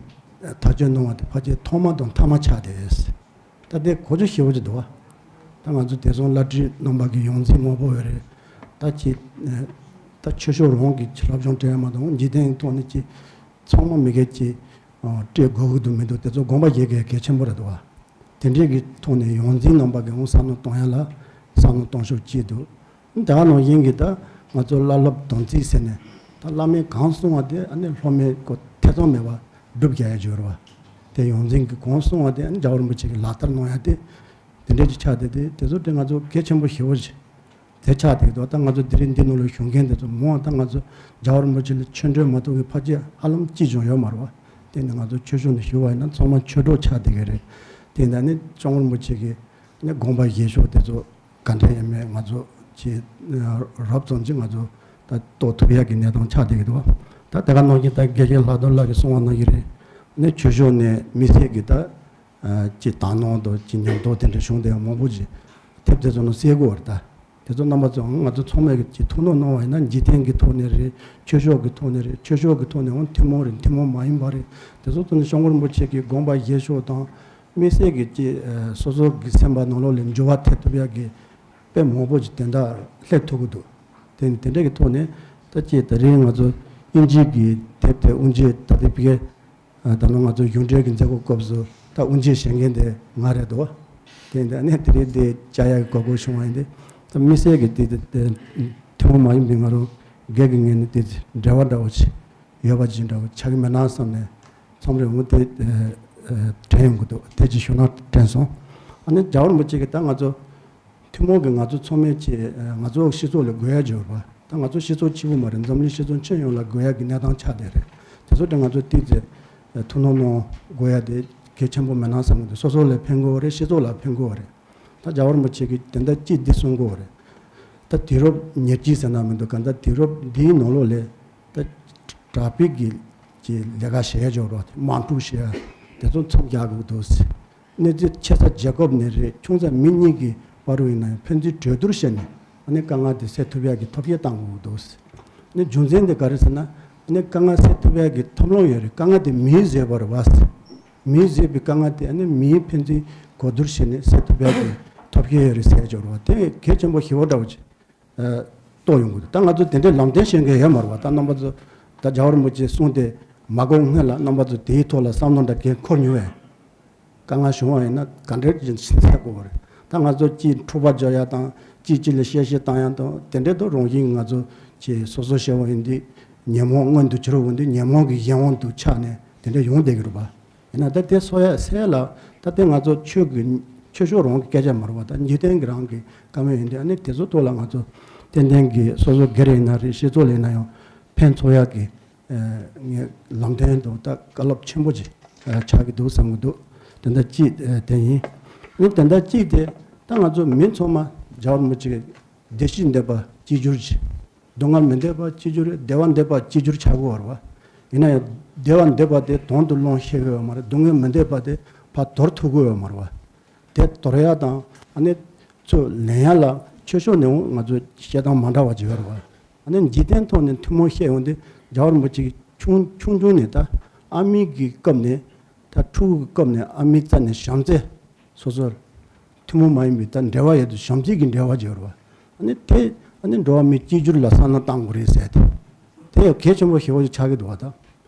ཐག་གཅོད་གནང་བ་དེ་ཕལ་ཆེར་ཐོག་མ་དང་མཐའ་མ་ཆགས་བསྡད་ཡོད། ད་དེ་གོ་རྒྱུ་ཞེ་པོ་ཅིག་འདུག་བ། ད་ང་ཚོ་བདེ་སྲུང་བླ་སྤྲུལ་རྣམ་པ་གི་ཡོངས་འཛིན་ངོ་བོ་ཡོད་རེད། ད་ཅི་ད་ཆོས་ཕྱོགས་རང་གི་སློབ་སྦྱོང་སྤྲད་ཡ་མ་གཏོགས་འཇིག་རྟེན་གྱི་ཐོག་ནས་ཅི་ཚང་མ་མི་སྒེར་གྱི་སྤྲད་དགོས་ཀྱི་འདུག་མི་འདུག་དེ་ཚོ་དགོངས་པ་བཞེས་དགོས་གལ་ཆེན་པོ་རེད་འདུག་བ། དེ་འདྲའི་གི་ཐོག་ནས་ཡོངས་འཛིན་རྣམ་པ་གི་འོང་བསམ་བློ་གཏོང་ཡ་ལ་བསམ་བློ་གཏོང་ཕྱོགས་གཅིག་འདུག་ད་ག་ནང་བཞིན་གྱི་ད་ང་ཚོ་བླ་སློབ་དམ་ཚིག་ཟེར་ནས་ད་བླ་མས་གང་གསུང་བ་དེ་ཨ་ནི་སློབ་མས་ཁོ་ཐེ་ཚོམ་མེད་པར་སྒྲུབ་རྒྱག་ཡ་འབྱོར་བ། དེ་ཡོངས་འཛིན་གྱིས་གང་གསུང་བ་དེ་ཨ་ནི་རྒྱལ་བ་རིན་པོ་ཆེ་གིས་ལག་བསྟར་གནང་ཡ་དེ་དེ་འདྲ་ཅིག་ཆགས་བསྡད་དེ་དེ་ཚོ་དེ་ང་ཚོ་གལ་ཆེན་པོ་ཞེ་པོ་ཅིག་དེ་ཆགས་བསྡད་འདུག་ད་ང་ཚོ་དེ་རིང་འདི་ནང་ལ་བཞུགས་མཁན་དེ་ཚོ་མོ་ད་ང་ཚོ་རྒྱལ་བ་རིན་པོ་ཆེ་ལ་ཆོས་འབྲེལ་མ་གཏོགས་ཀྱི་ཕལ་ཆེར་ཧ་ལམ་གཅིག་ཀྱང་ཡོད་མ་རེད་བ། དེ་ནི་ང་ཚོ་ཆོས་ཕྱོགས་ནས་ཞུ་བ་ཡིན་ན་ཚང་མ་ཆོས་གྲོགས་ཆགས་བསྡད་ཀྱི་རེད། དེ་ཡིན་ད་ནི་སྐྱབས་མགོན་རིན་པོ་ཆེ་གིས་ནི་དགོངས་པ་བཞེས་ཕྱོགས་དེ་ཚོ་ག་འདྲ་ཡིན་མིན་ང་ཚོ་ཅིག་རོབ་ཙམ་ཅིག་ང་ཚོ་ད་རྟོགས་ཐུབ་ཡག་གི་གནས་སྟངས་ཆགས་བསྡད་ཀྱི་འདུག་ད་དེ་ག་ནང་བཞིན་ད་དགེ་བཤེས་ལྷག་རྡོར་ལགས་ཀྱིས་གསུངས་པ་ནང་བཞིན་རེད། ནི་ཆོས་ཕྱོགས་ནས་དམིགས་བསལ་གྱི་ད་ཅིག་དག་སྣང་དང་ཅིག་ཉམས་རྟོགས་དེ་འདྲ་བྱུང་བསྡད་ཡག་མང་པོ་ཅིག་དེབ་དེ་ཚོ་ནང་གསལ་གོ་བ་རེད། ད་དེ་ཚོ་རྣམ་པ་ཚོ་ང་ཚོ་ཚང་མས་ཀྱི་ཐུགས་སྣང་གནང་བ་ཡིན་ན་འཇིག་རྟེན་གྱི་ཐོག་ནས་རེད། ཆོས་ཕྱོགས་ཀྱི་ཐོག་ནས་རེད། ཆོས་ཕྱོགས་ཀྱི་ཐོག་ནས་འོང་ཐུན་མོང་རེད། ཐུན་མོང་མ་ཡིན་པ་རེད། དེ་ཚོ་ཐོག་ནས་སྐྱབས་མགོན་རིན་པོ་ཆེ་གི་དགོངས་པ་བཞེས་ཕྱོགས་དང་དམིགས་བསལ་གྱི་ཅིག་སོ་སོ་གི་སེམས་པ་ནང་ལོགས་ལ་འགྱུར་བ་ཐེབས་ཐུབ་ཡག་གི་དཔེ་མང་པོ་ཅིག་དོན་དག་སླེབས་ཐུབ་ཀྱི་འདུག་དེ་ནི་དེ་འདྲ་གི་ཐོག་ནས་ད་ཅིག་ད་རིང་ང་ཚོ་དབྱིན་ཇིའི་གི་དེབ་དེ་དབུ་འབྱེད་ད་ལྟའི་ཕ་གི་ད་ནང་ང་ཚོ་གཞུང་འབྲེལ་གྱི་མཛད་སྒོ་སྐབས་སུ་ད་དབུ་འབྱེད་བྱེད་མཁན་དེ་ང་རེད་དོ། དེ་འདྲ་ནས་དེ་རིང་དེ་བཅར་ཡག་གི་གོ་སྐབས་བྱུང་བ་ཡིན་ཏེ། ད་དམིགས་བསལ་གྱི་དེ་དེ་དེ་ཐུན་མོང་མ་ཡིན་པའི་ང་རང་སྒེར་གྱི་ངོས་ནས་དེ་འབྲེལ་བ་འདྲ་བོ་ཅིག་ཡོད་པ་ཅིག་འདྲ་བོ་ཆགས་ཀྱི་མེད་ན་བསམ་ནས་མཚམས་རེ་འོང་དེ་དྲན་ཡོང་གི་འདུག་དེ་ཅིག་ཞུ་ན་དྲན་སོང་། ཨ་ནི་རྒྱལ་བ་རིན་པོ་ཆེ་གིས་ད་ང་ཚོ་ཐུན་མོང་གི་ང་ཚོ་ཚང་མས་ཀྱི་ང་ཚོ་སྤྱི་ཚོགས་ལ་དགོས་ཡ་འབྱོར་བ་དང་ང་ཚོ་སྤྱི་ཚོགས་གཅིག་པུ་མ་རེད། འཛམ་གླིང་སྤྱི་ཚོགས་ཁྱོན་ཡོངས་ལ་དགོས་ཡ་གི་གནས་སྟངས་ཆགས་བསྡད་རེད། དེ་ཚོ་དེ་ང་ཚོ་ཏོག་ཙམ་ཐུགས་སྣང་གནང་དགོས་ཡ་དེ་གལ་ཆེན་པོ་མེད་ན་བསམ་གི་འདུག་སོ་སོ་ལ་ཕན་དགོས་པ་རེད། སྤྱི་ཚོགས་ལ་ཕན་དགོས་པ་རེད། ད་རྒྱལ་བ་རིན་པོ་ཆེ་གིས་དེ་འདྲ་ཅིག་འདི་གསུང་དགོས་པ་རེད། ད་དུས་རབས་ཉེར་གཅིག་ཟེར་ན་མི་འདུག་ག་ད་དུས་རབས་འདིའི་ནང་ལོགས་ལས་ད་དྲག་པོའི་གི་ཀྱི་ལས་ཀ་བྱས་ཡ་འཇོག་རོགས་དམག་འཁྲུག་བྱས་ཡ་དེ་ཚོ་མཚམས་རྒྱག་དགོས་འདུག་ཟེར། གནས་ཚུལ་ཆེ་ས་རྒྱལ་ཁབ་ནས་རེད། ཆུང་ས་མི་གཉིས་ཀྱི་བར་དུ་ཡིན་ན་ཡང་ཕན་ཚུན་གྲོས་བསྡུར་བྱས་ནས་ཨ་ནི་དཀའ་ངལ་དེ་སེལ་ཐུབ་ཡ་གི་ཐབས་ཤེས་བཏང་དགོས་འདུག་ཟེར། ཨ་ནི་རྒྱུ་མཚན་དེ་ག་རེ་ཟེར་ན་ཨ་ནི་དཀའ་ངལ་སེལ་ཐུབ་ཡ་གི་ཐབས་ལམ་ཡོད་རེད། དཀའ་ངལ་དེ་མིས་བཟོས་པ་རེད་བ་ཟེར། མིས་བཟོས་པའི་དཀའ་ངལ་དེ་ཨ་ནི་མིས་ཕན་ཚུན་གོ་བསྡུར་བྱས་ནས་སེལ་ཐུབ་ཡ་གི་ཐབས་ཤེས་ཡོད་རེད་ཟེར་འཇོག་རོགས་དེ་གལ་ཆེན་པོ་ཞེ་པོ་འདྲ་བོ་ཅིག་རྟོགས་ཡོང་གི་འདུག་ད་ང་ཚོ་དེ་འདྲའི་ལམ་སྟོན་བྱེད་མཁན་ཡོད་མ་རེད་བ། ད་རྣམ་པ་ཚོ་ད་རྒྱལ་བ་རིན་པོ་ཆེ་གསུངས་ཏེ་མ་འགོར་སྔོན་ལ་རྣམ་པ་ཚོ་དེའི་ཐོག་ལ་བསམ་བློ་འདྲ་གས་འཁོར་མྱོང་བས། དཀའ་ངལ་བྱུང་བ་ཡིན་ན་ག་འདྲའི་ཅིག་སེལ་དགོས་པ་རེད། ད་ང་ཚོ་གཅིག་འཁྲུག་པ་རྒྱག་ཡ་དང་གཅིག་གཅིག་ལ་གཤེ་གཤེ་བཏང་ཡ་དང་དེ་འདྲའི་ཐོག་རང་བཞིན་ང་ཚོ་ཅིག་སོ་སོ་བྱས་པ་ཡིན་དུས་ཉོན་མོངས་མངོན་དུ་གྱུར་བ་ཡིན་དུས་ཉོན་མོངས་ཀྱི་གཞན་དབང་དུ་ཆགས་ནས་དེ་འདྲ་ཡོང་བསྡད་ཀྱི་རེད་པ། ཡིན་ན་ད་དེ་སོ་ཡ་སེལ་ལ་ད་དེ་ང་ཚོ་ཆོས་ཀྱི་ཆོས་ཕྱོགས་རང་གི་སྐད་ཆ་མ་རེད་པ། ད་འཇིག་རྟེན་གྱི་རང་གི་བཀའ་མོལ་ཡིན་དུས་ཨ་ནི་དེ་ཚོ་ཐོག་ལ་ང་ཚོ་ཏན་ཏན་གྱི་སོ་སོ་སྒེར་ཡིན་ན་རེད། སྤྱི་ཚོགས་ལ་ཡིན་ན་ཡང་ཕན་ཐོགས་ཡག་གི་ངས་ལམ་སྟོན་དང་ད་བཀའ་སློབ་ཆེན་པོ་ཅིག་ཆགས་ཀྱི་འདུག་བསམ་གྱི་འདུག་དེ་འདྲ་གཅིག་དེ་ཡིན། ཨ་ནི་དེ་འདྲ་གཅིག་དེ་ད་ང་ཚོ་མི་ཚང་མ་རྒྱལ་བ་རིན་པོ་ཆེ་གི་བདེ་སྐྱིད་འདོད་པ་གཅིག་གྱུར་གྱི། སྡུག་བསྔལ་མི་འདོད་པ་གཅིག་གྱུར་རེད། བདེ་བ་འདོད་པ་གཅིག་གྱུར་ཆགས་དགོས་པ་རེད་བ། ཡིན་ན་ཡང་བདེ་བ་འདོད་པ་དེ་དོན་དུ་སློང་ཤེས་དགོས་པ་མ་རེད། སྡུག་བསྔལ་མི་འདོད་པ་དེ་ཕར་དོར་ཐུབ་དགོས་པ་མ་རེད་བ། དེ་དོར་ཡ་དང་ཨ་ནི་ཚུར་ལེན་ཡ་ལ་ཆོས་ཕྱོགས་ནས་འོང་ང་ཚོ་བཤད་སྟངས་མ་འདྲ་བ་ཅིག་ཡོད་རེད་བ། ཨ་ནི་འཇིག་རྟེན་ཐོག་ནས་ཐུན་མོང་བཤད་ཡོང་དུས་རྒྱལ་བ་རིན་པོ་ཆེ་གིས་ཆུང་ཆུང་ཆུང་ནས་ད་ཨ་མི་གི་སྐབས་ནས་ད་ཕྲུ་གུ་གི་སྐབས་ནས་ཨ་མི་རྩ་ནས་བྱམས་བརྩེ། སོ་སོར་ཐུན་མོང་མ་ཡིན་པའི་ད་འབྲེལ་བ་ཡོད་དུ་བྱམས་བརྩེ་གི་འབྲེལ་བ་ཅིག་ཡོད་རེད་བ། ཨ་ནི་དེ་ཨ་ནི་འགྲོ་བ་མི་གཅིག་གྱུར་ལ་བསམ་བློ་བཏང་དགོས་རེད་ཟེར་ཏེ། དེ་ཡང་གལ་ཆེན་པོ་ཞེ་པོ་ཅིག་ཆགས་ཀྱི་འདུག་བ། ད་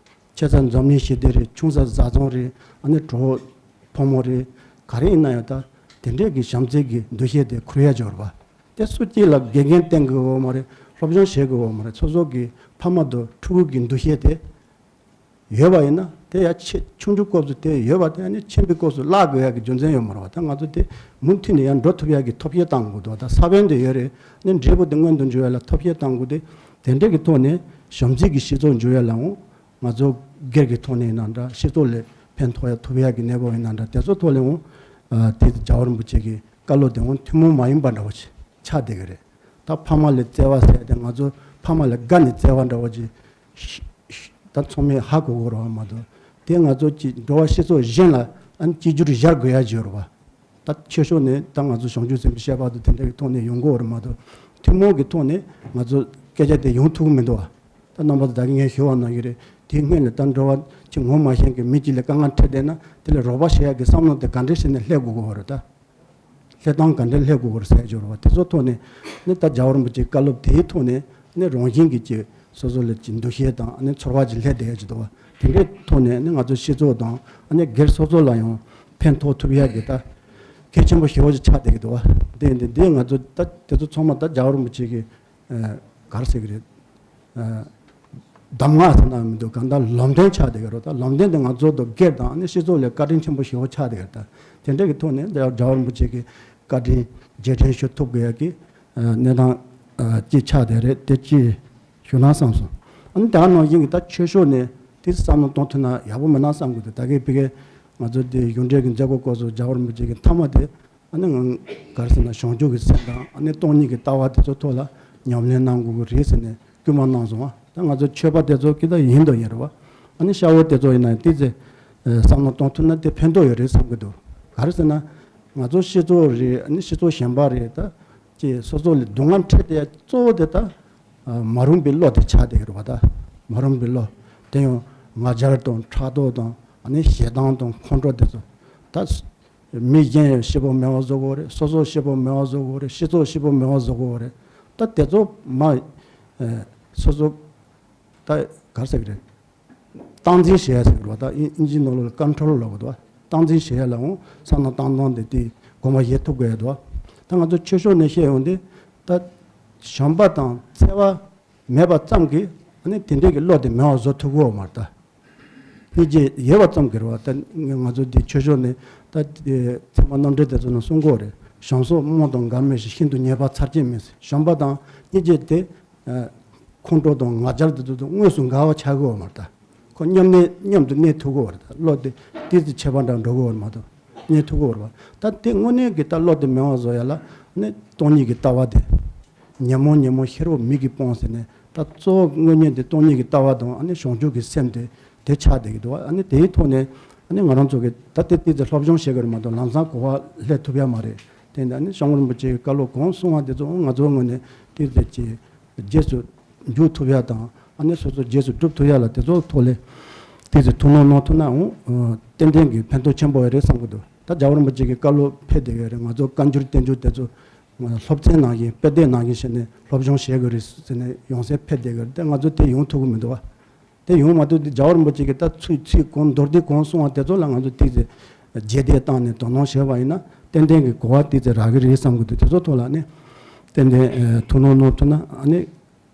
ཆེ་ས་འཛམ་གླིང་ཞི་བདེ་རེད། ཆུང་ས་བཟའ་ཚང་རེད། ཨ་ནི་གྲོགས་ཕོ་མོ་རེད། ག་རེ་ཡིན་ན་ཡང་ད་དེ་འདྲས་ཀྱི་བྱམས་བརྩེ་གི་འདུ་ཤེས་དེ་འཁུར་ཡ་ཅིག་ཡོད་རེད་བ། དེ་སུ་གཅིག་ལ་དགེ་རྒན་བསྟེན་དགོས་པ་མ་རེད། སློབ་སྦྱོང་བྱེད་དགོས་པ་མ་རེད། སོ་སོ་གི་ཕ་མ་དང་ཕྲུ་གུ་གི་འདུ་ཤེས་དེ་ཡོད་པ་ཡིན་ན་དེ་ཡང་ཆེ་ཆུང་ཆུང་སྐབས་སུ་དེ་ཡོད་པ་དེ་ནི་ཆེན་པོའི་སྐབས་སུ་བརླག་དགོས་ཡ་གི་རྒྱུ་མཚན་ཡོད་མ་རེད་བ། ད་ང་ཚོ་དེ་མུ་མཐུད་ནས་ཡང་འགྲོ་ཐུབ་ཡ་གི་ཐབས་ཤེས་བཏང་དགོས་འདུག་ད་ས་བོན་དེ་ཡོད་རེད། ནི་འབྲས་བུ་དེ་མངོན་དུ་འགྱུར་ཡ་ལ་ཐབས་ཤེས་བཏང་དགོས་ཏེ། དེ་འདྲ་གི་ཐོག་ནས་བྱམས་བརྩེ་གི་སྤྱི་ཚོགས་འགྱུར་ཡ་ལའང་ང་ཚོ་སྒེར་གྱི་ཐོག་ནས་ཡིན་ན་འདྲ། སྤྱི་ཚོགས་ལ་ཕན་ཐོགས་ཡ་ཐུབ་ཡ་གི་གནས་བབ་ཡིན་ན་འདྲ། དེ་ཚོ་ཐོག་ལའང་ཨ་དེ་རྒྱལ་བ་རིན་པོ་ཆེ་གི་བཀའ་སློབ་དེའང་ཐུན་མོང་མ་ཡིན་པ་འདྲ་བོ་ཆགས་བསྡད་ཀྱི་རེད། ད་ཕ་མ་ལ་བརྩེ་བ་ཟེར་ཏེ་ང་ཚོ་ཕ་མ་ལ་དགའ་ནས་བརྩེ་བ་འདྲ་བོ་ཅིག་ད་ཚང་མས་ཧ་གོ་གི་རེད་བ་མ་གཏོགས། དེ་ང་ཚོ་ཅིག་འགྲོ་བ་སྤྱི་ཚོགས་གཞན་ལ་ཨ་ནི་གཅིག་གྱུར་སྦྱར་དགོས་ཡ་ཅིག་ཡོད་རེད་བ། ད་ཆོས་ཕྱོགས་ནས་ད་ང་ཚོ་བྱང་ཆུབ་སེམས་དཔའི་བཤད་པ་དང་དེ་འདྲ་གི་ཐོག་ནས་ཡོང་གི་ཡོད་རེད་མ་གཏོགས། ཐུན་མོང་གི་ཐོག་ནས་ང་ཚོ་སྐད་ཆ་དེ་ཡོང་ཐུབ་ཀྱི་མི་འདུག་བ། ད་རྣམ་པ་ཚོ་ད་གིན་ངས་ཞུ་བ་གནང་གི་རེད། དེའི་སྔོན་ལ་ད་འགྲོ་བ་ཅིག་ངོ་མ་ཤེས་མཁན་མི་གཅིག་ལ་དཀའ་ངལ་འཕྲད་བསྡད་ན་དེ་ལ་རོགས་པ་བྱེད་ཡ་གི་བསམ་བློ་དེ་ག་འདྲས་བྱས་ནས་སླེབས་དགོས་ཀྱི་ཡོད་རེད་ད། སླེབས་སྟངས་ག་འདྲ་སླེབས་དགོས་ཀྱི་རེད་ཟེར་ཡ་ཅིག་ཡོད་རེད་བ། དེ་ཚོ་ཐོག་ནས་ནི་ད་རྒྱལ་བ་རིན་པོ་ཆེའི་བཀའ་སློབ་དེའི་ཐོག་ནས་ནི་རང་བཞིན་གྱིས་ཀྱི་སོ་སོ་ལ་ཀྱི་འདུ་ཤེས་དང་ནི་ཚོར་བ་ཅིག་སླེབས་བསྡད་ཡ་ཅིག་འདུག་བ། དེ་འདྲའི་ཐོག་ནས་ནི་ང་ཚོ་སྤྱི་ཚོགས་དང་ནི་སྒེར་སོ་སོ་ལ་ཡང་ཕན་ཐོགས་ཐུབ་ཡ་གི་ད་གལ་ཆེན་པོ་ཞེ་པོ་ཅིག་ཆགས་བསྡད་ཀྱི་འདུག་བ། དེ་འདི་འདི་ང་ཚོ་ད་དེ་ཚོ་ཚང་མ་ད་རྒྱལ་བ་རིན་པོ་ཆེ་གི་ཨ་ག་རེ་ཟེར་གི་རེད། ཨ་གདམས་ངག་ཟེར་ན་མི་འདུག་ག་ད་ལམ་སྟོན་ཆགས་བསྡད་ཀྱི་རེད། ད་ལམ་སྟོན་དེ་ང་ཚོ་དང་སྒེར་དང་ནི་སྤྱི་ཚོགས་ལ་བཀའ་དྲིན་ཆེན་པོ་ཞེ་པོ་ཆགས་བསྡད་ཀྱི་རེད། ད་དེ་འདྲ་གི་ཐོག་ནས་ད་རྒྱལ་བ་རིན་པོ་ཆེ་གི་བཀའ་དྲིན་རྗེས་དྲན་ཞུ་ཐུབ་དགོས་ཡ་གི་ཨ་གནས་སྟངས་ཨ་ཅིག་ཆགས་བསྡད་རེད། དེ་ཅིག་ཞུ་ན་བསམ་སོང་། ཨ་ནི་ད་ག་ནང་བཞིན་གྱི་ད་ཆོས་ཕྱོགས་ནས་དེ་བསམ་བློ་གཏོང་ཐུབ་ན་ཡག་པོ་མེད་ན་བསམ་གི་འདུག་ད་གའི་ཕ་གིའི་ང་ཚོ་དེ་གཞུང་འབྲེལ་གྱི་མཛད་སྒོ་སྐབས་སུ་རྒྱལ་བ་རིན་པོ་ཆེ་གི་མཐའ་མ་དེ་ཨ་ནི་ང་ག་རེ་ཟེར་ན་བྱང་ཆུབ་ཀྱི་སེམས་དང་ཨ་ནི་སྟོང་ཉིད་ཀྱི་ལྟ་བ་དེ་ཚོ་ཐོག་ལ་ཉམས་ལེན་གནང་དགོས་ཀྱི་རེད་ཟེར་ནས་སྐུལ་མ་གནང་སོང་བ། ད་ང་ཚོ་ཆོས་པ་དེ་ཚོ་གི་ད་ཡིན་དང་ཡིན་རེད་བ། ཨ་ནི་སྐྱ་བོ་དེ་ཚོ་ཡིན་ན་ཏི་ཙེ་བསམ་བློ་གཏོང་ཐུབ་ན་དེ་ཕན་ཐོགས་ཡོད་རེད་བསམ་གི་འདུག་ག་རེ་ཟེར་ན་ང་ཚོ་སྤྱི་ཚོགས་རེད། ཨ་ནི་སྤྱི་ཚོགས་གཞན་པ་རེད། ད་ཅེས་སོ་སོ་ལ་སྡུག་བསྔལ་འཕྲད་དེ་གཙོ་བོ་དེ་ད་མ་རུངས་པའི་བློ་དེ་ཆགས་བསྡད་ཀྱི་རེད་བ། ད་མ་རུངས་པའི་བློ་དེ་ཡང་ང་རྒྱལ་དང་ཕྲག་དོག་དང་ཨ་ནི་ཞེ་སྡང་དང་ཁོང་ཁྲོ་དེ་ཚོ་ད། མི་གཞན་ཡང་སྐྱིད་པོ་མེད་པ་བཟོ་དགོས་རེད། སོ་སོ་སྐྱིད་པོ་མེད་པ་བཟོ་དགོས་རེད། སྤྱི་ཚོགས་སྐྱིད་པོ་མེད་པ་བཟོ་དགོས་རེད། ད་དེ་ཚོ་མ་ཨེ་སོ་སོ་ད་ག་རེ་ཟེར་གི་རེད། སྟངས་འཛིན་བྱེད་ཡ་ཟེར་གི་རེད་བ། ད་ཨིན་ཨིན་ཇིའི་ནང་ལོགས་ལ་ཀོན་ཊོལ་ལབ་གི་འདུག་བ། སྟངས་འཛིན་བྱེད་ཡ་ལའང་བསམ་བློ་བཏང་སྟངས་དེ་དེ་དགོངས་པ་བཞེས་ཐུབ་དགོས་ཡ་འདུག་བ། ད་ང་ཚོ་ཆོས་ཕྱོགས་ནས་བཤད་ཡོང་དུས་ད་བྱམས་པ་དང་བརྩེ་བ་མེད་པ་ཙམ་གྱིས་ཨ་ནི་དེ་འདྲས་ཀྱི་བློ་དེ་མེད་པ་བཟོ་ཐུབ་ཀྱི་ཡོད་མ་རེད་ད། སྙིང་རྗེ་ཡོད་པ་ཙམ་གྱིས་རེད་བ། ད་ང་ཚོ་འདི་ཆོས་ཕྱོགས་ནས་ད་ཚད་མ་རྣམ་འགྲེལ་དེ་ཚོ་ནང་གསུང་གི་ཡོད་རེད། བྱམས་སོགས་རྨོངས་དང་འགལ་མེད་ཞིང་། ཤིན་ཏུ་ཉེས་པ་ཚར་གཅད་མིན་ཟེར། བྱམས་པ་དང་སྙིང་རྗེ་དེ་ཁོང་ཁྲོ་དང་ང་རྒྱལ་དེ་ཚོ་དང་དངོས་སུ་འགལ་བ་ཆགས་ཀྱི་ཡོད་མ་རེད་ད། ཁོ་མཉམ་གནས་མཉམ་དུ་གནས་ཐུབ་ཀྱི་ཡོད་རེད་ད། བློ་དེ་ཏོག་ཙམ་ཁྱད་པར་འདྲ་འགྲོ་གི་ཡོད་རེད་མ་གཏོགས་གནས་ཐུབ་ཀྱི་ཡོད་རེད་བ། ད་དེ་དངོས་གནས་ཀྱི་ད་བློ་དེ་མེད་པ་བཟོ་ཡ་ལ་ནི་སྟོང་ཉིད་ཀྱི་ལྟ་བ་དེ། ཉོན་མོངས་ཉོན་མོངས་ཤེས་རབ་མིག་གིས་སྤོང་ཟེར་ནས། ད་གཙོ་བོ་དངོས་གནས་དེ་སྟོང་ཉིད་ཀྱི་ལྟ་བ་དང་ཨ་ནི་བྱང་ཆུབ་ཀྱི་སེམས་དེ་དེ་ཆགས་བསྡད་ཀྱི་འདུག་ཨ་ནི་དེའི་ཐོག་ནས་ཨ་ནི་ང་རང་ཚོ་གི་ད་དེ་ཏོག་ཙམ་སློབ་སྦྱོང་བྱེད་དགོས་རེད་མ་གཏོགས་ལམ་སང་གོ་བ་སླེབས་ཐུབ་ཡ་མ་རེད། དེ་འདྲ་ཨ་ནི་སྐྱབས་མགོན་རིན་པོ་ཆེ་གིས་བཀའ་སློབ་གང་གསུང་བ་དེ་ཚོ་ང་ཚོའི་ངོས་ནས་ཏོག་ཙམ་ཅིག་རྗེས་སུ་འཇུག་ཐུབ་ཡ་དང་ཨ་ནི་སོ་སོ་རྗེས་སུ་སྒྲུབ་ཐུབ་ཡ་ལ་དེ་ཚོའི་ཐོག་ལས་ཏོག་ཙམ་ཐུགས་སྣང་གནང་ཐུབ་ནའང་ཏན་ཏན་གྱི་ཕན་ཐོགས་ཆེན་པོ་ཡོད་རེད་བསམ་གྱི་འདུག་ད་རྒྱལ་བ་རིན་པོ་ཆེ་གི་བཀའ་སློབ་ཕེབས་བསྡད་ཡོད་རེད། ང་ཚོ་བཀའ་འགྱུར་བསྟན་འགྱུར་དེ་ཚོ་སློབ་ཚན་ནང་བཞིན་དཔེ་དེབ་ནང་བཞིན་བྱས་ནས་སློབ་སྦྱོང་བྱེད་དགོས་རེད་ཟེར་ནས་ཡང་སེ་ཕེབས་བསྡད་ཡོད་རེད། དེ་ང་ཚོ་དེ་ཡོང་ཐུབ་ཀྱི་མི་འདུག་བ། དེ་ཡོང་མ་ཐུབ་དུས་རྒྱལ་བ་རིན་པོ་ཆེ་གིས་ད་ཚིག་ཚིག་གང་མདོར་བསྡུས་གང་གསུང་བ་དེ་ཚོ་ལ་ང་ཚོ་ཏོག་ཙམ་རྗེས་འདེད་བཏང་ནས་དོ་སྣང་བྱས་པ་ཡིན་ན་ཏན་ཏན་གྱི་གོ་བ་ཏོག་ཙམ་རག་གི་རེད་བསམ་གྱི་འདུག་དེ་ཚོ་ཐོག་ལ་ནི་ཏན་ཏན་ཨ་ཐུགས་སྣང་གནང་ཐུབ་ན་ཨ་ནི།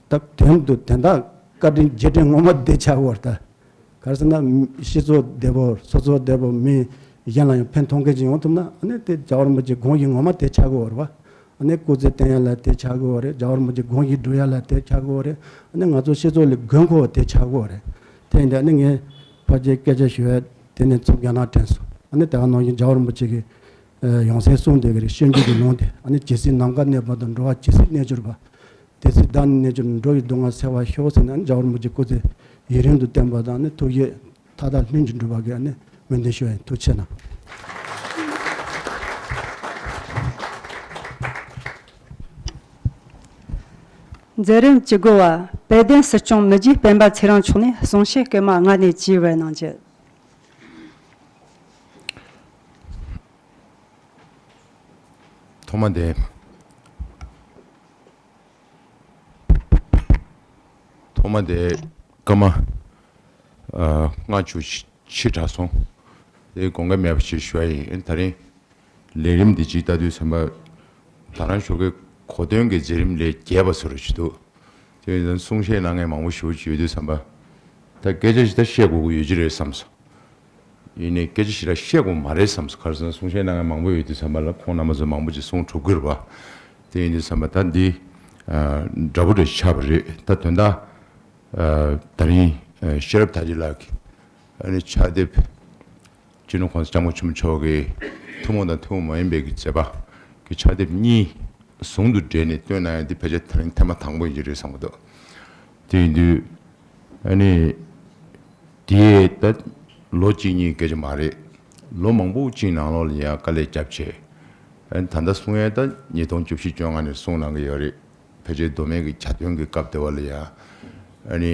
ད་དོན་དུ་དོན་དག་བཀའ་དྲིན་རྗེས་དྲན་ངོ་མ་དེ་ཆགས་ཀྱི་ཡོད་རེད་ད། ག་རེ་ཟེར་ན་སྤྱི་ཚོགས་བདེ་པོ་སོ་སོ་བདེ་པོ་མི་གཞན་ལ་ཡང་ཕན་ཐོགས་མཁན་ཅིག་ཡོང་ཐུབ་ན་ཨ་ནི་དེ་རྒྱལ་བ་རིན་པོ་ཆེ་དགོངས་གཞི་ངོ་མ་དེ་ཆགས་ཀྱི་ཡོད་རེད་བ། ཨ་ནི་སྐུ་ཚེ་བརྟན་ཡ་ལ་དེ་ཆགས་ཀྱི་ཡོད་རེད། རྒྱལ་བ་རིན་པོ་ཆེ་དགོངས་གཞི་འགྲུབ་ཡ་ལ་དེ་ཆགས་ཀྱི་ཡོད་རེད། ཨ་ནི་ང་ཚོ་སྤྱི་ཚོགས་ལ་དགོས་མཁོ་བ་དེ་ཆགས་ཀྱི་ཡོད་རེད། དེ་ཡིན་དུས་ཨ་ནི་ངས་ཕལ་ཆེར་སྐད་ཆ་ཞུ་ཡ་དེ་ནས་མཚམས་རྒྱག་ན་དྲན་སོང་། ཨ་ནི་དེ་ག་ནང་བཞིན་རྒྱལ་བ་རིན་པོ་ཆེ་གིས་ཡང་སེ་གསུངས་བསྡད་ཀྱི་རེད། སྤྱོད་འཇུག་གི་ལུང་དེ་ཨ་ནི་ཇི་སྲིད་ནམ་མཁའ་གནས་པ་དང་། འགྲོ་བ་ཇི་སྲིད་གནས་གྱུར་པ། དེ་སྲིད་བདག་ནི་གནས་གྱུར་ནས། འགྲོ་བའི་སྡུག་བསྔལ་སེལ་བར་ཤོག་ཟེར་ནས་རྒྱལ་བ་རིན་པོ་ཆེ་སྐུ་ཚེ་ཡུན་རིང་དུ་བརྟན་པ་དང་ནི་ཐུགས་བཞེད་མཐའ་དག་ལྷུན་གྱིས་འགྲུབ་པ་གི་ནི་སྨོན་འདུན་ཞུ་ཡ་ཡིན། ཐུགས་རྗེ་གནང་། མཛད་རིམ་བཅུ་དགུ་བ་དཔལ་ལྡན་སྲིད་སྐྱོང་མི་རྗེ་སྤེན་པ་ཚེ་རིང་མཆོག་ནས་གསུང་བཤད་སྐར་མ་ལྔ་ནས་བཅུའི་བར་གནང་རྒྱུ། ཐོག་མ་དེ། ཐོག་མ་དེ་སྐར་མ་ལྔ་བཅུ་ཕྱི་དྲགས་སོང་། དེ་དགོངས་འགལ་མེད་པ་ཞིག་ཞུ་བ་ཡིན། ད་རིང་ལས་རིམ་འདི་གཅིག་ལྟ་དུས་ཙམ་པ། ད་རང་ཞོགས་ཀའི་གོ་སྟོན་གྱི་མཛད་རིམ་ལས་རྒྱས་པ་བཟོ་འདྲ་ཞིག་འདུག་དེ་ཡིན་ཙང་གསུང་བཤད་གནང་མཁན་མང་པོ་ཞིག་ཡོད་དུས་ཙམ་པ། ད་སྐད་ཆ་ཞིག་ད་བཤད་དགོས་ཀྱི་ཡོད་ཀྱི་རེད་བསམ་སོང་། ཡིན་ནའི་སྐད་ཆ་ཞིག་ད་བཤད་དགོས་མ་རེད་བསམ་སོང་། ག་རེ་ཟེར་ན་གསུང་བཤད་གནང་མཁན་མང་པོ་ཡོད་དུས་ཙམ་པ་ལ་ཁོང་རྣམ་པ་ཚོ་མང་པོ་ཅིག་གསུང་གྲུབ་ཀྱི་རེད་བ། དེ་ཡིན་དུས་ཙམ་པ་ད་འདི་འདྲ་པོ་འདྲ་ཞིག་ཆགས་པ་རེད། ད་དོན་དག་ཨ། ད་རིང་ཨ། ཤེས་རབ་དར་རྒྱས་ལགས་ཀྱིས་ཨ་ནི་ཕྱག་དེབ་སྤྱི་ནོར་༸གོང་ས་༸སྐྱབས་མགོན་ཆེན་པོ་མཆོག་གི་ཐུན་མོང་དང་ཐུན་མོང་མ་ཡིན་པའི་གི་མཛད་པ་གི་ཕྱག་དེབ་གཉིས་ཟུང་དུ་སྦྲེལ་ནས་བཏོན་གནང་ཡ་འདི་ཕལ་ཆེར་ད་རིང་ཐེངས་མ་དང་པོ་ཡིན་གྱི་རེད་བསམ་གྱི་འདུག་དེ་ཡིན་དུས་ཨ་ནི་དེ་ད་ལོ་གཅིག་གཉིས་སྐད་ཆ་མ་རེད། ལོ་མང་པོ་གཅིག་ནང་ལོགས་ལ་ཡ་དཀའ་ལས་བརྒྱབ་བྱས། ཨ་ནི་ད་ལྟ་གསུང་ཡ་ད་ཉིས་སྟོང་བཅུ་བཞི་བཅོ་ལྔ་ནས་གསུང་གནང་གི་ཡོད་རེད། ཕལ་ཆེར་མདོ་སྨད་ཀྱི་གྱ་སྟོན་གྱི་སྐབས་དེ་བ་ལ་ཡ། ཨ་ནི།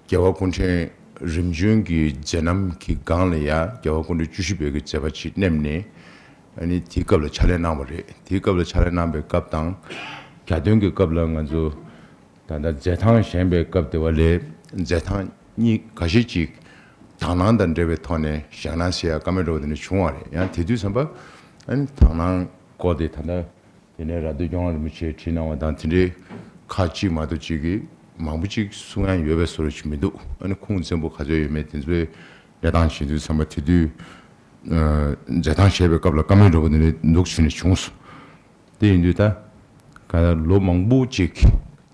རྒྱལ་བ་སྐུ་ཕྲེང་རིམ་བྱོན་གྱི་མཛད་རྣམ་གྱི་སྒང་ལ་ཡ་རྒྱལ་བ་སྐུ་ཕྲེང་བཅུ་བཞི་པའི་གི་མཛད་པ་ཅིག་བསྣམས་ནས། ཨ་ནི་དེའི་སྐབས་ལ་ཕྱག་ལས་གནང་བ་རེད། དེའི་སྐབས་ལ་ཕྱག་ལས་གནང་པའི་སྐབས་དང་། གྱ་སྟོན་གྱི་སྐབས་ལ་ང་ཚོ་ད་ལྟ་མཛད་ཐང་བཞེངས་པའི་སྐབས་དེ་བ་ལས་མཛད་ཐང་གཉིས་ཁ་ཤས་ཅིག་དག་སྣང་དང་འབྲེལ་བའི་ཐོག་ནས་བཞེངས་གནང་ཟེར་ཡ་བཀའ་མོལ་འདྲ་བོ་དེ་འདྲ་བྱུང་བ་རེད། ཡང་དེ་དུས་ཙམ་པ་ཨ་ནི་དག་སྣང་སྐོར་དེ་ད་ལྟ། དེ་ནས་ར་སྟོད་སྐྱོང་བ་རིན་པོ་ཆེས་བྲིས་གནང་བ་དང་དེ་འདྲའི་ཁག་ཅིག་མ་གཏོགས་ཅིག་གིས་མང་པོ་ཅིག་གསུང་ཡ་ཡོད་པའི་བཟོ་འདྲ་ཅིག་མི་འདུག་ཨ་ནི་ཁུངས་བཙན་པོ་ག་ཚོད་ཡོད་མེད་དེ་ཚོའི་གནས་སྟངས་བྱེད་དུས་ཙམ་པ་དེ་དུས་ཨ་མཛད་ཐང་བཞེས་པའི་སྐབས་ལ་བཀའ་མོལ་འདྲ་པོ་དེ་འདྲའི་འདུག་བྱས་ནས་བྱུང་སོང་། དེ་ཡིན་དུས་ད་ག་ལོ་མང་པོ་ཅིག་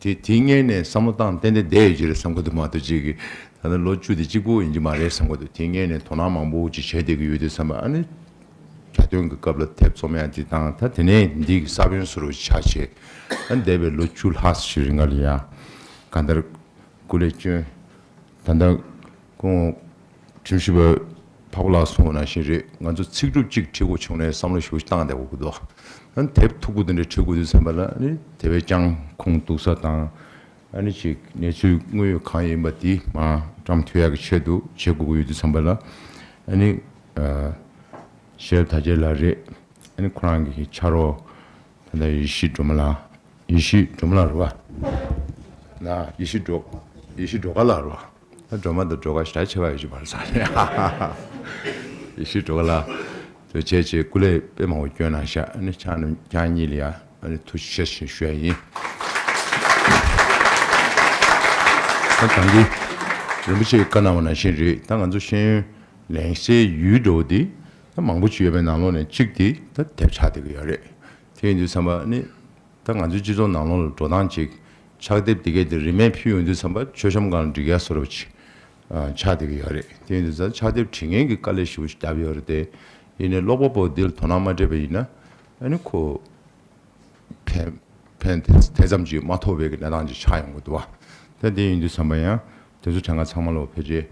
དེ་དེའི་སྔོན་ནས་བསམ་བློ་བཏང་ཏན་ཏན་བསྡད་ཡོད་ཀྱི་རེད་བསམ་གྱི་འདུག་མ་གཏོགས་ཅིག་གིས་ད་ལྟ་ལོ་བཅུ་དེ་གཅིག་པོ་ཡིན་གྱི་མ་རེད་བསམ་གྱི་འདུག་དེའི་སྔོན་ནས་དོ་སྣང་མང་པོ་ཅིག་བྱས་བསྡད་ཀྱི་ཡོད་དུས་ཙམ་པ་ཨ་ནི། གྱ་སྟོན་གྱི་སྐབས་ལ་དེབ་རྩོམ་ཡ་འདི་དང་ད་དེ་ནས་འདི་གི་ས་བོན་ཟུར་བ་ཆགས་བྱས། ཨ་འདས་པའི་ལོ་བཅུ་ལྷག་ཞིག་རིང་ལ་ཡ། གང་ལྟར་སྐུ་ལས་བསྐྱོན། ད་ལྟ་ཁོང་ཁྲིམས་ཞིབ་པ་འཕགས་པ་ལགས་གསུངས་པ་ནང་བཞིན་རེད། ང་ཚོ་ཚིག་གྲུབ་གཅིག་བྲིས་དགོས་བྱུང་ནས་བསམ་བློ་ཞེ་པོ་ཞིག་བཏང་བསྡད་དགོས་ཀྱི་འདུག་ཨ་ནི་དེབ་མཐུག་པོ་འདི་འདྲ་བྲིས་དགོས་དུས་ཙམ་པ་ལ་ཨ་ནི་དེ་བས་ཀྱང་ཁུངས་གཏུགས་ས་དང་། ཨ་ནི་ཅིག་གནས་ཚུལ་དངོས་ཡོད་གང་ཡིན་པ་དེ་མར་བཀྲམ་ཐུབ་ཡག་གི་ཆེད་དུ་བྱེད་དགོས་ཀྱི་ཡོད་དུས་ཙམ་པ་ལ། ཨ་ནི་ཨ་ཤེས་རབ་དར་རྒྱས་ལགས་རེད། ཨ་ནི་ཁོ་རང་གི་ཕྱག་རོགས་ད་ལྟ་ཡེ་ཤེས་སྒྲོལ་མ་ལགས། ཡེ་ཤེས་སྒྲོལ་མ་ལགས་རེད་བ། ན་ཡེ་ཤེས་སྒྲོལ། ཡེ་ཤེས་སྒྲོལ་དཀར་ལགས་རེད་བ། ད་སྒྲོལ་མ་དང་སྒྲོལ་དཀར་ཞེ་དྲག་ཁྱད་པར་ཡོད་ཀྱི་མ་རེད་ས་རེད། ཡེ་ཤེས་སྒྲོལ་དཀར་ལགས། དེ་བྱས་བྱས་སྐུ་ལས་དཔེ་མང་པོ་བསྐྱོན་གནང་ཤག་ཨ་ནི་ཁྱེད་རྣམས་ཁྱེད་གཉིས་ལ་ཡ་ཨ་ནི་ཐུགས་རྗེ་ཆེ་ཞེས་ཞུ་ཡ་ཡིན། ད་ད་འདི་རིན་པོ་ཆེས་བཀའ་གནང་བ་ནང་བཞིན་རེད། ད་ང་ཚོ་ཤེས་ཡོན་ལེན་སའི་ཡུལ་འདྲ་བོ་འདི་ད་མང་པོ་ཅིག་ཡོད་པའི་ནང་ལོགས་ནས་གཅིག་དེ་ད་དེབ་ཆགས་བསྡད་ཀྱི་ཡོད་རེད། དེ་ཡིན་དུས་ཙམ་པ་ཨ་ནི་ད་ང་ཚོའི་སྤྱི་ཚོགས་ནང་ལོགས་ལ་འགྲོ་སྟངས་ཅིག་ཕྱག་དེབ་དེ་གས་དེ་རིན་མེད་ཕུལ་ཡོང་དུས་ཙམ་པ་མཆོད་བཤམས་སྒང་ལ་སྒྲིག་ཡ་བཟོ་འདྲ་བོ་ཅིག་ཨ་ཆགས་བསྡད་ཀྱི་ཡོད་རེད། དེ་ཡིན་དུས་ཙམ་ཕྱག་དེབ་བྲིས་མཁན་གྱི་དཀའ་ལས་ཞེ་པོ་ཞིག་བརྒྱབ་ཡོད་རེད་དེ། ཡིན་ནའི་ཀློག་པ་པོ་འདི་ལ་དོ་སྣང་མ་སྤྲད་པ་ཡིན་ན་ཨ་ནི་ཁོ་ཕན་ ཕན་དེ་དེ་ཙམ་གྱིས་མ་ཐོགས་པའི་གི་གནས་སྟངས་ཅིག་ཆགས་ཡོང་གི་འདུག་བ། ད་དེ་ཡིན་དུས་ཙམ་པ་ཡང་དེ་ཚོ་གྲངས་ཀ་ཚང་མ་ལོ་ཕལ་ཆེར་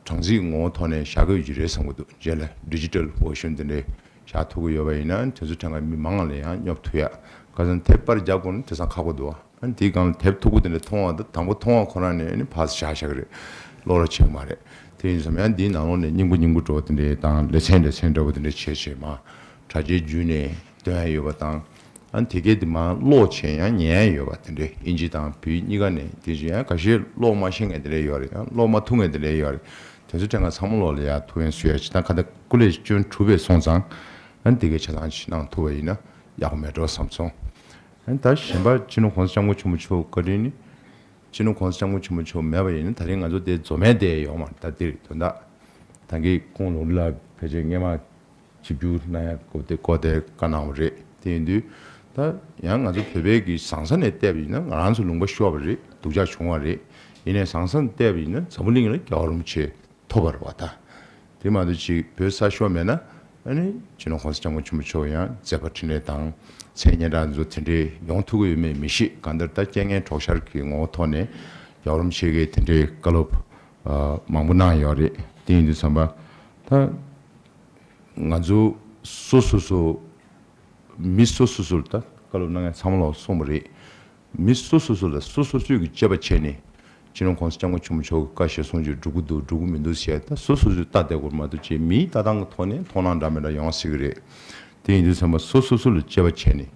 གྲངས་རྩིས་ངོ་བོ་ཐོག་ནས་བཞག་དགོས་ཀྱི་རེད་བསམ་གི་འདུག་རྗེས་ལ་ཌི་ཇི་ཊལ་བར་ཤན་དེ་འདྲའི་བཞག་ཐུབ་ཀྱི་ཡོད་པ་ཡིན་ན་དེ་ཚོ་གྲངས་ཀ་མི་མང་ལ་ཡང་སྙོབ་ཐུབ་ཡ། ཁ་སང་དེབ་པར་རྒྱག་དགོས་ན་དེང་སང་ཁག་པོ་འདུག་བ། ཨ་ནི་དེའི་སྒང་ལ་དེབ་མཐུག་པོ་དེ་འདྲ་མཐོང་བ་དང་དང་པོ་མཐོང་བ་ཁོ་རང་ནས་ཨ་ནི་ཕར་བཞག་བཞག་གི་རེད། ཀློག་ར་བྱེད་ཀྱི་མ་རེད། དེ་ཡིན་ཙང་ཡང་འདིའི་ནང་ལོགས་ནས་སྙིང་པོ་སྙིང་པོ་འདྲ་བོ་དེ་འདྲའི་དང་ལེ་ཚན་ལེ་ཚན་འདྲ་བོ་དེ་འདྲ་བྱས་བྱས་མ་དྲ་རྒྱའི་བརྒྱུད་ནས་སྟོན་ཡ་ཡོད་པ་དང་། ཨ་ནི་དེ་གས་དེ་མ་ཀློག་བྱས་ཡང་ཉན་ཡ་ཡོད་པ་དེ་འདྲའི་ཨིན་ཇི་དང་བོད་གཉིས་ཀ་ནས་དེ་བཞིན་ཡང་ཁ་ཤས་ཀློག་མ་ཤེས་མཁན་དེ་འདྲ་ཡོད་རེད། ཡང་ཀློག་མ་ཐུབ་མཁན་དེ་འདྲ་ཡོད་རེད། དེ་ཚོ་དྲན་ག་ཚང་མ་ལོག་ལ་ཡ་ཐུགས་ཕན་གསོས་ཡ་ཅིག་དང་ཁ་ད་སྐུ་ལས་སྐྱོན་གྲུབ་པས་སོང་ཙང་། ཨ་ནི་དེ་གས་ཆ་ཚང་ཅིག་གནང་ཐུབ་པ་ཡིན་ན་ཡག་པོ་མེད་འགྲོ་བསམ་སོང་། ཨ་ནི་ད་གཞན་པ་སྤྱི་ནོར་གོང་ས་སྐྱབས་མགོན་ཆེན་པོ་མཆོག་བཀའ་དྲིན་ནི། སྤྱི་ནོར་གོང་ས་སྐྱབས་མགོན་ཆེན་པོ་མཆོག་མེད་པ་ཡིན་ན་ད་རིང་ང་ཚོ་དེ་འཛོམས་མེད་དེ་ཡོང་མ་རེད། ད་འདིར་དོན་དག་ད་གིན་ཁོང་ལུང་རིགས་ལ་ཕལ་ཆེར་སྔས་མ་ཆིབས་བསྒྱུར་གནང་ཡ་སྐོར་དེ་སྐོར་དེ་བཀའ་གནང་བ་རེད། དེ་ཡིན་དུས་ད་ཡང་ང་ཚོ་བོད་པའི་གི་བཟང་ས་ནས་བལྟས་པ་ཡིན་ན་ང་རང་ཚོ་ལུང་པ་ཤོར་བ་རེད། སྡུག་ཅག་བྱུང་བ་རེད། ཡིན་ནའི་བཟང་ས་ནས་བལྟས་པ་ཡིན་ན་འཛམ་བུ་གླིང་ལ་རྒྱལ་བ་རིན་པོ་ཆེ་ཐོབ་པ་རེད་བ། ད་དེ་མ་གཏོགས་ཅིག་བོད་ས་ཤོར་མེད་ན། ཨ་ནི་སྤྱི་ནོར་གོང་ས་སྐྱབས་མགོན་ཆེན་པོ་མཆོག་ཡང་མཛད་པ་འཕྲིན་ལས་དང་མཚན་སྙན་གྲགས་ཚོ་དེ་འདྲའི་ཡོང་ཐུབ་ཀྱི་ཡོད་མེད་མི་ཤེས། གང་ལྟར་ད་རྐྱེན་ངན་གྲོགས་ཤར་གྱི་ངོ་བོ་ཐོག་ནས་རྒྱལ་བ་རིན་པོ་ཆེ་གིས་དེ་འདྲའི་བཀའ་སློབ་ཨ་མང་པོ་གནང་ཡོད་རེད། དེ་ཡིན་དུས་ཙམ་པ་ད་ང་ཚོ་སོ་སོ་སོ་མི་སོ་སོ་སོར་ད་བཀའ་སློབ་གནང་མཁན་ཚང་མ་ལ་གསུངས་པ་རེད། མི་སོ་སོ་སོ་ལ་སོ་སོ་སོས་ཀྱི་དཔྱད་པ་བྱས་ནས་སྤྱི་ནོར་གོང་ས་སྐྱབས་མགོན་ཆེན་པོ་མཆོག་གི་བཀའ་ཞལ་གསུང་ཆོས་འགྲུབ་ཀྱི་འདུག་འགྲུབ་ཀྱི་མི་འདུག་ཟེར་ད་སོ་སོ་སོས་ལྟ་བསྡད་དགོས་མ་གཏོགས་ཅིག་མིའི་ལྟ་སྟངས་ཀྱི་ཐོག་ནས་མཐོང་སྣང་འདྲ་མི་འདྲ་ཡོང་སྲིད་ཀྱི་རེད། དེ་ཡིན་དུས་ཙམ་པ་སོ་སོ་སོ་ལ་དཔྱད་པ་བྱས་ནས་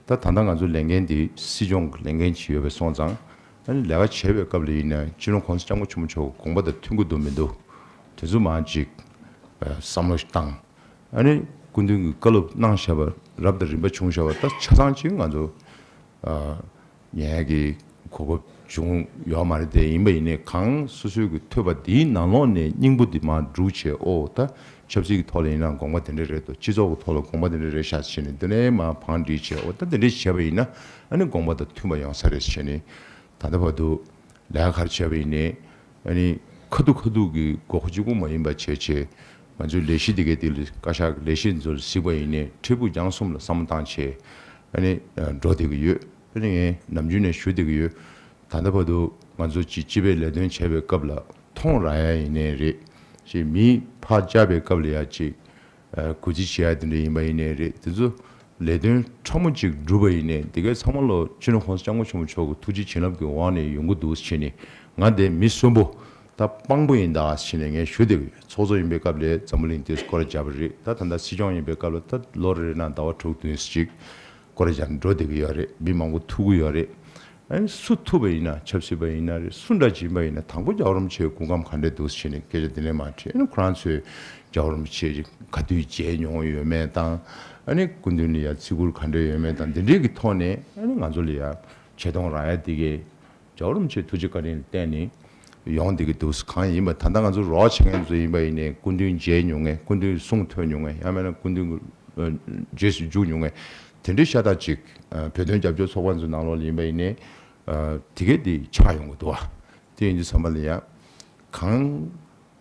ད་ད་ལྟ་ང་ཚོ་ལས་འགན་འདི་སྲིད་སྐྱོང་གི་ལས་འགན་ཅིག་ཡོད་པའི་སོང་ཙང་ཨ་ནི་ལས་ཀ་བྱེད་པའི་སྐབས་ལ་ཡིན་ན་སྤྱི་ནོར་གོང་ས་སྐྱབས་མགོན་ཆེན་པོ་མཆོག་གི་དགོངས་པ་དང་མཐུན་གྱི་འདུག་མི་འདུག་དེ་ཚོ་མར་ཅིག་བསམ་བློ་ཞིག་བཏང་། ཨ་ནི་སྐུ་མདུན་གྱི་བཀའ་སློབ་གནང་བཞག་པ་རབ་དང་རིམ་པ་བྱུང་བཞག་པ་ད་ཆ་ཚང་ཅིག་ང་ཚོ་ཨ་ཉན་ཡག་གི་གོ་སྐབས་བྱུང་ཡོད་མ་རེད་དེ། ཡིན་པ་ཡིན་ནའི་གང་སོ་སོའི་གི་ཐོས་པ་དེའི་ནང་ལོགས་ནས་སྙིང་པོ་འདི་མར་སྒྲུག་བྱས། ཨོ་ད་ཆབ་སྲིད་ཀྱི་ཐོག་ལ་ཡིན་ན་དགོངས་པ་དེ་འདྲ་རེད་འདུག་སྤྱི་ཚོགས་ཀྱི་ཐོག་ལ་དགོངས་པ་དེ་འདྲ་རེད་ཤག་བྱས་ནས་དེ་ནས་མར་བང་སྒྲིག་བྱས། ཨོ་ད་དེ་འདྲ་བྱས་པ་ཡིན་ན་ཨ་ནི་དགོངས་པ་དང་མཐུན་པ་ཡོང་ས་རེད་བྱས་ནས་ད་ལྟ་བར་དུ་ལས་ཀ་ག་རེ་བྱས་པ་ཡིན་ནའི་ཨ་ནི་ཁ་ཐུག་ཁ་ཐུག་གི་དགོས་མཁོ་གཅིག་པུ་མ་ཡིན་པ་བྱས་བྱས། ང་ཚོའི་ལས་གཞི་འདི་གའི་སྟེང་ལ་བཀའ་ཤག་གི་ལས་གཞི་ཚོ་ལ་གཟིགས་པ་ཡིན་ནའི་འཕྲལ་ཕུགས་རྒྱང་གསུམ་ལ་བསམ་བློ་བཏང་བྱས་ཨ་ནི་འགྲོ་བསྡད་ཀྱི་ཡོད། ཨ་ནི་ངས་ནམ་རྒྱུན་ནས་ཞུ་བསྡད་ཀྱི་ཡོད། ད་ལྟ་བར་དུ་ང་ཚོ་ཅིག་སྤྱི་པའི་ལས་དོན་བྱས་པའི་སྐབས་ལ་མཐོང་རག་ཡ་ཡིན་ནའི་རེད། ཅིག་མིས་ཕར་བཅར་བའི་སྐབས་ལ་ཡ་ཅིག་ཨ་གུས་བརྩི་བྱེད་ཡ་དེ་འདྲ་ཡིན་པ་ཡིན་ནའི་རེད། དེ་ཚོ་ལས་དོན་ཕྲ་མོ་ཅིག་བསྒྲུབས་པ་ཡིན་ནའི་དེ་གའི་ཚང་མ་ལོ་སྤྱི་ནོར་གོང་ས་སྐྱབས་མགོན་ཆེན་པོ་མཆོག་གི་ཐུགས་རྗེ་བྱིན་རླབས་ཀྱི་འོག་ནས་ཡོང་གི་འདུག་ཟེར་ནས་ང་དེ་མི་གསོན་པོ་ད་དཔང་པོ་ཡིན་ད་ཟེར་ནས་ངས་ཞུ་བསྡད་ཀྱི་ཡོད། ཚོགས་གཙོ་ཡིན་པའི་སྐབས་ལ་འཛམ་བུ་གླིང་དེ་སྐོར་ར་བརྒྱབ་པ་རེད། ད་ད་ལྟ་སྲིད་སྐྱོང་ཡིན་པའི་སྐབས་ལ་ད་ལོ་རེ་རེ་ནང་ཟླ་བ་དྲུག་བདུན་ཙམ་ཅིག་སྐོར་ར་བརྒྱབ་ནས་འགྲོ་བསྡད་ཀྱི་ཡོད་རེད། མི་མང་པོ་ཐུག་གི་ཡོད་རེད། ཨ་ནི་སུ་ཐུག་པ་ཡིན་ན་ཆབ་སྲིད་པ་ཡིན་ན་རེད། སུ་འདྲ་ཅིག་ཡིན་པ་ཡིན་ན་དང་པོ་རྒྱལ་བ་རིན་པོ་ཆེའི་སྐུ་ཁམས་ག་འདྲས་འདུག་ཟེར་ནས་སྐད་ཆ་དེ་ནས་མར་དྲིས། ཨ་ནི་ཁོ་རང་ཚོས་རྒྱལ་བ་རིན་པོ་ཆེ་ག་དུས་མཇལ་མྱོང་ཡོད་མེད་དང་། ཨ་ནི་སྐུ་མདུན་ལ་ཡ་བརྩི་བཀུར་ག་འདྲས་ཡོད་མེད་དང་འདི་འདྲས་ཀྱི་ཐོག་ནས་ཨ་ནི་ང་ཚོ་ལ་ཡ་ཆེ་མཐོང་རག་ཡ་དེ་གས་རྒྱལ་བ་རིན་པོ་ཆེའི་ཐུགས་རྗེ་བཀའ་དྲིན་ལ་བརྟེན་ནས་ཡོང་བསྡད་ཀྱི་འདུག་གང་ཡིན་པ་ད་ལྟ་ང་ཚོ་རོགས་བྱེད་མཁན་ཚོ་ཡིན་པ་ཡིན་ནའི་སྐུ་མདུན་མཇལ་མྱོང་མཁན། སྐུ་མདུན་གསུང་ཐོས་མྱོང་མཁན། ཡང་མིན་ན་སྐུ་མདུན་གྱི་རྗེས་སུ་འཇུག་མྱོང་མཁན་དེ་འདྲའི་ཤ་སྟག་ཅིག་བོད་དོན་རྒྱབ་སྐྱོར་ཚོགས་པ་ཚོའི་ནང་ལོགས་ལ་ཡིན་པ་ཡིན་ནའི་དེ་གས་དེ་ཆགས་ཡོང་གི་འདུག་བ། དེ་ཡིན་དུས་ཙམ་པ་ལ་ཡ་གང་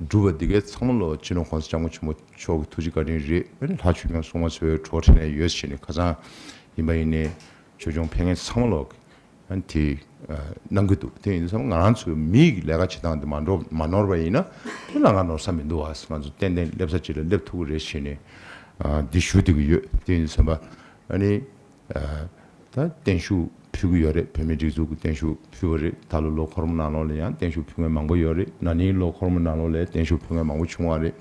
སྒྲུབ་པ་དེ་གས་ཚང་མ་ལོ་སྤྱི་ནོར་གོང་ས་སྐྱབས་མགོན་ཆེན་པོ་མཆོག་གི་ཐུགས་རྗེ་བཀའ་དྲིན་རེད། ཨ་ནི་ལྷ་ཆོས་སྐྱོང་སྲུང་མ་ཚོའི་གྲོགས་ཁྲིད་ནས་ཡོད་ཟེར་ནས་ཁ་སང་ཡིན་པ་ཡིན་ནའི་ཆོས་སྐྱོང་ཕེབས་མཁན་ཚང་མ་ལོ་ཨ་ནི་དེ་གནང་གི་འདུག་དེ་ཡིན་དུས་ཙམ་པ་ང་རང་ཚོའི་མིའི་ལས་ཀ་བྱེད་སྟངས་དེ་མ་འགྲོ་མ་ནོར་བ་ཡིན་ན་དེ་ལ་ང་ནོར་ས་མི་འདུག་བ། ང་ཚོ་ཏན་ཏན་སླེབས་ས་ཅིག་ལ་སླེབས་ཐུབ་ཀྱི་རེད་ཟེར་ནས་འདི་ཞུ་བསྡད་ཀྱི་ཡོད། དེ་ཡིན་དུས་ཙམ་པ་ཨ་ནི། ད་བརྟན་བཞུགས་ཕུལ་གྱི་ཡོད་རེད། བོད་མིའི་སྒྲིག་འཛུགས་ཀྱི་བརྟན་བཞུགས་ཕུལ་བ་རེད། ད་ལོ་ལོ་འཁོར་མོ་ནང་ལོགས་ལ་ཡང་བརྟན་བཞུགས་ཕུལ་མཁན་མང་པོ་ཡོད་རེད། ན་ནིང་ལོ་འཁོར་མོ་ནང་ལོགས་ལ་བརྟན་བཞུགས་ཕུལ་མཁན་མང་པོ་བྱུང་བ་རེད།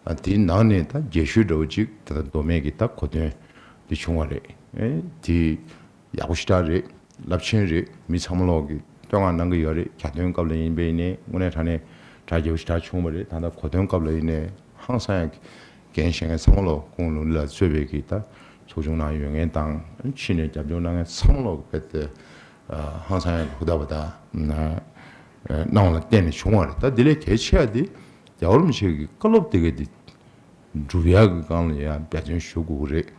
ཨ་དེའི་ནང་ནས་ད་རྒྱས་ཤོས་འདྲ་བོ་ཅིག་ད་ལྟ་མདོ་སྨད་ཀྱི་ད་གོ་སྟོན་འདི་བྱུང་བ་རེད། ཨེ་དེ་ཡག་པོ་ཞེ་དྲག་རེད། རླབས་ཆེན་རེད། མི་ཚང་མ་ལོག་གི་བསྟོད་བསྔགས་གནང་གི་ཡོད་རེད། གྱ་སྟོན་སྐབས་ལ་ཡིན་པས་ནས་དངོས་གནས་དྲང་གནས་གྲ་རྒྱས་པོ་ཞེ་དྲག་བྱུང་བ་རེད། ད་ལྟ་གོ་སྟོན་སྐབས་ལ་ཡིན་ནས་ཧང་སང་ཡང་འགན་བཞེས་མཁན་ཚང་མ་ལོ་ཁོང་ལུང་ལ་གཙོས་པའི་གི་ད་ཚོགས་ཆུང་ནང་ཡོད་མཁན་དང་ཕྱི་ནས་རྒྱབ་སྐྱོར་གནང་མཁན་ཚང་མ་ལོ་རྦད་དེ་ཧང་སང་ཡང་ཧུར་ཐག་པ་དང་གནང་བ་ལ་བརྟེན་ནས་བྱུང་བ་རེད། ད་དེ་ལས་གལ་ཆེ་བ་དེ་རྒྱལ་བ་རིན་པོ་ཆེ་གི་བཀའ་སློབ་དེ་ག་དེ་སྒྲུབ་ཡག་གི་སྒང་ལ་ཡང་འབད་བརྩོན་ཞུ་དགོས་ཀྱི་རེད།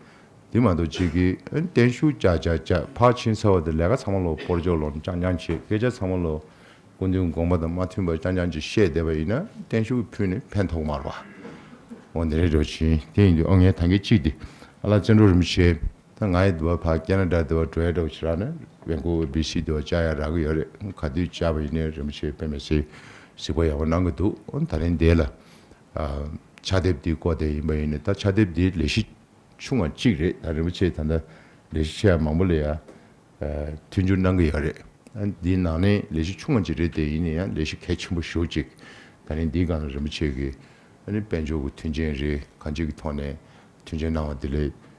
དེ་མ་གཏོགས་གཅིག་གིས་ཨ་ནི་བརྟན་བཞུགས་བཅག་བཅག་བཅག་ཕར་ཕྱིན་ཚར་བ་དེ་ལས་ཀ་ཚང་མ་ལོ་སྤོར་སྐྱོར་ལོ་རྐྱང་རྐྱང་བྱེད། སྐད་ཆ་ཚང་མ་ལོ་སྐུ་མདུན་དགོངས་པ་དང་མ་མཐུན་པ་རྐྱང་རྐྱང་ཅིག་བཤད་བསྡད་པ་ཡིན་ན་བརྟན་བཞུགས་ཕུལ་ནས་ཕན་ཐོགས་མ་རེད་པ། འོ་འདི་རེད་འགྲོ་ཕྱིན་དེ་ཡིན་དུས་ཨ་ངས་ད་གིན་གཅིག་དེ་ཨ་ལགས་བཙན་སྒྲོལ་རིན་པོ་ཆེ་ ད་ང་ཡི་འདི་བ་ཕ་ཀེ་ན་ཌ་འདི་བ་འགྲོ་ཡ་འདྲ་བོ་ཞིག་རག་ན་ཝན་ཀུ་ཝར་བི་སི་འདི་བ་བཅར་ཡ་རག་གི་ཡོད་རེད། ག་དུས་བཅར་བ་ཡིན་ནའི་རིན་པོ་ཆེ་དཔེ་མི་སྲིད་གཟིགས་པ་ཡག་པོ་གནང་གི་འདུག་ཨོ་ད་རིང་འདི་ལ་ཕྱག་དེབ་འདི་བཀོད་དེ་ཡིན་པ་ཡིན་ནའི། ད་ཕྱག་དེབ་འདི་ལས་གཞི་ཆུང་བ་གཅིག་རེད། ད་རིན་པོ་ཆེ་ད་ལྟ་ལས་གཞི་ཆེ་བ་མང་པོ་ལ་ཡ་མཐུན་འགྱུར་གནང་གི་ཡོད་རེད། ཨ་འདིའི་ནང་ནས་ལས་གཞི་ཆུང་བ་ཅིག་རེད་དེ། ཡིན་ན་ཡང་ལས་གཞི་གལ་ཆེན་པོ་ཞེ་པོ་ཅིག་ད་ནི་འདིའི་སྒང་ལ་རིན་པོ་ཆེ་གིས་ཨ་ནི་དཔལ་འབྱོར་གྱི་མཐུན་རྐྱེན་རེད། གང་ཅིའི་ཐོག་ནས་མཐུན་རྐྱེན་གནང་བ་དེ་ལ་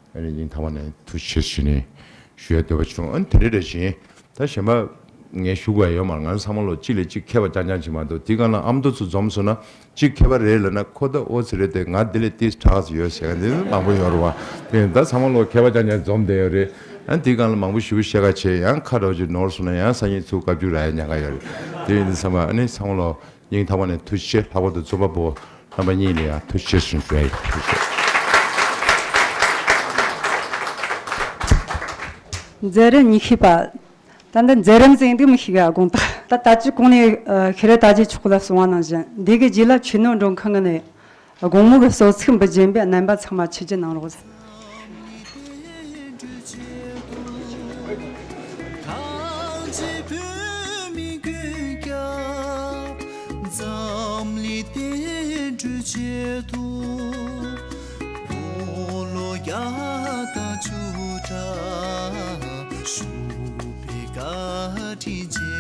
ཨ་ནི་སྙིང་ཐག་པ་ནས་ཐུགས་རྗེ་ཆེ་ཞུ་ནས་ཞུ་ཡ་འདོད་པ་བྱུང་། ཨ་ནི་དེ་འདྲ་རེད་བཞིན་ད་གཞན་པ་ངས་ཞུ་དགོས་ཡ་ཡོད་མ་རེད། ང་ཚང་མ་ལོ་གཅིག་ལས་གཅིག་མཁས་པ་རྐྱང་རྐྱང་ཅིག་མ་གཏོགས། དེའི་སྒང་ལ་ཨ་མདོ་ཚོ་འཛོམས་སོང་ན་གཅིག་མཁས་པ་རེད་ལབ་ན་ཁོ་ད་ཨོ་ཙི་རེད་དེ། ང་འདི་ལས་ཏིས་དྲག་ཙམ་ཡོད་ཟེར་མཁན་འདི་མང་པོ་ཡོད་རེད་བ། དེ་ད་ཚང་མ་ལོ་མཁས་པ་རྐྱང་རྐྱང་འཛོམས་བསྡད་ཡོད་རེད། ཨ་འདིའི་སྒང་ལ་མང་པོ་ཞེ་པོ་བཤད་ཁ་བྱས་ཡང་ཁ་འདྲ་བོ་ཅིག་ནོར་སོང་ན་ཡང་སང་ཉིན་ཚུར་བཀའ་བཀྱོན་རག་ཡ་ཉེན་ཁ་ཡོད་རེད། དེ་ཡིན་དུས་ཚང་མ་ཨ་ནི་ཚང་མ་ལོ་སྙིང་ཐག་པ་ནས་ཐུགས་རྗེ་ཆེ། ལྷག་པར་དུ་རྩོམ་པ་པོ་རྣམ་པ་གཉིས་ལ་ཡང་ཐུགས་རྗེ་ཆེ་ཞུ་ཡ་ཡིན། ཐུགས་རྗེ་ཆེ། མཛད་རིམ་ཉི་ཤུ་པ། ད་ལྟ་མཛད་རིམ་ཟེར་འདུག་མི་ཤེས་ག་དགོངས་དག་ད་ལྟ་ཅི་གོང་ནས་ཨ་ཤེས་རབ་དར་རྒྱས་མཆོག་ལ་གསུངས་པ་ནང་བཞིན། འདི་གི་རྗེས་ལ་ཆོས་ནོར་མགྲོན་ཁང་གི་ནས་དགོང་མོ་གི་གསོལ་ཚིགས་འབུལ་རྒྱུ་ཡིན་པས། རྣམ་པ་ཚང་མ་མཆོད་ཀྱི་གནང་རོགས། འཛམ་གླིང་བསྟན་འགྲོའི་ཆེད་དུ། འཁོར་ལོ་བརྒྱ་དང་བཅུ་ཕྲག་བཞུགས་པའི་བཀའ་དྲིན་རྗེས་